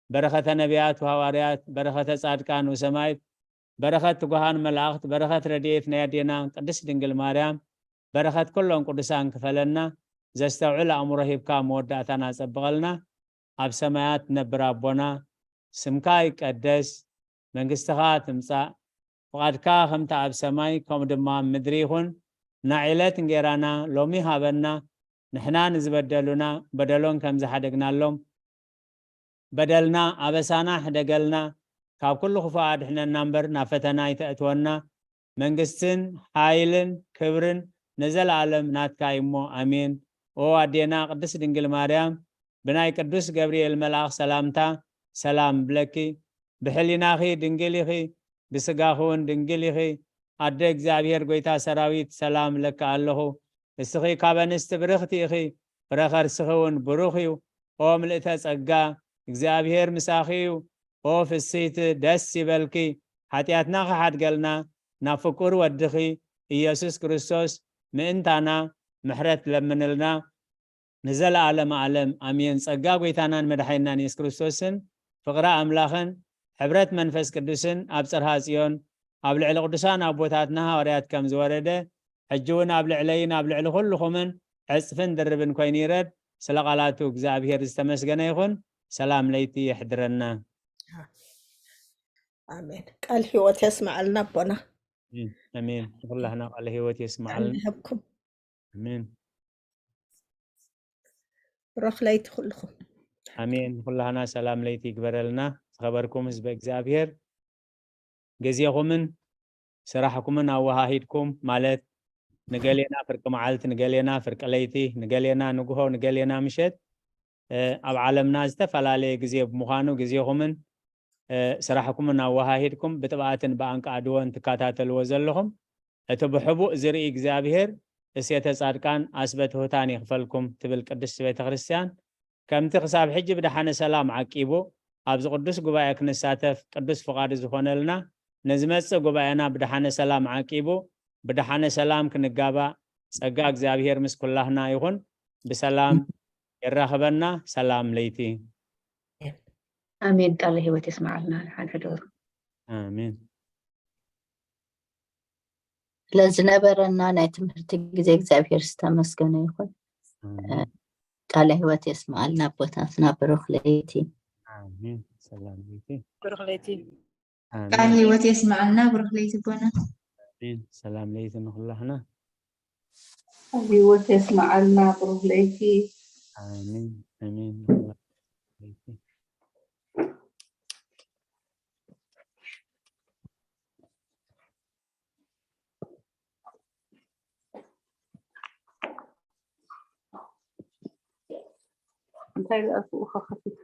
በረኸተ ነቢያት ወሃዋርያት፣ በረኸተ ጻድቃን ወሰማይት፣ በረኸት ትጉሃን መላእኽት፣ በረኸት ረድኤት ናይ ኣዴና ቅድስት ድንግል ማርያም፣ በረኸት ኩሎም ቅዱሳን ክፈለና። ዘስተውዕል ኣእምሮ ሂብካ መወዳእታና ጸብቐልና። ኣብ ሰማያት ትነብር ኣቦና፣ ስምካ ይቀደስ፣ መንግስትኻ ትምጻእ፣ ፍቓድካ ከምቲ ኣብ ሰማይ ከምኡ ድማ ኣብ ምድሪ ይኹን። ናይ ዕለት እንጌራና ሎሚ ሃበና፣ ንሕና ንዝበደሉና በደሎም ከም ዝሓደግናሎም በደልና ኣበሳና ሕደገልና፣ ካብ ኩሉ ክፉእ ኣድሕነና እምበር ናብ ፈተና ኣይተእትወና። መንግስትን ሓይልን ክብርን ንዘለኣለም ናትካ እዩ እሞ፣ ኣሜን። ኦ ኣዴና ቅድስት ድንግል ማርያም፣ ብናይ ቅዱስ ገብርኤል መልኣኽ ሰላምታ ሰላም እብለኪ። ብሕሊናኺ ድንግል ኢኺ፣ ብስጋኺ እውን ድንግል ኢኺ። ኣደ እግዚኣብሔር ጐይታ ሰራዊት፣ ሰላም እብለኪ ኣለኹ። እስኺ ካብ ኣንስቲ ብርኽቲ ኢኺ፣ ፍረ ከርስኺ እውን ብሩኽ እዩ። ኦ ምልእተ ጸጋ፣ እግዚኣብሔር ምሳኺ እዩ። ኦ ፍስሕቲ፣ ደስ ይበልኪ፣ ሓጢኣትና ክሓድገልና ናብ ፍቁር ወድኺ ኢየሱስ ክርስቶስ ምእንታና ምሕረት ለምንልና። ንዘለዓለመ ዓለም ኣሜን። ጸጋ ጐይታናን መድሓኒናን የሱስ ክርስቶስን ፍቕሪ ኣምላኽን ሕብረት መንፈስ ቅዱስን ኣብ ጽርሃ ጽዮን ኣብ ልዕሊ ቅዱሳን ኣቦታትና ሃዋርያት ከም ዝወረደ፣ ሕጂ እውን ኣብ ልዕለይን ኣብ ልዕሊ ኩልኹምን ዕጽፍን ድርብን ኮይኑ ይረድ። ስለ ቃላቱ እግዚኣብሔር ዝተመስገነ ይኹን። ሰላም ለይቲ የሕድረና። ኣሜን። ቃል ህይወት የስምዓልና ኣቦና። ኣሜን። ኣሜን። ንኹላህና ቃለ ህይወት የስምዓልና። ይሃብኩም። ኣሜን። ብሩኽ ለይቲ ኩልኹም። ኣሜን። ንኹላህና ሰላም ለይቲ ይግበረልና። ዝኸበርኩም ህዝበ እግዚኣብሔር፣ ግዜኹምን ስራሕኩምን ኣወሃሂድኩም፣ ማለት ንገሌና ፍርቂ መዓልቲ፣ ንገሌና ፍርቂ ለይቲ፣ ንገሌና ንግሆ፣ ንገሌና ምሸት፣ እ፣ ኣብ ዓለምና ዝተፈላለየ ግዜ ብምዃኑ፣ ግዜኹምን፣ እ፣ ስራሕኩምን ኣወሃሂድኩም ብጥብኣትን ብኣንቃዕድዎን ትከታተልዎ ዘለኹም፣ እቲ ብሕቡእ ዝርኢ እግዚኣብሔር እሴተ ጻድቃን ኣስበ ትሑታን ይኽፈልኩም ትብል ቅድስቲ ቤተ ክርስቲያን። ከምቲ ክሳብ ሕጂ ብደሓነ ሰላም ዓቂቡ ኣብዚ ቅዱስ ጉባኤ ክንሳተፍ ቅዱስ ፍቓዱ ዝኾነልና፣ ንዝመጽእ ጉባኤና ብደሓነ ሰላም ዓቂቡ ብደሓነ ሰላም ክንጋባእ ጸጋ እግዚኣብሔር ምስ ኩላህና ይኹን። ብሰላም የራኽበና። ሰላም ለይቲ። ኣሜን። ቃለ ህይወት የስማዓልና ንሓድሕዶሩ። ኣሜን። ስለዝነበረና ናይ ትምህርቲ ግዜ እግዚኣብሔር ዝተመስገነ ይኹን። ኣሜን። ቃለ ህይወት የስማዓልና ኣቦታትና። ብሩኽ ለይቲ። ኣሜን። ሰላም ለይቲ። ብሩኽ ለይቲ። ኣሜን። ቃል ህይወት የስማዓልና። ብሩኽ ለይቲ ኣቦና። ኣሜን። ሰላም ለይቲ ንኹላህና። ቃል ህይወት የስማዓልና። ብሩኽ ለይቲ። ኣሜን። ኣሜን። ንኹላህና ለይቲ። እንታይ ደኣ ኣብኡ ከኸፊት?